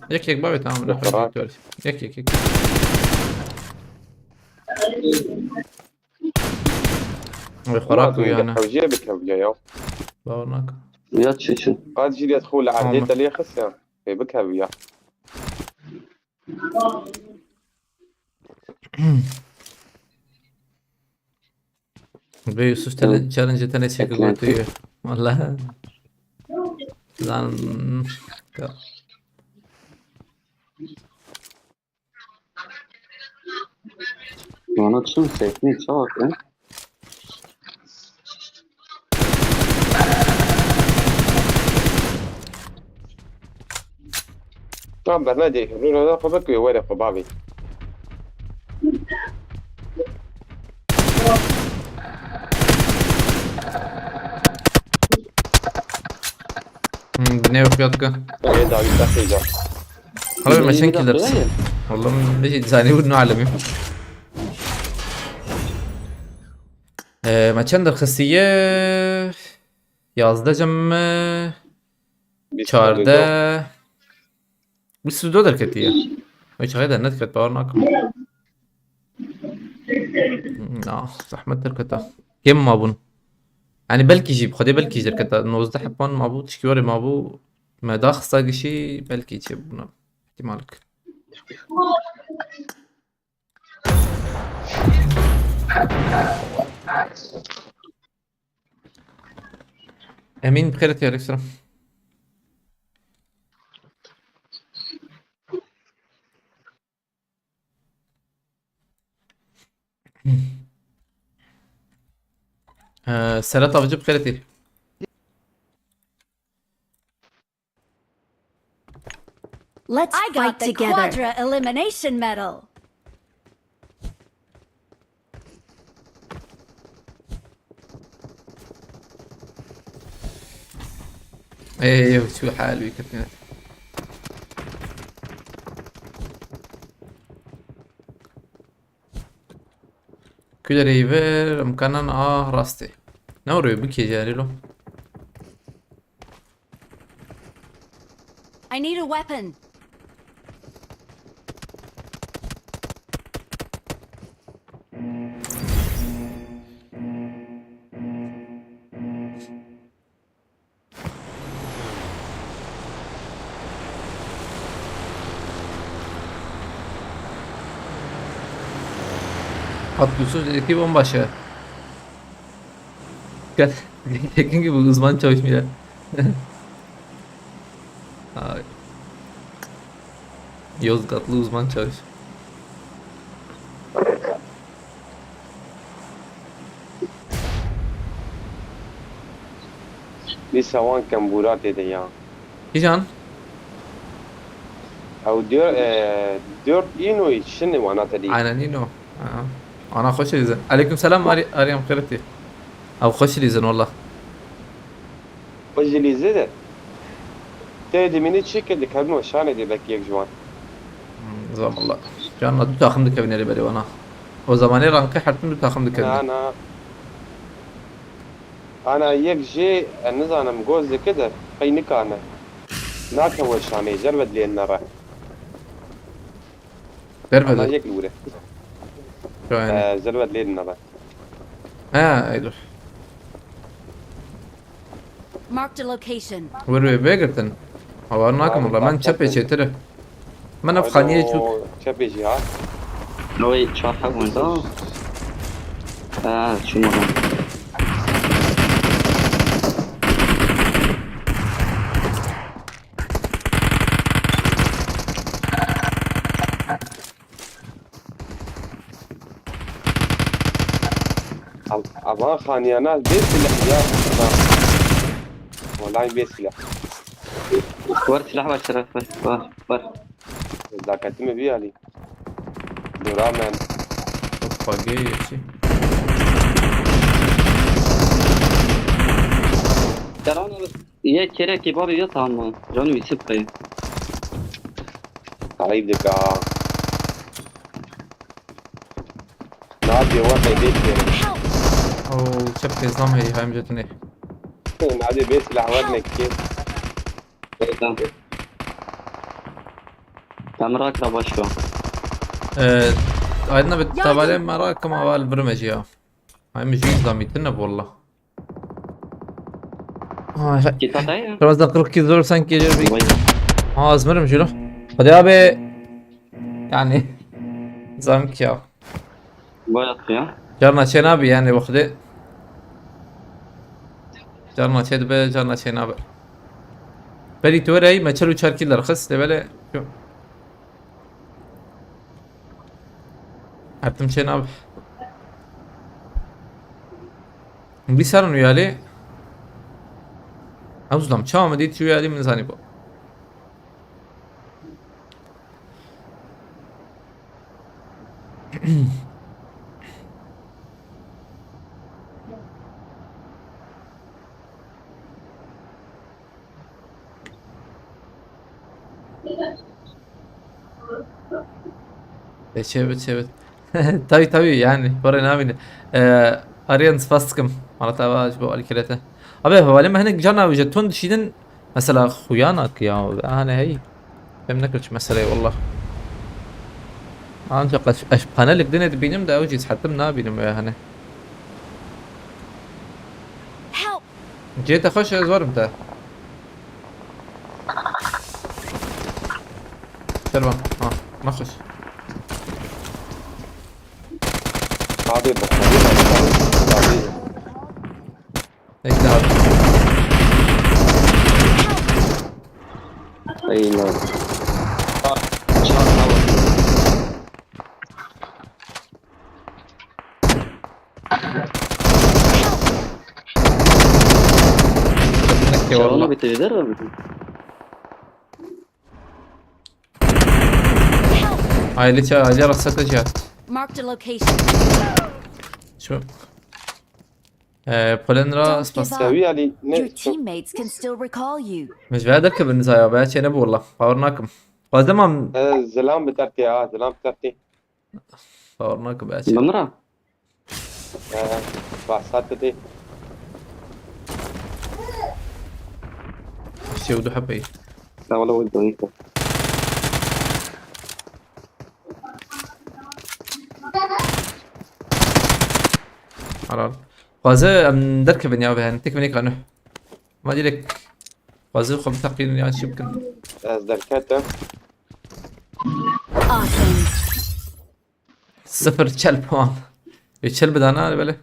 Yek yek bavê, tamam, ne Yok, fark tamam. Ediyor. Yek yek yek. Ay, xurap bu yani. Hewciye bikevciye ya. Bawer nakim. Ya çi çi? Qad jî lê xwe li erdê Tamam. Te lê xist ya. Ê bikeviya. Be Yusuf tele, challenge tene çekip Atlantik. Götürüyor. Valla. Lan. Ka- Bana çim sekni çavak ya. Tamam, bernadê. Rûna xwe bikê, were xwe bavê. Hmm, binê yok yok. Wê dawî bexê ya. Hala bir maçın killer. Oğlum, bir saniye vurdun alemi. Ee, maçın da xisiye. Yazda cem mi? Çarde. Bîst û du derketiye. Wê çaxê de nediket, bawer nakim. Ah, zehmet derketa. Kêm mabûn. Yani belkî jî, xwedê belkî jî derketa. Nozdeh hepan mabû, tişkî warê mabû. Me daxista gişî, belkî çêbûna. Îhtîmalik. Emin, bi xêr hatî, aleyküm selam. Ee, Serhat Avcı, bi xêr hatî. Let's I got fight the together. Quadra elimination medal. Ey, ew çû hal wî ketine. Kulerê ver, imkanan a rastê. Ne oraya bu kece arilo? I need a weapon. Hat Yusuf dedi ki bombaşı. Gel. Tekin gibi uzman çalışmıyor. Yozgatlı uzman çavuş. Lîsa wan kembûra tê de ya. Kîjan? Ew dört, e, dört Ino'yî, şinê wana te dî. Aynen Ino. Ha. Ana xweş lîzin. Aleyküm selam Ari-, Aryan Xeretî. Ew xweş lîzin wallah. Xwe jî lîzê de. Tê dimînî çi ke dikevin weşanê dê belkî yek ji wan. Hmm, zam wallah. Canla du taxim dikevin erê berê wana. O zamanê rankê hertim du taxim dikevin. Na, na. Ana yek jê, e, nizanim goz dike de, qey nikane. Nake weşanê, cerve dilê nere. Derve Ana de. Yek li wire. Şöyle. E, cerve dilê nere. Ha, ey dur. Marked a location. Wir wê vegirtin. Hawar nakim wala, men çepê çêtir e. Men ev xaniyê çûk. Çepê jî ha. Oy, çar heb wenda. Ha, şunu. Ama xaniyana bê silah ya. Vallahi bê silah. Var silah var, silah var. Var, var. Zakatime bir alayım. Duramen. Hoppa gel geçeyim. Yalan olur. Ye kere kebabı ya tamam. Canım içip kayı. Ayıp dika. Nadia what they did here. Oo, çep tezlam heyî hayim jetine. Nadia bir silah var ne ki? Tamam, rakra başka. Ee, aydın abi tavale merakım aval bir meci ya. Hayim jüz da mitin ne bolla. Ha, Kitata ya. Biraz da kırk zor sanki geliyor bir. Vay. Ha, azmırım jülo. Hadi abi. Yani. Zank ya. Vay ya. Carna çen abi yani vakti. Carna çed be, carna çen abi. Beri tu rey me çel û çar killer xist de böyle. Hertim çen abi. Bir sarın uyali. Ew zlam çawa me dît uyali min zanî bu. E, çevir, çevir. Tabii, tabii, yani, para ne bileyim. Ee, Aryan spas dikim. Mala tava ji bo alîkirete. Abi, hevalê me hinek cana û jeton dişînin, mesela, xuya nak ya, hane hey. Fêm nekir çi meseleyê, wallah. Ancak ez, ez panelek dinê dibînim de ew jî ez hetim nabînim wê, hane. Help! Cê te xweş e, ez werim te. Şervan, ha, nexweş. Abi bak, abi bak, abi. Bekle abi. Ey lan. Bekle Onu wallah. bitirdiler mi? Aile ça-, aile raksata cihat. Marked a location. Şu. Ee, Polen ra Don't spas. give Tabii yani ne? Your teammates can still recall you. Mecbur derkevin zaya be, çene bu wallah. Power nakim. Fazla mam. Ee, Zilam biterti ya, zilam biterti. Power nakim be, çene. Bimra. Ee, Bahsat dedi. Şey, du hepey. Tamam, o da iyi. Halal. Xwaze em derkevin ya be, yani tek bine kanı. Ma direkt. Xwaze xwe biteqînin ya çi bikin. Ez derketim. Awesome. Sıfır çel puan. E, çel bidana böyle.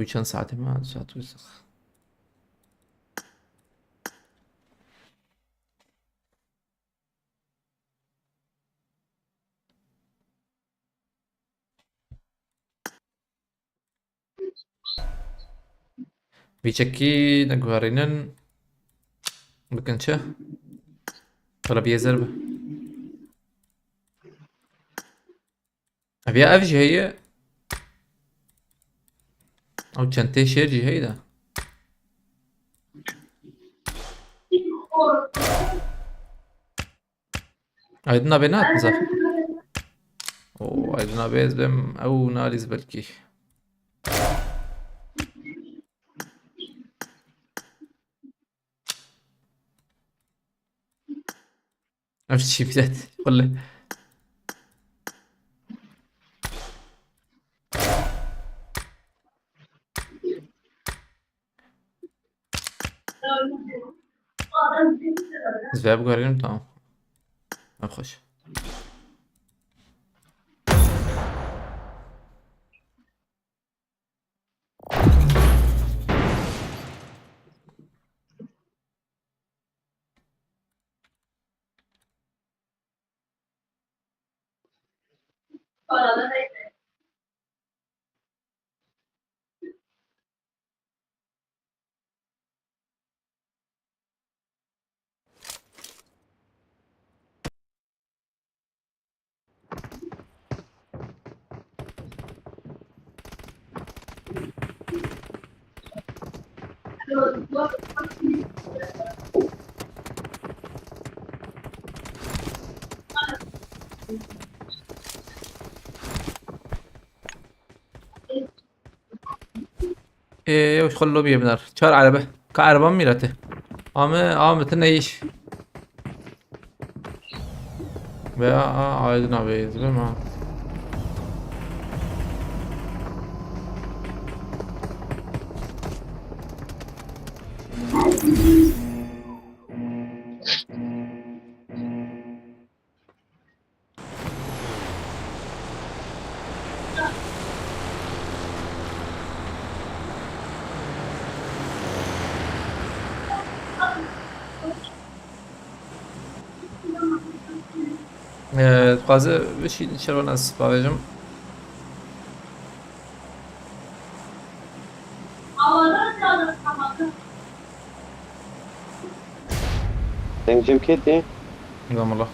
Wî çend saetê me? Du saet û Vî çekî neguherînin. Bikin çi? Wala biyê zer bi. Ev ya ev jî heye. Ew çentê şêr jî heye de. Aydın abi ne attın zaten? Oo, Aydın abi ez bim ew naliz belki. Ev çî bilet. Welle. Ez vê biguherînim, tamam. Ev xweş. Ê, ew xwe lobiyê bidar. Çar erebe. Ka ereba mîrete. Ame, ame, tu ne iş. Veya, a, Aydın abi izleme. Ee, dixwaze bişî şervan ez bavêjim. Dengcim kê tê? Nizam Allah.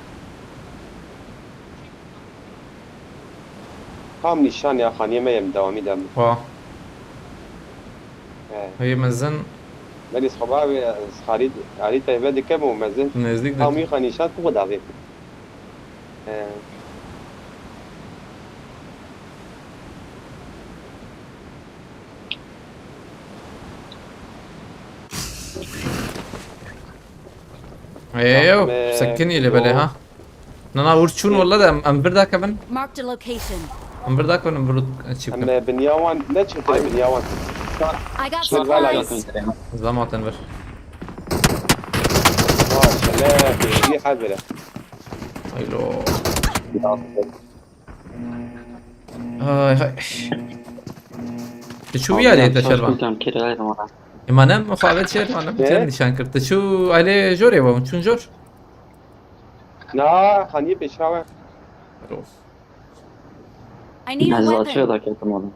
Tam nîşan ya xaniyê me yê min dewamî de min. Wa. He. Heye mezin. Belê sxaba wê xarî, xarî teybe dikem û mezin. Nêzdîk de. Tam wî xanîşan ku xwe davê. He. Eyo, sekinî lê belê ha. Na, na, wir çûn walla de em, em vir dakevin. Marked a location. Em vir dakevin, em vir çî bikin. Em, e, binya wan ne çi tê binya wan. I got supplies. Zamaten vir. Maşallah, bir hal bile. Aylo. Ay, hay. Tu çû ya lê te şervan. Emanem mufavêt şer, emanem. Ne? Çend nîşan kir. Tu çû alê jorê ve, çûn jor? Na, xaniyê pêşa we. Rof. I need a weapon. Ez açıya da ketim oğlum.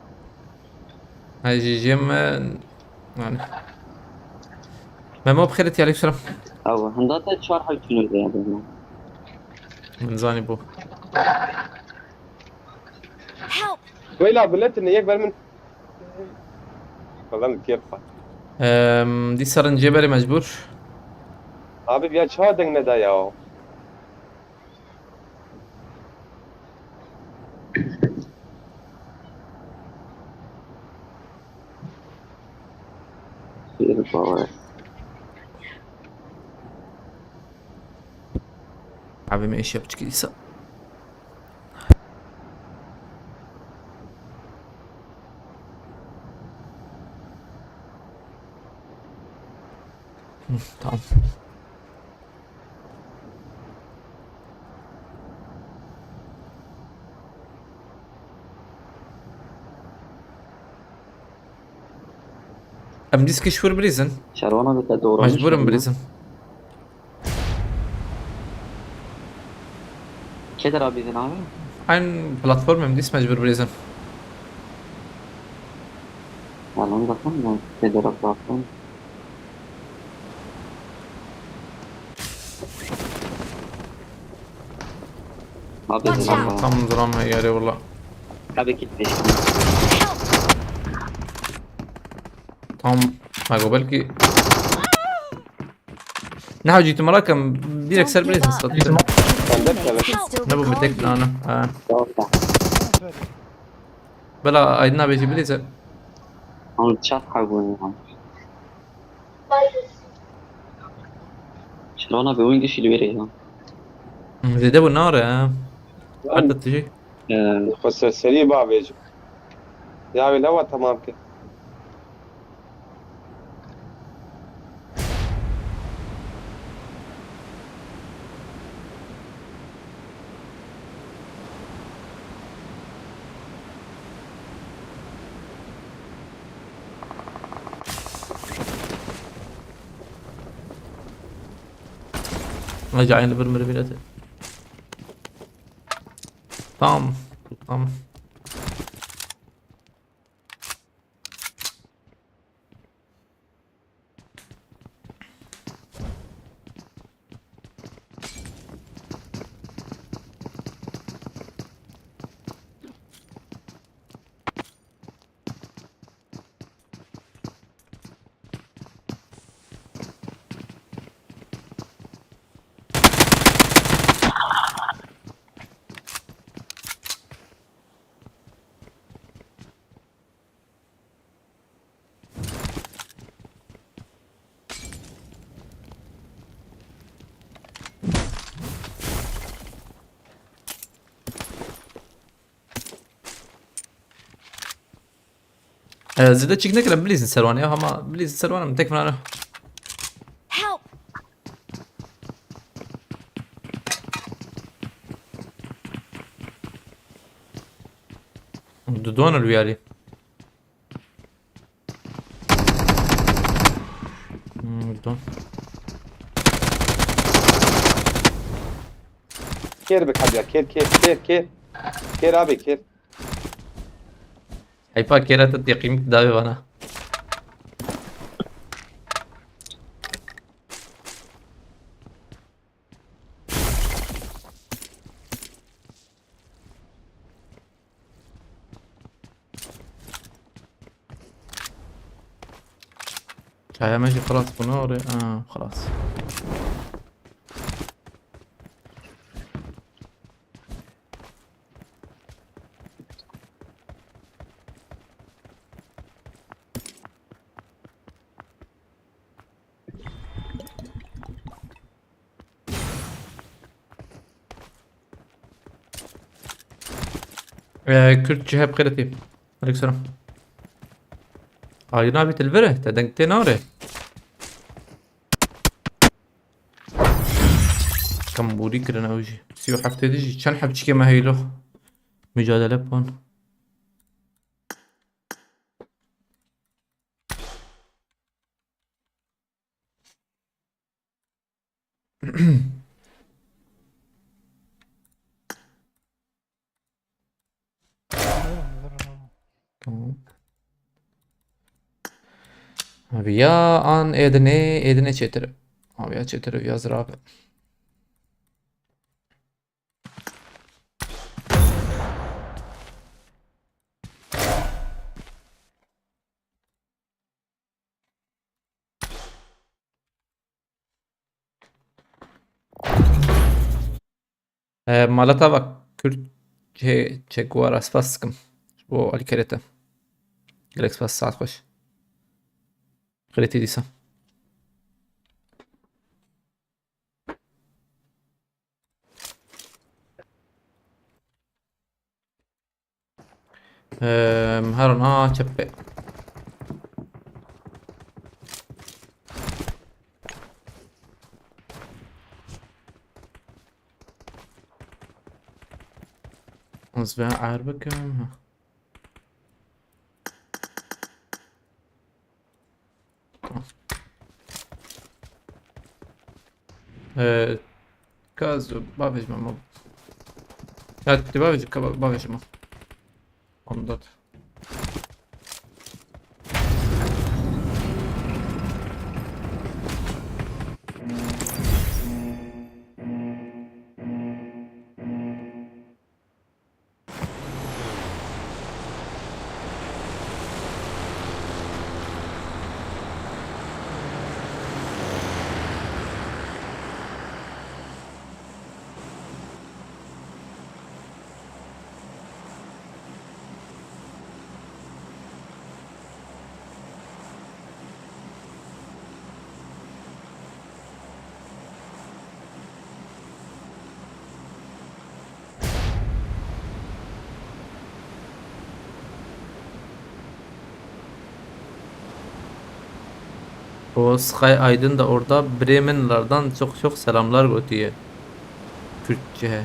Hay, jî, jî me, yani. Memo, bi xêr hatî, aleykum selam. Ew, hunda te çar hay tünür ya, Memo. Min zanî bû. Help! Weyla, biletine yek ber min. Falan kêf xwe. Em, dîsa rincê berê mecbûr. Abi, ya çawa deng neda ya? Abi, me iş yapıcı kilise. Hı, tamam. Em dîskî ji wir bilîzin. Şerwana bi te doğramış. Mecbûr im bilîzin. Kê der abîzin abi? Eyn platform em dîs mecbûr bilîzin. Yalan zaten mi? Kê der platform. Abi, Watch out. Tam, tam duramıyor yere valla. Tabii ki peşinde. Tam, ha, go belki. Ne hacı ihtimala kam direkt ser bilirsin satın. Bende bir tane. Ne bu bir tek nane? Ha. Doğru. Bela Aydın abi bilirse. Ama çat kayboluyor. Şirona bir oyun dışı veri ya. Zede bu nare ha. Arda tiji. Ee, Xwe serserî bavêjim. Ya wê lewa temam ke. Hadi aynı bir mürmür atı. Tamam. Tamam. Ee, zide çik nekirim bilîzin serwan ya, ama bilîzin serwanım tek fena. Help! Dudon el uyarı. Hmm, dudon. Kêr bi kadiya, kêr, kêr, kêr, kêr. Kêr abi, kêr. Heyfa kêra te teqîm dave bana. Çaya me jî xilas bûne orê. Ah, xilas. Ee, Kürt cihep xeretî. Aleyküm selam. Aydın abi tilvere, te denk tê nare. Kam bûrî kirin ew jî. Sî û heftê de jî çend heb çikê me heylo. Mücadele pon. Tamam. Abi ya an edine, edine çetir. Abi ya çetir ya zirabe. Ee, Malata bak, Kürt Che, Che Guevara, spas dikim. Ji bo alîkarê te. Gelek spas, saet xweş. Xêrê tê dîsa. Ehm, herin ha çepê. Ez vê ayar bikim. Ha. Ee, kaz bavêjime ma. Ya, tu bavêjî, ka bavêjime. Ondat. O Sky Aydın da orada Bremenlerden çok çok selamlar götüye. Türkçe.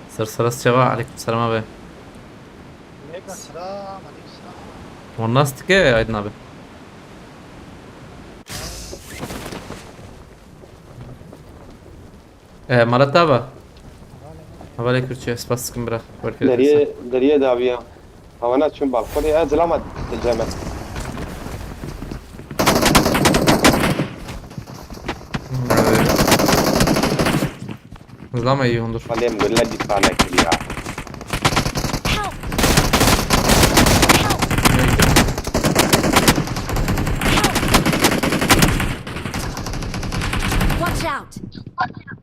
Sır sırası çeva, aleyküm selam abi. Aleyküm selam, aleyküm selam. O nasıl ki Aydın abi? E, mala te ava. Hevalê Kürtçe, spas dikim bira. Werkê Deriyê, deriyê dawiya. Hawana çûn balkonê, ez zilama diceme. Zilama iyi hundur. Xwedê min gule dîsa nekiriya. Help! Help! Help! Watch out! Help!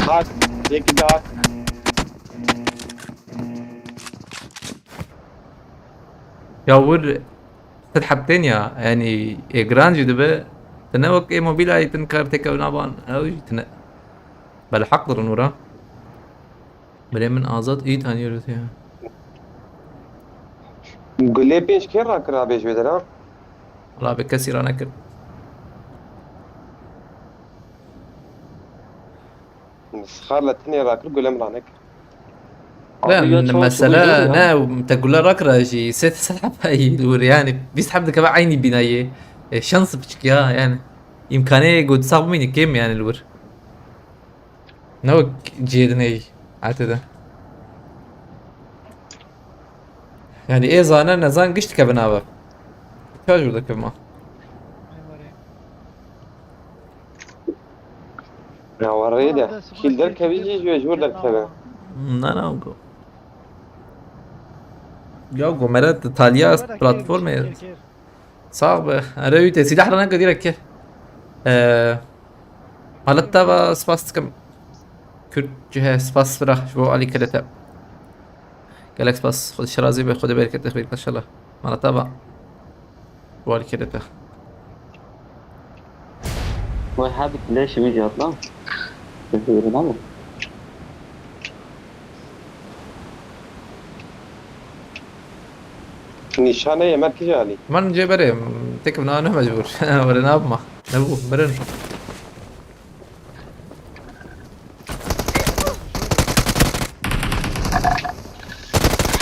Hak, yekî de hak. Ya wir sed heb tên ya, yani ê giran jî dibe. Tine wek ê mobîlayê tin kar têkevna ban, ew jî tine. Belheq dirin wira. Birê min Azad iyi tanıyoruz ya. Gulê pênc kê rakir abêj wê dera? Wala bi kesî ranekir. Sixar le tenê rakir, gule min ranekir. Abi ya, çawa mesele çawa ne, te gule rakira jî sê sed heb heyî li wir, yani bîst heb dikeve eynî bînayê. E, şans piçik ya, yani. Îmkanê ku sax bimînî kêm yani li wir. Ne wek cihê din ey, erte de. Yani ê zane nezan giş dikevin ava. Ka jûr dikevin ma. Ya warê de. Kîl derkevî jî ji jûr derkeve. Na, na, go. Ya go, meret taliya platformê. Sax be. Erê wî te sîlah rana ke direk ke. Ee, halet te va spas dikim. Kürt cihê spas bira ji bo alîkirê te. Gelek spas. Xwedê şirazî be. Xwedê bereket te xwîr inşallah. Mala te va. Ji bo alîkirê te. Vay hadi leşi bir cevap lan. Sesi verin abi. Nîşanê Yemer kî alî? Min cê berê, têk bina ne mecbur. Were ne yapma. Ne bu, mirin.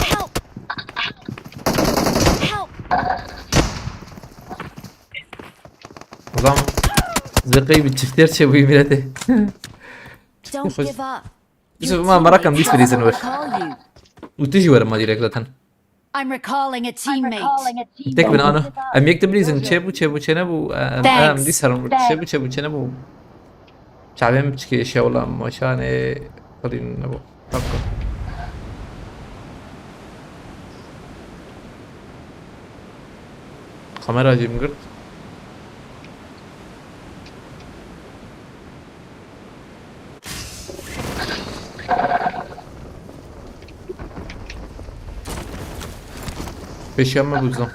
Help! Help! Ulan, zirqeyî bi çifter çê bûyî miletê. Don't give up. Yusuf, ma merakam bîst bilîzin wir. Û tu jî were ma direkt zaten. I'm recalling a teammate. Tek bin ano. Em yek de bilîzin. Çê bû, çê bû, çê nebû. Em, em dî serim. Çê bû, çê bû, çê nebû. Çavê min piçikê şewla maşanê qilîn nebû. Hakka. Kamera jî min girt. Pêşiya me bû zam.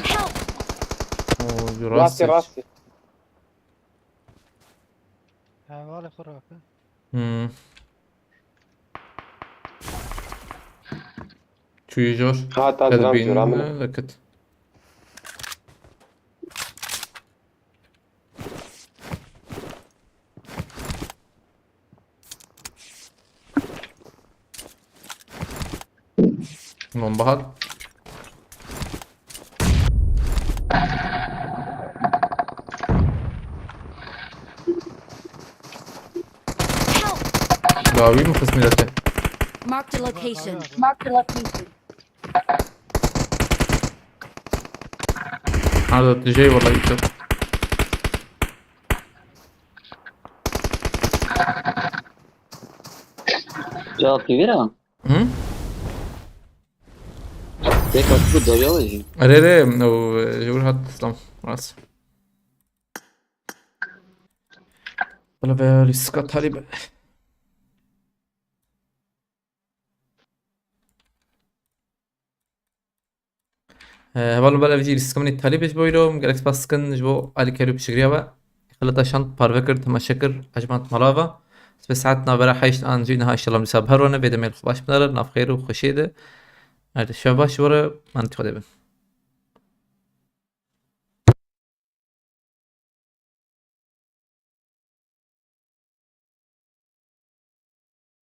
Help! Oo, Rastî, rastî. Rastî. Hevalê xwe rake. Hmm. Çûyî jor. Ha, ta Te zilam dibînin, cûra min. Leket. Bomba hat. Dawî mi xist milletê? Marked a location. Marked a location. Hada tijey wala yî. Ya pîvî ra? Hı? Tek atı bu dawya var ya. Erê, erê, o, e, ji wir hat, selam. Rast. Bala ve riska talî be. Hevalno, bala vî riska min talî be ji bo îro, min gelek spas dikin ji bo alîkarî û piştgiriya we. Xelata şand parve kir, temaşe kir, ecmand mala ve. Sibê saet navbera heşt an jî niha inşallah dîsa bi her re ne, vê demê li xwe baş binere, nav xêr û xweşiyê de. Erdê şev baş ji we re, man xwe de bin.